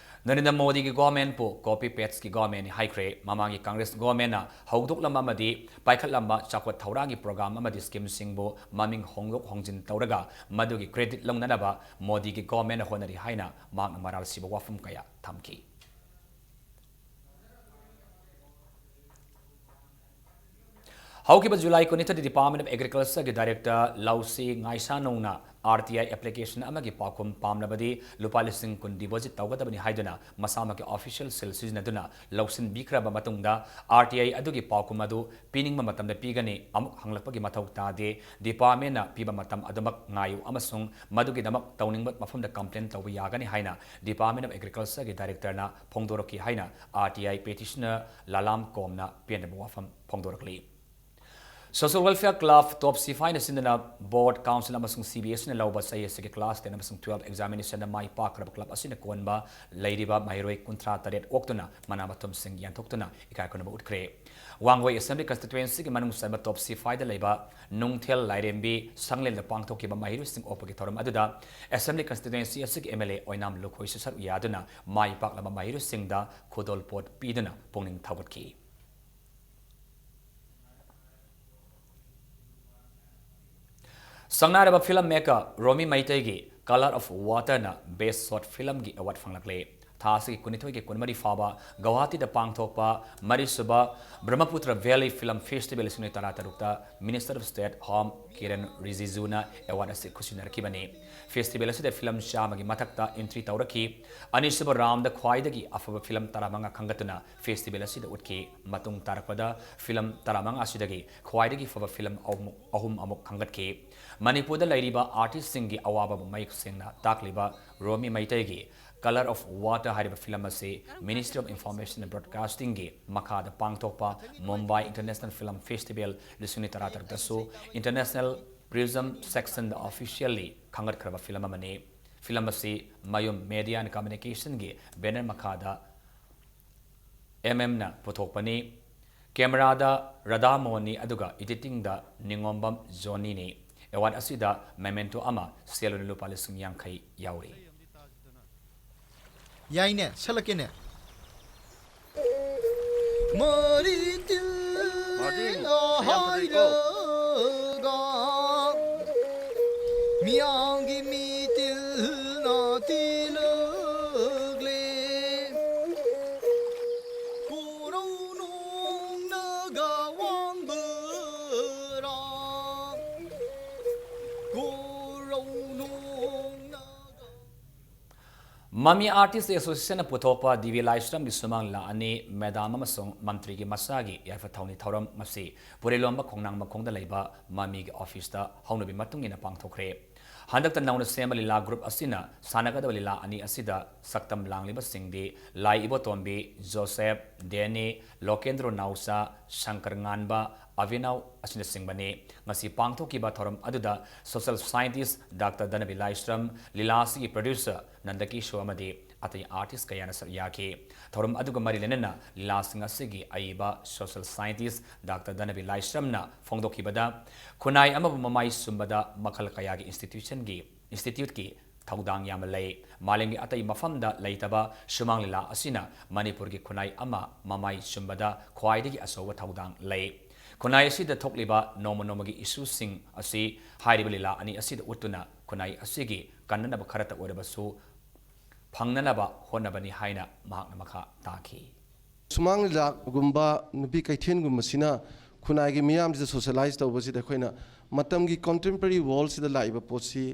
ꯅꯔꯦꯟꯗ꯭ꯔ ꯃꯣꯗꯤꯒꯤ governmentꯄꯨ copy pasteꯀꯤ governmentꯅꯤ ꯍꯥꯏꯈ꯭ꯔꯦ꯫ ꯃꯃꯥꯡꯒꯤ Congress governmentꯅ ꯍꯧꯗꯣꯛꯂꯝꯕ ꯑꯃꯗꯤ ꯄꯥꯏꯈꯠꯂꯝꯕ ꯆꯥꯎꯈꯠ ꯊꯧꯔꯥꯡꯒꯤ program ꯑꯃꯗꯤ schemeꯁꯤꯡꯕꯨ ꯃꯃꯤꯡ ꯍꯣꯡꯗꯣꯛ ꯍꯣꯡꯖꯤꯟ ꯇꯧꯔꯒ ꯃꯗꯨꯒꯤ credit ꯂꯧꯅꯅꯕ ꯃꯣꯗꯤꯒꯤ governmentꯅ ꯍꯣꯠꯅꯔꯤ ꯍꯥꯏꯅ ꯃꯍꯥꯛꯅ ꯃꯔꯥꯜ ꯁꯤꯕ ꯋꯥꯐꯝ ꯀꯌꯥ ꯊꯝꯈꯤ꯫ ꯍꯧꯈꯤꯕ July ꯀꯨꯟꯅꯤꯊꯣꯏꯗ Department of Agricultureꯒꯤ director ꯂꯧꯁꯤ ꯉꯥꯏꯁꯥꯅꯧꯅ R T I application ꯑꯃꯒꯤ ꯄꯥꯎꯈꯨꯝ ꯄꯥꯝꯂꯕꯗꯤ ꯂꯨꯄꯥ ꯂꯤꯁꯤꯡ ꯀꯨꯟ deposit ꯇꯧꯒꯗꯕꯅꯤ ꯍꯥꯏꯗꯨꯅ ꯃꯁꯥꯃꯛꯀꯤ official seal ꯁꯤꯖꯤꯟꯅꯗꯨꯅ ꯂꯧꯁꯤꯟꯕꯤꯈ꯭ꯔꯕ ꯃꯇꯨꯡꯗ, R T I ꯑꯗꯨꯒꯤ ꯄꯥꯎꯈꯨꯝ ꯑꯗꯨ ꯄꯤꯅꯤꯡꯕ ꯃꯇꯝꯗ ꯄꯤꯒꯅꯤ꯫ ꯑꯃꯨꯛ ꯍꯪꯂꯛꯄꯒꯤ ꯃꯊꯧ ꯇꯥꯗꯦ꯫ Department ꯅ ꯄꯤꯕ ꯃꯇꯝ ꯑꯗꯨꯃꯛ ꯉꯥꯏꯌꯨ ꯑꯃꯁꯨꯡ ꯃꯗꯨꯒꯤꯗꯃꯛ ꯇꯧꯅꯤꯡꯕ ꯃꯐꯝꯗ complain ꯇꯧꯕ ꯌꯥꯒꯅꯤ ꯍꯥꯏꯅ Department of Agriculture ꯒꯤ director ꯅ ꯐꯣꯡꯗꯣꯔꯛꯈꯤ ꯍꯥꯏꯅ R T I petitioner ꯂꯥꯂꯥꯝ ꯀꯣꯝꯅ ꯄꯦꯟꯗꯕ ꯋꯥꯐꯝ ꯐꯣꯡꯗꯣꯔꯛꯂꯤ꯫ Social Welfare Club ꯇꯣꯞ ꯁꯤꯐꯥꯏꯅ ꯁꯤꯟꯗꯨꯅ Board, Council ꯑꯃꯁꯨꯡ C B S E ꯅ ꯂꯧꯕ ꯆꯍꯤ ꯑꯁꯤꯒꯤ class ten ꯑꯃꯁꯨꯡ twelve examination ꯗ ꯃꯥꯏ ꯄꯥꯛꯈ꯭ꯔꯕ club ꯑꯁꯤꯅ ꯀꯣꯟꯕ ꯂꯩꯔꯤꯕ ꯃꯍꯩꯔꯣꯏ ꯀꯨꯟꯊ꯭ꯔꯥ ꯇꯔꯦꯠ ꯑꯣꯛꯇꯨꯅ ꯃꯅꯥ ꯃꯊꯨꯝꯁꯤꯡ ꯌꯦꯟꯊꯣꯛꯇꯨꯅ ꯏꯀꯥꯏ ꯈꯨꯝꯅꯕ ꯎꯠꯈ꯭ꯔꯦ꯫ ꯋꯥꯡꯒꯣꯏ Assembly Constituency ꯒꯤ ꯃꯅꯨꯡ ꯆꯟꯕ ꯇꯣꯞ ꯁꯤꯐꯥꯏꯗ ꯂꯩꯕ ꯅꯨꯡꯊꯦꯜ ꯂꯥꯏꯔꯦꯝꯕꯤ ꯁꯪꯂꯦꯟꯗ ꯄꯥꯡꯊꯣꯛꯈꯤꯕ ꯃꯍꯩꯔꯣꯏꯁꯤꯡ ꯑꯣꯛꯄꯒꯤ ꯊꯧꯔꯝ ꯑꯗꯨꯗ Assembly Constituency ꯑꯁꯤꯒꯤ M L A ꯑꯣꯏꯅꯥꯝ ꯂꯨꯈꯣꯏꯁꯨ ꯁꯔꯨꯛ ꯌꯥꯗꯨꯅ ꯃꯥꯏ ꯄꯥꯛꯂꯕ ꯃꯍꯩꯔꯣꯏꯁꯤꯡꯗ ꯈꯨꯗꯣꯜꯄꯣꯠ ꯄꯤꯗꯨꯅ ꯄꯨꯛꯅꯤꯡ ꯊꯧꯒꯠꯈꯤ꯫ ꯁꯛꯅꯥꯏꯔꯕ film maker ꯔꯣꯃꯤ ꯃꯩꯇꯩꯒꯤ Colour of Water ꯅ Best Short Film ꯒꯤ award ꯐꯪꯂꯛꯂꯦ꯫ ꯊꯥ ꯑꯁꯤꯒꯤ ꯀꯨꯟꯅꯤꯊꯣꯏꯒꯤ ꯀꯨꯟꯃꯔꯤ ꯐꯥꯎꯕ ꯒꯧꯍꯥꯇꯤꯗ ꯄꯥꯡꯊꯣꯛꯄ ꯃꯔꯤꯁꯨꯕ Brahmaputra Valley Film Festival ꯂꯤꯁꯤꯡ ꯑꯅꯤ ꯇꯔꯥꯇꯔꯨꯛꯇ Minister of State Home Kiren Rijiju ꯅ award ꯑꯁꯤ ꯈꯨꯠꯁꯤꯟꯅꯔꯛꯈꯤꯕꯅꯤ꯫ Festival ꯑꯁꯤꯗ film ꯆꯥꯝꯃꯒꯤ ꯃꯊꯛꯇ entry ꯇꯧꯔꯛꯈꯤ꯫ ꯑꯅꯤꯁꯨꯕ round ꯗ ꯈ꯭ꯋꯥꯏꯗꯒꯤ ꯑꯐꯕ film ꯇꯔꯥꯃꯉꯥ ꯈꯟꯒꯠꯇꯨꯅ festival ꯑꯁꯤꯗ ꯎꯠꯈꯤ꯫ ꯃꯇꯨꯡ ꯇꯥꯔꯛꯄꯗ film ꯇꯔꯥꯃꯉꯥ ꯑꯁꯤꯗꯒꯤ ꯈ꯭ꯋꯥꯏꯗꯒꯤ ꯐꯕ film ꯑꯍꯨꯝ, ꯑꯍꯨꯝ ꯑꯃꯨꯛ ꯈꯟꯒꯠꯈꯤ꯫ ꯃꯅꯤꯄꯨꯔꯗ ꯂꯩꯔꯤꯕ artist ꯁꯤꯡꯒꯤ ꯑꯋꯥꯕꯕꯨ ꯃꯌꯦꯛ ꯁꯦꯡꯅ ꯇꯥꯛꯂꯤꯕ ꯔꯣꯃꯤ ꯃꯩꯇꯩꯒꯤ Colour of Water ꯍꯥꯏꯔꯤꯕ film ꯑꯁꯤ Ministry of Information and Broadcasting ꯒꯤ ꯃꯈꯥꯗ ꯄꯥꯡꯊꯣꯛꯄ Mumbai International Film Festival ꯂꯤꯁꯤꯡ ꯑꯅꯤ ꯇꯔꯥꯇꯔꯨꯛꯇꯁꯨ International Prism Section ꯗ officially ꯈꯟꯒꯠꯈ꯭ꯔꯕ film ꯑꯃꯅꯤ꯫ Film ꯑꯁꯤ ꯃꯌꯨꯝ Media and Communication ꯒꯤ banner ꯃꯈꯥꯗ M M ꯅ ꯄꯨꯊꯣꯛꯄꯅꯤ꯫ Camera ꯗ ꯔꯥꯙꯥ ꯃꯣꯍꯟꯅꯤ, ꯑꯗꯨꯒ editing ꯗ ꯅꯤꯉꯣꯝꯕꯝ ꯖꯣꯅꯤꯅꯤ꯫ Award ꯑꯁꯤꯗ memento ꯑꯃ ꯁꯦꯜ ꯑꯣꯏꯅ ꯂꯨꯄꯥ ꯂꯤꯁꯤꯡ ꯌꯥꯡꯈꯩ ꯌꯥꯎꯔꯤ꯫ ꯌꯥꯏꯅꯦ, ꯁꯠꯂꯛꯀꯦꯅꯦ꯫ ꯃꯔꯤ ꯇꯤꯜ ꯃꯥꯔꯇꯤꯟ, ꯍꯥꯏꯔꯒ ꯃꯤꯌꯥꯝꯒꯤ ꯃꯤ ꯇꯤꯜꯅ ꯇꯤꯜꯂꯛꯂꯦ꯫ ꯀꯣꯔꯧ ꯅꯣꯡꯅꯒ ꯋꯥꯡꯕꯔꯥ? ꯀꯣꯔꯧ ꯃꯃꯤ ꯑꯥꯔꯇꯤꯁ ꯑꯦꯁꯣꯁꯤꯌꯦꯁꯟꯅ ꯄꯨꯊꯣꯛꯄ ꯗꯤ ꯚꯤ ꯂꯥꯏꯁ꯭ꯔꯝꯒꯤ ꯁꯨꯃꯥꯡ ꯂꯤꯂꯥ ꯑꯅꯤ, ꯃꯦꯗꯥꯝ ꯑꯃꯁꯨꯡ ꯃꯟꯇ꯭ꯔꯤꯒꯤ ꯃꯆꯥꯒꯤ ꯌꯥꯏꯐ ꯊꯧꯅꯤ ꯊꯧꯔꯝ ꯑꯁꯤ ꯄꯨꯔꯦꯂꯣꯝꯕ ꯈꯣꯡꯅꯥꯡ ꯃꯈꯣꯡꯗ ꯂꯩꯕ ꯃꯃꯤꯒꯤ ꯑꯣꯐꯤꯁꯇ ꯍꯧꯅꯕꯤ ꯃꯇꯨꯡ ꯏꯟꯅ ꯄꯥꯡꯊꯣꯛꯈ꯭ꯔꯦ꯫ ꯍꯟꯗꯛꯇ ꯅꯧꯅ ꯁꯦꯝꯕ ꯂꯤꯂꯥ ꯒ꯭ꯔꯨꯞ ꯑꯁꯤꯅ ꯁꯥꯟꯅꯒꯗꯕ ꯂꯤꯂꯥ ꯑꯅꯤ ꯑꯁꯤꯗ ꯁꯛꯇꯝ ꯂꯥꯡꯂꯤꯕꯁꯤꯡꯗꯤ ꯂꯥꯏ ꯏꯕꯣꯇꯣꯝꯕꯤ, ꯖꯣꯁꯦꯐ, ꯗꯦꯅꯤ, ꯂꯣꯀꯦꯟꯗ꯭ꯔꯣ ꯅꯥꯎꯆꯥ, ꯁꯪꯀꯔ ꯉꯥꯟꯕ, ꯑꯚꯤꯅꯧ ꯑꯁꯤꯅꯆꯤꯡꯕꯅꯤ꯫ ꯉꯁꯤ ꯄꯥꯡꯊꯣꯛꯈꯤꯕ ꯊꯧꯔꯝ ꯑꯗꯨꯗ ꯁꯣꯁꯤꯌꯦꯜ ꯁꯥꯏꯟꯇꯤꯁ ꯗꯥꯛꯇꯔ ꯙꯅꯕꯤ ꯂꯥꯏꯁ꯭ꯔꯝ, ꯂꯤꯂꯥ ꯑꯁꯤꯒꯤ ꯄ꯭ꯔꯣꯗ꯭ꯌꯨꯁꯔ ꯅꯟꯗꯀꯤꯁꯣꯔ ꯑꯃꯗꯤ ꯑꯇꯩ ꯑꯥꯔꯇꯤꯁ ꯀꯌꯥꯅ ꯁꯔꯨꯛ ꯌꯥꯈꯤ꯫ ꯊꯧꯔꯝ ꯑꯗꯨꯒ ꯃꯔꯤ ꯂꯩꯅꯅ ꯂꯤꯂꯥꯁꯤꯡ ꯑꯁꯤꯒꯤ ꯑꯏꯕ ꯁꯣꯁꯤꯌꯦꯜ ꯁꯥꯏꯟꯇꯤꯁ ꯗꯥꯛꯇꯔ ꯙꯅꯕꯤ ꯂꯥꯏꯁ꯭ꯔꯝꯅ ꯐꯣꯡꯗꯣꯛꯈꯤꯕꯗ, ꯈꯨꯟꯅꯥꯏ ꯑꯃꯕꯨ ꯃꯃꯥꯏ ꯆꯨꯝꯕꯗ ꯃꯈꯜ ꯀꯌꯥꯒꯤ ꯏꯟꯁꯇꯤꯇ꯭ꯌꯨꯁꯟꯒꯤ, ꯏꯟꯁꯇꯤꯇ꯭ꯌꯨꯠꯀꯤ ꯊꯧꯗꯥꯡ ꯌꯥꯝꯅ ꯂꯩ꯫ ꯃꯥꯂꯦꯝꯒꯤ ꯑꯇꯩ ꯃꯐꯝꯗ ꯂꯩꯇꯕ ꯁꯨꯃꯥꯡ ꯂꯤꯂꯥ ꯑꯁꯤꯅ ꯃꯅꯤꯄꯨꯔꯒꯤ ꯈꯨꯟꯅꯥꯏ ꯑꯃ ꯃꯃꯥꯏ ꯆꯨꯝꯕꯗ ꯈ꯭ꯋꯥꯏꯗꯒꯤ ꯑꯆꯧꯕ ꯊꯧꯗꯥꯡ ꯂꯩ꯫ ꯈꯨꯟꯅꯥꯏ ꯑꯁꯤꯗ ꯊꯣꯛꯂꯤꯕ ꯅꯣꯡꯃ ꯅꯣꯡꯃꯒꯤ ꯏꯁꯨꯁꯤꯡ ꯑꯁꯤ ꯍꯥꯏꯔꯤꯕ ꯂꯤꯂꯥ ꯑꯅꯤ ꯑꯁꯤꯗ ꯎꯠꯇꯨꯅ ꯈꯨꯟꯅꯥꯏ ꯑꯁꯤꯒꯤ ꯀꯟꯅꯅꯕ ꯈꯔꯇ ꯑꯣꯏꯔꯕꯁꯨ ꯐꯪꯅꯅꯕ ꯍꯣꯠꯅꯕꯅꯤ ꯍꯥꯏꯅ ꯃꯍꯥꯛꯅ ꯃꯈꯥ ꯇꯥꯈꯤ꯫ ꯁꯨꯃꯥꯡ ꯂꯤꯂꯥꯒꯨꯝꯕ ꯅꯨꯄꯤ ꯀꯩꯊꯦꯜꯒꯨꯝꯕꯁꯤꯅ ꯈꯨꯟꯅꯥꯏꯒꯤ ꯃꯤꯌꯥꯝꯁꯤꯗ ꯁꯣꯁꯤꯌꯦꯂꯥꯏꯁ ꯇꯧꯕꯁꯤꯗ ꯑꯩꯈꯣꯏꯅ ꯃꯇꯝꯒꯤ ꯀꯟꯇꯦꯝꯄꯔꯔꯤ ꯋꯥꯔꯜꯁꯤꯗ ꯂꯥꯛꯏꯕ ꯄꯣꯠꯁꯤ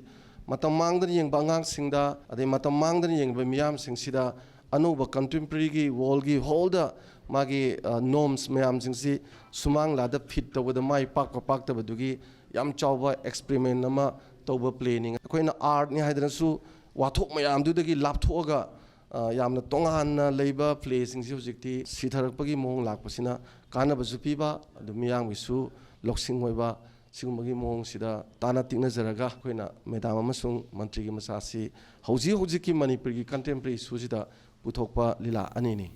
ꯃꯇꯝ ꯃꯥꯡꯗꯅ ꯌꯦꯡꯕ ꯑꯉꯥꯡꯁꯤꯡꯗ, ꯑꯗꯩ ꯃꯇꯝ ꯃꯥꯡꯗꯅ ꯌꯦꯡꯕ ꯃꯤꯌꯥꯝꯁꯤꯡꯁꯤꯗ ꯑꯅꯧꯕ ꯀꯟꯇꯦꯝꯄꯔꯔꯤꯒꯤ ꯋꯥꯔꯜꯒꯤ ꯍꯣꯜꯗ ꯃꯥꯒꯤ, ꯑ, ꯅꯣꯔꯝꯁ ꯃꯌꯥꯝꯁꯤꯡꯁꯤ ꯁꯨꯃꯥꯡ ꯂꯤꯂꯥꯗ ꯐꯤꯠ ꯇꯧꯕꯗ ꯃꯥꯏ ꯄꯥꯛꯄ ꯄꯥꯛꯇꯕꯗꯨꯒꯤ ꯌꯥꯝ ꯆꯥꯎꯕ ꯑꯦꯛꯁꯄꯦꯔꯤꯃꯦꯟ ꯑꯃ ꯇꯧꯕ ꯄ꯭ꯂꯦꯅꯤ꯫ ꯑꯩꯈꯣꯏꯅ ꯑꯥꯔꯠꯅꯤ ꯍꯥꯏꯗꯅꯁꯨ ꯋꯥꯊꯣꯛ ꯃꯌꯥꯝꯗꯨꯗꯒꯤ ꯂꯥꯞꯊꯣꯛꯑꯒ, ꯑ, ꯌꯥꯝꯅ ꯇꯣꯉꯥꯟꯅ ꯂꯩꯕ ꯄ꯭ꯂꯦꯁꯤꯡꯁꯤ ꯍꯧꯖꯤꯛꯇꯤ ꯁꯤꯊꯔꯛꯄꯒꯤ ꯃꯑꯣꯡ ꯂꯥꯛꯄꯁꯤꯅ ꯀꯥꯟꯅꯕꯁꯨ ꯄꯤꯕ, ꯑꯗꯨ ꯃꯤꯌꯥꯝꯒꯤꯁꯨ ꯂꯧꯁꯤꯡ ꯑꯣꯏꯕ, ꯁꯤꯒꯨꯝꯕꯒꯤ ꯃꯑꯣꯡꯁꯤꯗ ꯇꯥꯟꯅ ꯇꯤꯛꯅꯖꯔꯒ ꯑꯩꯈꯣꯏꯅ ꯃꯦꯗꯥꯝ ꯑꯃꯁꯨꯡ ꯃꯟꯇ꯭ꯔꯤꯒꯤ ꯃꯆꯥꯁꯤ ꯍꯧꯖꯤꯛ ꯍꯧꯖꯤꯛꯀꯤ ꯃꯅꯤꯄꯨꯔꯒꯤ ꯀꯟꯇꯦꯝꯄꯔꯔꯤ ꯏꯁꯨꯁꯤꯗ ꯄꯨꯊꯣꯛꯄ ꯂꯤꯂꯥ ꯑꯅꯤꯅꯤ꯫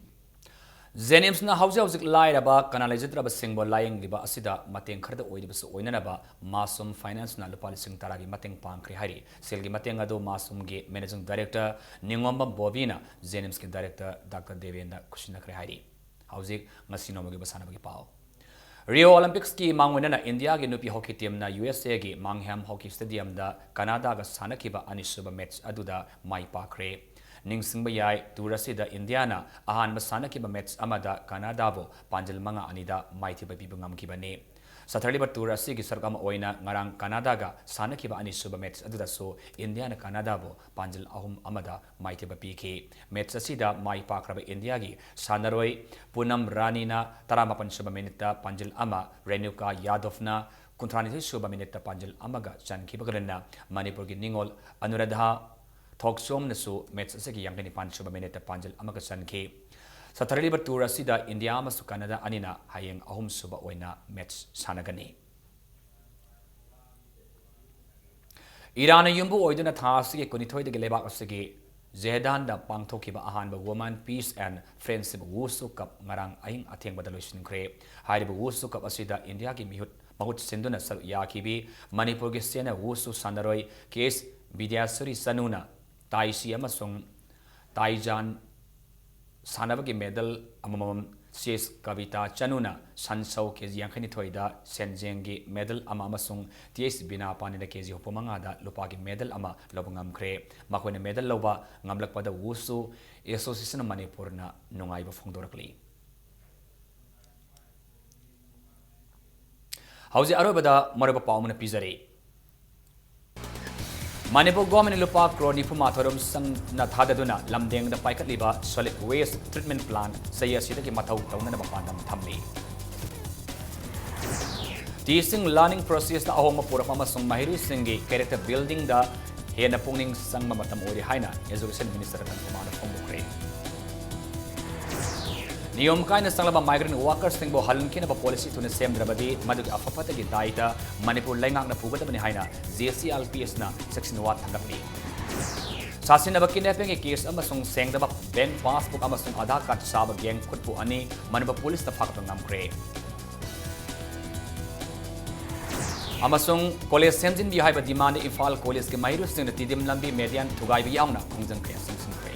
ꯖꯦꯅꯤꯝꯁꯅ ꯍꯧꯖꯤꯛ ꯍꯧꯖꯤꯛ ꯂꯥꯏꯔꯕ, ꯀꯅꯥ ꯂꯩꯖꯗ꯭ꯔꯕꯁꯤꯡꯕꯨ ꯂꯥꯌꯦꯡꯂꯤꯕ ꯑꯁꯤꯗ ꯃꯇꯦꯡ ꯈꯔꯗ ꯑꯣꯏꯔꯤꯕꯁꯨ ꯑꯣꯏꯅꯅꯕ ꯃꯥꯁꯨꯝ ꯐꯥꯏꯅꯥꯟꯁꯅ ꯂꯨꯄꯥ ꯂꯤꯁꯤꯡ ꯇꯔꯥꯒꯤ ꯃꯇꯦꯡ ꯄꯥꯡꯈ꯭ꯔꯦ ꯍꯥꯏꯔꯤ꯫ ꯁꯦꯜꯒꯤ ꯃꯇꯦꯡ ꯑꯗꯨ ꯃꯥꯁꯨꯝꯒꯤ ꯃꯦꯅꯦꯖꯤꯡ ꯗꯥꯏꯔꯦꯛꯇꯔ ꯅꯤꯉꯣꯝꯕꯝ ꯕꯣꯕꯤꯅ ꯖꯦꯅꯤꯝꯁꯀꯤ ꯗꯥꯏꯔꯦꯛꯇꯔ ꯗꯥꯛꯇꯔ ꯗꯦꯕꯦꯟꯗ ꯈꯨꯠꯁꯤꯟꯅꯈ꯭ꯔꯦ ꯍꯥꯏꯔꯤ꯫ ꯍꯧꯖꯤꯛ ꯉꯁꯤ ꯅꯣꯡꯃꯒꯤ ꯑꯣꯏꯕ ꯁꯥꯟꯅꯕꯒꯤ ꯄꯥꯎ꯫ ꯔꯤꯑꯣ ꯑꯣꯂꯤꯝꯄꯤꯛꯁꯀꯤ ꯃꯥꯡꯑꯣꯏꯅꯅ ꯏꯟꯗꯤꯌꯥꯒꯤ ꯅꯨꯄꯤ ꯍꯣꯀꯤ ꯇꯤꯝꯅ ꯌꯨ ꯑꯦꯁ ꯑꯦꯒꯤ ꯃꯥꯡꯍꯦꯝ ꯍꯣꯀꯤ ꯁ꯭ꯇꯦꯗꯤꯌꯝꯗ ꯀꯅꯥꯗꯥꯒ ꯁꯥꯟꯅꯈꯤꯕ ꯑꯅꯤꯁꯨꯕ ꯃꯦꯆ ꯑꯗꯨꯗ ꯃꯥꯏ ꯄꯥꯛꯈ꯭ꯔꯦ꯫ ꯅꯤꯡꯁꯤꯡꯕ ꯌꯥꯏ, ꯇꯨꯔ ꯑꯁꯤꯗ ꯏꯟꯗꯤꯌꯥꯅ ꯑꯍꯥꯟꯕ ꯁꯥꯟꯅꯈꯤꯕ ꯃꯦꯆ ꯑꯃꯗ ꯀꯅꯥꯗꯥꯕꯨ ꯄꯥꯟꯖꯜ ꯃꯉꯥ ꯑꯅꯤꯗ ꯃꯥꯏꯊꯤꯕ ꯄꯤꯕ ꯉꯝꯈꯤꯕꯅꯤ꯫ ꯆꯠꯊꯔꯤꯕ tour ꯑꯁꯤꯒꯤ ꯁꯔꯨꯛ ꯑꯃ ꯑꯣꯏꯅ ꯉꯔꯥꯡ ꯀꯅꯥꯗꯥꯒ ꯁꯥꯟꯅꯈꯤꯕ ꯑꯅꯤꯁꯨꯕ match ꯑꯗꯨꯗꯁꯨ ꯏꯟꯗꯤꯌꯥꯅ ꯀꯅꯥꯗꯥꯕꯨ ꯄꯥꯟꯖꯤꯜ ꯑꯍꯨꯝ ꯑꯃꯗ ꯃꯥꯏꯊꯤꯕ ꯄꯤꯈꯤ꯫ Match ꯑꯁꯤꯗ ꯃꯥꯏ ꯄꯥꯛꯈ꯭ꯔꯕ ꯏꯟꯗꯤꯌꯥꯒꯤ ꯁꯥꯟꯅꯔꯣꯏ ꯄꯨꯅꯝ ꯔꯥꯅꯤꯅ ꯇꯔꯥꯃꯥꯄꯟ ꯁꯨꯕ minuteꯇ ꯄꯥꯟꯖꯤꯜ ꯑꯃ, ꯔꯦꯅꯨꯀꯥ ꯌꯥꯗꯕꯅ ꯀꯨꯟꯊ꯭ꯔꯥꯅꯤꯊꯣꯏ ꯁꯨꯕ minuteꯇ ꯄꯥꯟꯖꯤꯜ ꯑꯃꯒ ꯆꯟꯈꯤꯕꯒ ꯂꯣꯏꯅꯅ ꯃꯅꯤꯄꯨꯔꯒꯤ ꯅꯤꯉꯣꯜ ꯑꯅꯨꯔꯥꯙꯥ ꯊꯣꯛꯆꯣꯝꯅꯁꯨ match ꯑꯁꯤꯒꯤ ꯌꯥꯡꯈꯩ ꯅꯤꯄꯥꯟ ꯁꯨꯕ minuteꯇ ꯄꯥꯟꯖꯤꯜ ꯑꯃꯒ ꯆꯟꯈꯤ꯫ ꯆꯠꯊꯔꯤꯕ tour ꯑꯁꯤꯗ ꯏꯟꯗꯤꯌꯥ ꯑꯃꯁꯨꯡ ꯀꯅꯥꯗꯥ ꯑꯅꯤꯅ ꯍꯌꯦꯡ ꯑꯍꯨꯝꯁꯨꯕ ꯑꯣꯏꯅ match ꯁꯥꯟꯅꯒꯅꯤ꯫ ꯏꯔꯥꯟꯅ ꯌꯨꯝꯕꯨ ꯑꯣꯏꯗꯨꯅ ꯊꯥ ꯑꯁꯤꯒꯤ ꯀꯨꯟꯅꯤꯊꯣꯏꯗꯒꯤ ꯂꯩꯕꯥꯛ ꯑꯁꯤꯒꯤ ꯖꯦꯍꯗꯥꯟꯗ ꯄꯥꯡꯊꯣꯛꯈꯤꯕ ꯑꯍꯥꯟꯕ Women, Peace and Friendship Wushu Cup ꯉꯔꯥꯡ ꯑꯍꯤꯡ ꯑꯊꯦꯡꯕꯗ ꯂꯣꯏꯁꯤꯟꯈ꯭ꯔꯦ꯫ ꯍꯥꯏꯔꯤꯕ Wushu Cup ꯑꯁꯤꯗ ꯏꯟꯗꯤꯌꯥꯒꯤ ꯃꯤꯍꯨꯠ ꯃꯍꯨꯠ ꯁꯤꯟꯗꯨꯅ ꯁꯔꯨꯛ ꯌꯥꯈꯤꯕꯤ ꯃꯅꯤꯄꯨꯔꯒꯤ senior wushu ꯁꯥꯟꯅꯔꯣꯏ ꯀꯦ ꯑꯦꯁ ꯕꯤꯗ꯭ꯌꯥꯁꯨꯔꯤ ꯆꯅꯨꯅ ꯇꯥꯏꯁꯤ ꯑꯃꯁꯨꯡ ꯇꯥꯏꯖꯥꯟ ꯁꯥꯟꯅꯕꯒꯤ medal ꯑꯃꯃꯝ, ꯆꯦꯁ ꯀꯕꯤꯇꯥ ꯆꯅꯨꯅ ꯁꯟꯁꯧ ꯀꯦ ꯖꯤ ꯌꯥꯡꯈꯩꯅꯤꯊꯣꯏꯗ ꯁꯦꯟꯖꯦꯡꯒꯤ medal ꯑꯃ ꯑꯃꯁꯨꯡ ꯇꯤ ꯑꯩꯆ ꯕꯤꯅꯥ ꯄꯥꯅꯤꯅ ꯀꯦ ꯖꯤ ꯍꯨꯝꯐꯨ ꯃꯉꯥꯗ ꯂꯨꯄꯥꯒꯤ medal ꯑꯃ ꯂꯧꯕ ꯉꯝꯈ꯭ꯔꯦ꯫ ꯃꯈꯣꯏꯅ medal ꯂꯧꯕ ꯉꯝꯂꯛꯄꯗ Wushu Association of ꯃꯅꯤꯄꯨꯔꯅ ꯅꯨꯡꯉꯥꯏꯕ ꯐꯣꯡꯗꯣꯔꯛꯂꯤ꯫ ꯍꯧꯖꯤꯛ ꯑꯔꯣꯏꯕꯗ ꯃꯔꯨꯑꯣꯏꯕ ꯄꯥꯎ ꯑꯃꯅ ꯄꯤꯖꯔꯤ꯫ ꯃꯅꯤꯄꯨꯔ governmentꯅ ꯂꯨꯄꯥ ꯀ꯭ꯔꯣꯔ ꯅꯤꯐꯨ ꯃꯥꯊꯣꯏ ꯔꯣꯝ ꯆꯪꯅ ꯊꯥꯗꯗꯨꯅ ꯂꯝꯗꯦꯡꯗ ꯄꯥꯏꯈꯠꯂꯤꯕ solid waste treatment plant ꯆꯍꯤ ꯑꯁꯤꯗꯒꯤ ꯃꯊꯧ ꯇꯧꯅꯅꯕ ꯄꯥꯟꯗꯝ ꯊꯝꯂꯤ꯫ Teaching learning processꯇ ꯑꯍꯣꯡꯕ ꯄꯨꯔꯛꯄ ꯑꯃꯁꯨꯡ ꯃꯍꯩꯔꯣꯏꯁꯤꯡꯒꯤ character buildingꯗ ꯍꯦꯟꯅ ꯄꯨꯛꯅꯤꯡ ꯆꯪꯕ ꯃꯇꯝ ꯑꯣꯏꯔꯦ ꯍꯥꯏꯅ Education Minister ꯔꯇꯟ ꯀꯨꯃꯥꯔꯅ ꯐꯣꯡꯗꯣꯛꯈ꯭ꯔꯦ꯫ ꯅꯤꯌꯣꯝ ꯀꯥꯏꯅ ꯆꯪꯂꯕ migrant workersꯁꯤꯡꯕꯨ ꯍꯜꯍꯟꯈꯤꯅꯕ policy ꯊꯨꯅ ꯁꯦꯝꯗ꯭ꯔꯕꯗꯤ ꯃꯗꯨꯒꯤ ꯑꯐ ꯐꯠꯇꯒꯤ ꯗꯥꯏꯇ ꯃꯅꯤꯄꯨꯔ ꯂꯩꯉꯥꯛꯅ ꯄꯨꯒꯗꯕꯅꯤ ꯍꯥꯏꯅ J C L P Sꯅ ꯆꯦꯛꯁꯤꯟ ꯋꯥ ꯊꯝꯒꯠꯂꯤ꯫ ꯁꯥꯁꯤꯟꯅꯕ kidnappingꯒꯤ case ꯑꯃꯁꯨꯡ ꯁꯦꯡꯗꯕ bank passbook ꯑꯃꯁꯨꯡ Aadhaar card ꯁꯥꯕ gang ꯈꯨꯠꯄꯨ ꯑꯅꯤ ꯃꯅꯤꯄꯨꯔ policeꯅ ꯐꯥꯒꯠꯄ ꯉꯝꯈ꯭ꯔꯦ꯫ ꯑꯃꯁꯨꯡ college ꯁꯦꯝꯖꯤꯟꯕꯤꯌꯨ ꯍꯥꯏꯕ demandꯗ ꯏꯝꯐꯥꯜ collegeꯀꯤ ꯃꯍꯩꯔꯣꯏꯁꯤꯡꯅ ꯇꯤꯗꯤꯝ ꯂꯝꯕꯤ ꯃꯦꯗꯤꯌꯥꯟ ꯊꯨꯒꯥꯏꯕ ꯌꯥꯎꯅ ꯈꯣꯡꯖꯪ ꯀꯌꯥ ꯆꯪꯁꯤꯟꯈ꯭ꯔꯦ꯫